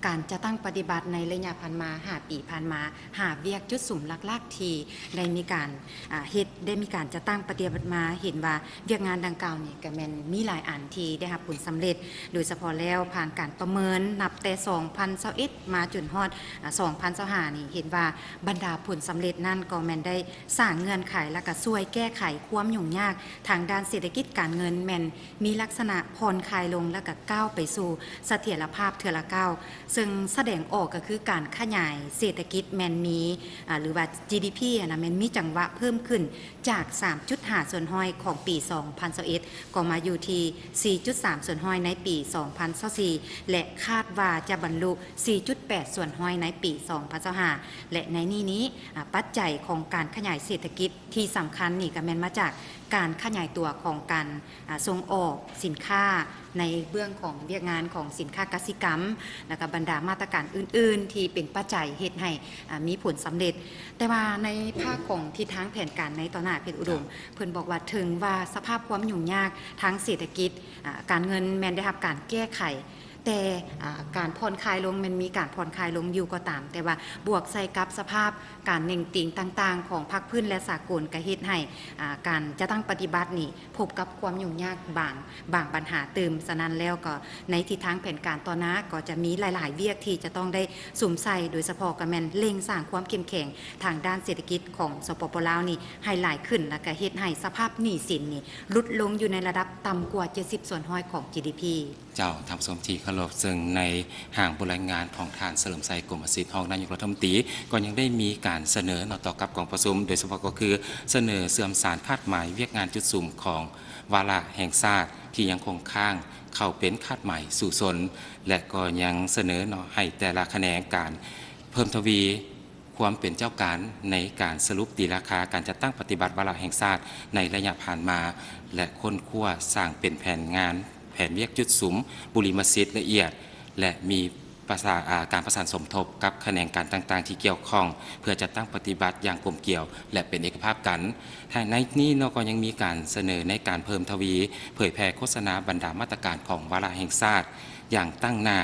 ການຈັດຕັ້ງປະຕິບັດໃນໄລຍະຜ່ານມາ ຫ້າ ປີຜ່ານມາ, ຫ້າ ວຽກຈຸດສຸມຫຼັກໆທີ່ໄດ້ມີການ, ອາ, ເຮັດ, ໄດ້ມີການຈັດຕັ້ງປະຕິບັດມາ, ເຫັນວ່າວຽກງານດັ່ງກ່າວນີ້ກໍແມ່ນມີຫຼາຍອັນທີ່ໄດ້ຮັບຜົນສຳເລັດ, ໂດຍສະເພາະແລ້ວຜ່ານການປະເມີນນັບແຕ່ສອງພັນຊາວເອັດມາຈົນຮອດ, ອາ, ສອງພັນຊາວຫ້ານີ້, ເຫັນວ່າບັນດາຜົນສຳເລັດນັ້ນກໍແມ່ນໄດ້ສ້າງເງື່ອນໄຂ ແລະ ກໍຊ່ວຍແກ້ໄຂຄວາມຫຍຸ້ງຍາກທາງດ້ານເສດຖະກິດການເງິນ ແມ່ນ ມີລັກສະນະຜ່ອນຄາຍລົງ ແລະ ກະກ້າວໄປສູ່ສະຖຽນລະພາບເທື່ອລະກ້າວ, ເຊິ່ງສະແດງອອກກໍຄືການຂະຫຍາຍເສດຖະກິດແມ່ນມີ, ອາ, ຫຼືວ່າ ຈີດີພີ ຫັ້ນນະ ແມ່ນມີຈັງຫວະເພີ່ມຂຶ້ນຈາກ ສາມຈຸດຫ້າສ່ວນຮ້ອຍຂອງປີສອງພັນຊາວເອັດ ກໍມາຢູ່ທີ່ ສີ່ຈຸດສາມສ່ວນຮ້ອຍໃນປີສອງພັນຊາວສີ່ ແລະ ຄາດວ່າຈະບັນລຸ ສີ່ຈຸດແປດສ່ວນຮ້ອຍໃນປີສອງພັນຊາວຫ້າ ແລະ ໃນນີ້ນີ້, ອາ, ປັດໄຈຂອງການຂະຫຍາຍເສດຖະກິດ ທີ່ສຳຄັນນີ້ກໍແມ່ນມາຈາກການຂະຫຍາຍຕົວຂອງການ, ອາ, ສົ່ງອອກສິນຄ້າໃນເບື້ອງຂອງວຽກງານຂອງສິນຄ້າກະສິກຳ ແລ້ວກໍບັນດາມາດຕະການອື່ນໆ ທີ່ເປັນປັດໄຈເຮັດໃຫ້, ອາ, ມີຜົນສຳເລັດ. ແຕ່ວ່າໃນພາກຂອງທິດທາງແຜນການໃນຕໍ່ໜ້າ ເພັດອຸດົມ, ເພິ່ນບອກວ່າເຖິງວ່າສະພາບຄວາມຫຍຸ້ງຍາກທາງເສດຖະກິດ, ອາ, ການເງິນແມ່ນໄດ້ຮັບການແກ້ໄຂ, ແຕ່, ອາ, ການຜ່ອນຄາຍລົງແມ່ນມີການຜ່ອນຄາຍລົງຢູ່ກໍຕາມ, ແຕ່ວ່າບວກໃສ່ກັບສະພາບການເໜັງຕີງຕ່າງໆຂອງພາກພື້ນ ແລະ ສາກົນ ກໍເຮັດໃຫ້, ອາ, ການຈັດຕັ້ງປະຕິບັດນີ້ພົບກັບຄວາມຫຍຸ້ງຍາກບາງ, ບາງບັນຫາຕື່ມ. ສະນັ້ນແລ້ວກໍໃນທິດທາງແຜນການຕໍ່ໜ້າກໍຈະມີຫຼາຍໆວຽກທີ່ຈະຕ້ອງໄດ້ສຸມໃສ່, ໂດຍສະເພາະກໍແມ່ນເລັ່ງສ້າງຄວາມເຂັ້ມແຂງທາງດ້ານເສດຖະກິດຂອງ ສປປ ລາວ ນີ້ໃຫ້ຫຼາຍຂຶ້ນ ແລ້ວກໍເຮັດໃຫ້ສະພາບໜີ້ສິນນີ້ຫຼຸດລົງຢູ່ໃນລະດັບຕ່ຳກວ່າ ເຈັດສິບສ່ວນຮ້ອຍຂອງ ຈີດີພີ. ເຈົ້າ, ທ່ານຜູ້ຊົມທີ່ເຄົາລົບ, ເຊິ່ງໃນຮ່າງບົດລາຍງານຂອງທ່ານ ສະເຫຼີມໄຊ ກົມມະສິດ ຮອງນາຍົກລັດຖະມົນຕີ ກໍຍັງໄດ້ມີການສະເໜີເນາະ ຕໍ່ກັບກອງປະຊຸມ, ໂດຍສະເພາະກໍຄືສະເໜີເຊື່ອມສານຄາດໝາຍວຽກງານຈຸດສຸມຂອງວາລະແຫ່ງຊາດທີ່ຍັງຄົງຄ້າງເຂົ້າເປັນຄາດໝາຍສູ້ຊົນ ແລະ ກໍຍັງສະເໜີເນາະ ໃຫ້ແຕ່ລະຂະແໜງການເພີ່ມທະວີ ຄວາມເປັນເຈົ້າການໃນການສະຫຼຸບຕີລາຄາການຈັດຕັ້ງປະຕິບັດວາລະແຫ່ງຊາດໃນໄລຍະຜ່ານມາ ແລະ ຄົ້ນຄວ້າສ້າງເປັນແຜນງານ, ແຜນວຽກຈຸດສຸມ, ບຸລິມະສິດລະອຽດ ແລະ ມີປະສາ, ອາ, ການປະສານສົມທົບກັບຂະແໜງການຕ່າງໆທີ່ກ່ຽວຂ້ອງ ເພື່ອຈັດຕັ້ງປະຕິບັດຢ່າງກົມກຽວ ແລະ ເປັນເອກະພາບກັນ. ໃນນີ້ເນາະ ກໍຍັງມີການສະເໜີໃນການເພີ່ມທະວີເຜີຍແຜ່ໂຄສະນາບັນດາມາດຕະການຂອງວາລະແຫ່ງຊາດຢ່າງຕັ້ງໜ້າ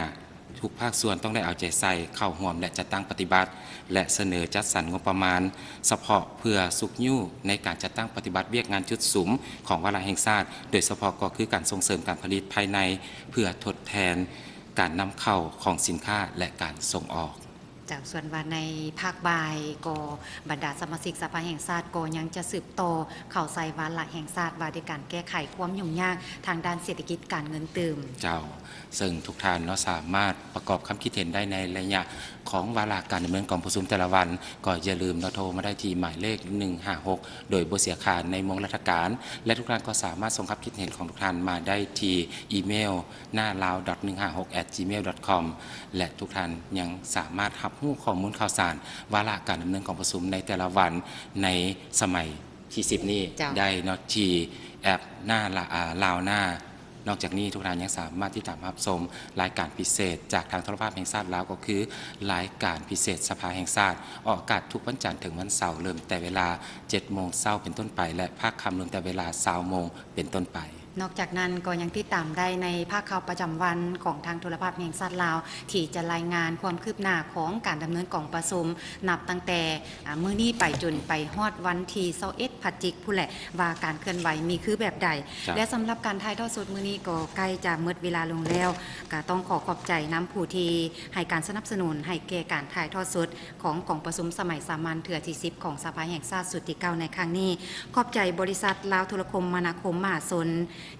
ທຸກພາກສ່ວນຕ້ອງໄດ້ເອົາໃຈໃສ່ເຂົ້າຮ່ວມ ແລະ ຈັດຕັ້ງປະຕິບັດ ແລະ ສະເໜີຈັດສັນງົບປະມານສະເພາະເພື່ອຊຸກຍູ້ໃນການຈັດຕັ້ງປະຕິບັດວຽກງານຈຸດສຸມຂອງວາລະແຫ່ງຊາດ, ໂດຍສະເພາະກໍຄືການສົ່ງເສີມການຜະລິດພາຍໃນ ເພື່ອທົດແທນການນຳເຂົ້າຂອງສິນຄ້າ ແລະ ການສົ່ງອອກ. ເຈົ້າ, ສ່ວນວ່າໃນພາກບ່າຍກໍບັນດາສະມາຊິກສະພາແຫ່ງຊາດກໍຍັງຈະສືບຕໍ່ເຂົ້າໃສ່ວາລະແຫ່ງຊາດວ່າດ້ວຍການແກ້ໄຂຄວາມຫຍຸ້ງຍາກທາງດ້ານເສດຖະກິດການເງິນຕື່ມ. ເຈົ້າ. ເຊິ່ງທຸກທ່ານເນາະ ສາມາດປະກອບຄຳຄິດເຫັນໄດ້ໃນໄລຍະຂອງວາລະການດຳເນີນກອງປະຊຸມແຕ່ລະວັນ, ກໍຢ່າລືມເນາະ ໂທມາໄດ້ທີ່ໝາຍເລກໜຶ່ງຫ້າຫົກ ໂດຍບໍ່ເສຍຄ່າໃນໂມງລາຊະການ ແລະ ທຸກທ່ານກໍສາມາດສົ່ງຄຳຄິດເຫັນຂອງທຸກທ່ານມາໄດ້ທີ່ອີເມວ ນາລາວ ດອດ ໜຶ່ງຫ້າຫົກ ແອັດ ຈີເມວ ດອດ ຄອມ ແລະ ທຸກທ່ານຍັງສາມາດຮັບຮູ້ຂໍ້ມູນຂ່າວສານວາລະການດຳເນີນກອງປະຊຸມໃນແຕ່ລະວັນໃນສະໄໝ ທີສິບນີ້ ເຈົ້າ ໄດ້ເນາະ ທີ່ແອັບໜ້າລາ ອາ ລາວໜ້າ. ນອກຈາກນີ້ ທຸກທ່ານຍັງສາມາດຕິດຕາມຮັບຊົມລາຍການພິເສດຈາກທາງໂທລະພາບແຫ່ງຊາດລາວ ກໍຄືລາຍການພິເສດສະພາແຫ່ງຊາດ ອອກອາກາດທຸກວັນຈັນເຖິງວັນເສົາ ເລີ່ມແຕ່ເວລາເຈັດໂມງເຊົ້າເປັນຕົ້ນໄປ ແລະ ພາກຄ່ຳເລີ່ມແຕ່ເວລາຊາວໂມງເປັນຕົ້ນໄປ. ນອກຈາກນັ້ນກໍຍັງຕິດຕາມໄດ້ໃນພາກຂ່າວປະຈຳວັນຂອງທາງໂທລະພາບແຫ່ງຊາດລາວ ທີ່ຈະລາຍງານຄວາມຄືບໜ້າຂອງການດຳເນີນກອງປະຊຸມ ນັບຕັ້ງແຕ່ ອາ ມື້ນີ້ໄປຈົນໄປຮອດວັນທີຊາວເອັດ ພະຈິກ ພຸ້ນແຫຼະ ວ່າການເຄື່ອນໄຫວມີຄືແບບໃດ. ເຈົ້າ. ແລະ ສຳລັບການຖ່າຍທອດສົດມື້ນີ້ກໍໃກ້ຈະໝົດເວລາລົງແລ້ວ, ກໍຕ້ອງຂໍຂອບໃຈນຳຜູ້ທີ່ໃຫ້ການສະໜັບສະໜູນໃຫ້ແກ່ການຖ່າຍທອດສົດ ຂອງກອງປະຊຸມສະໄໝສາມັນເທື່ອທີສິບຂອງສະພາແຫ່ງຊາດຊຸດທີເກົ້າໃນຄັ້ງນີ້. ຂອບໃຈບໍລິສັດລາວໂທລະຄົມມະນາຄົມມະຫາຊົນ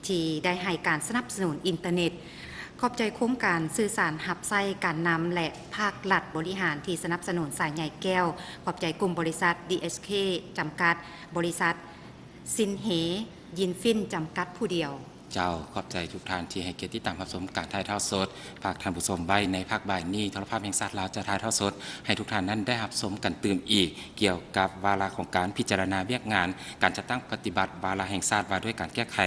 ທີ່ໄດ້ໃຫ້ການສະໜັບສະໜູນອິນເຕີເນັດ. ຂອບໃຈໂຄງການສື່ສານຮັບໃຊ້ການນຳ ແລະ ພາກລັດບໍລິຫານທີ່ສະໜັບສະໜູນສາຍໃຍແກ້ວ. ຂອບໃຈກຸ່ມບໍລິສັດ ດີເອັຊເຄ ຈຳກັດ, ບໍລິສັດ ຊິນເຮ ຍິນຟິນ ຈຳກັດຜູ້ດຽວ. ເຈົ້າ, ຂອບໃຈທຸກທ່ານທີ່ໃຫ້ກຽດຕິດຕາມຮັບຊົມການຖ່າຍທອດສົດ. ຝາກທ່ານຜູ້ຊົມໄວ້ໃນພາກບ່າຍນີ້, ໂທລະພາບແຫ່ງຊາດລາວຈະຖ່າຍທອດສົດໃຫ້ທຸກທ່ານນັ້ນໄດ້ຮັບຊົມກັນຕື່ມອີກ ກ່ຽວກັບວາລະຂອງການພິຈາລະນາວຽກງານການຈັດຕັ້ງປະຕິບັດວາລະແຫ່ງຊາດວ່າດ້ວຍການແກ້ໄຂ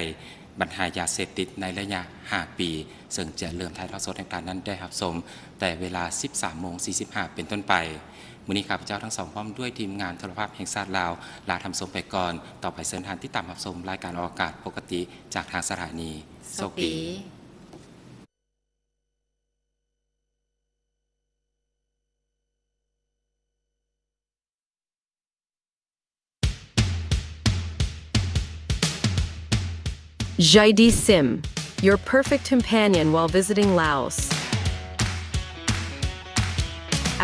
ບັນຫາຢາເສບຕິດໃນໄລຍະຫ້າປີ, ເຊິ່ງຈະເລີ່ມຖ່າຍທອດສົດໃຫ້ທ່ານນັ້ນໄດ້ຮັບຊົມແຕ່ເວລາສິບສາມໂມງສີ່ສິບຫ້າເປັນຕົ້ນໄປ. ມື້ນີ້ຂ້າພະເຈົ້າທັງສອງພ້ອມດ້ວຍທີມງານໂທລະພາບແຫ່ງຊາດລາວ ລາທ່ານຜູ້ຊົມໄປກ່ອນ. ຕໍ່ໄປເຊີນທ່ານຕິດຕາມຮັບຊົມລາຍການອອກອາກາດປົກກະຕິຈາກທາງສະຖານີ. ໂຊກດີ. Jai D Sim, your perfect companion while visiting Laos.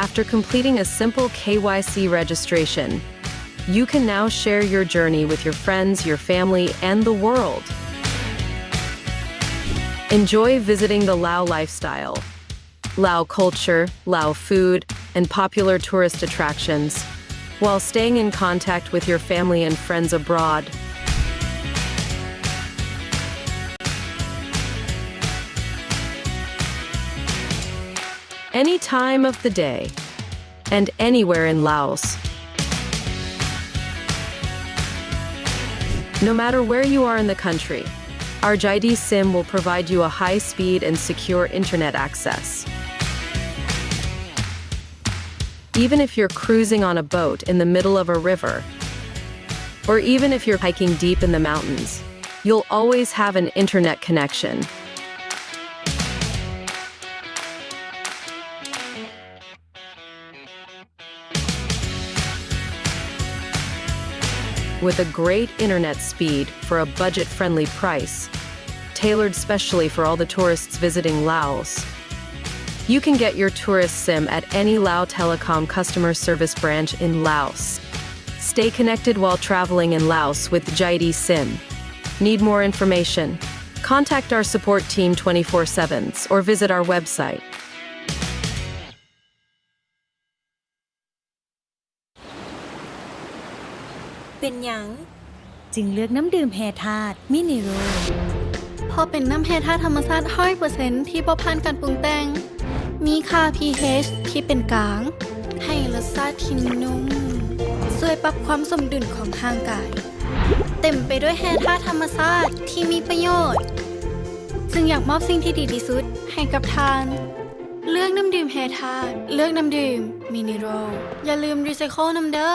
After completing a simple K Y C registration, you can now share your journey with your friends, your family, and the world. Enjoy visiting the Lao lifestyle, Lao culture, Lao food, and popular tourist attractions, while staying in contact with your family and friends abroad. Any time of the day and anywhere in Laos. No matter where you are in the country, our Jai D Sim will provide you a high-speed and secure internet access. Even if you're cruising on a boat in the middle of a river, or even if you're hiking deep in the mountains, you'll always have an internet connection. With a great internet speed for a budget-friendly price, tailored specially for all the tourists visiting Laos, you can get your tourist sim at any Lao Telecom customer service branch in Laos. Stay connected while traveling in Laos with Jai D Sim. Need more information? Contact our support team twenty-four seven or visit our website. ເປັນຫຍັງຈຶ່ງເລືອກນ້ຳດື່ມແຮ່ທາດມິນິໂຣ? ເພາະເປັນນ້ຳແຮ່ທາດທຳມະຊາດຮ້ອຍເປີເຊັນທີ່ບໍ່ຜ່ານການປຸງແຕ່ງ, ມີຄ່າ pH ທີ່ເປັນກາງ, ໃຫ້ລົດຊາດທີ່ນຸ້ມ, ຊ່ວຍປັບຄວາມສົມດຸນຂອງຮ່າງກາຍ, ເຕັມໄປດ້ວຍແຮ່ທາດທຳມະຊາດທີ່ມີປະໂຫຍດ, ຈຶ່ງຢາກມອບສິ່ງທີ່ດີທີ່ສຸດໃຫ້ກັບທ່ານ. ເລືອກນ້ຳດື່ມແຮ່ທາດ, ເລືອກນ້ຳດື່ມມິນິໂຣ. ຢ່າລືມຣີໄຊເຄິນນຳເດີ້.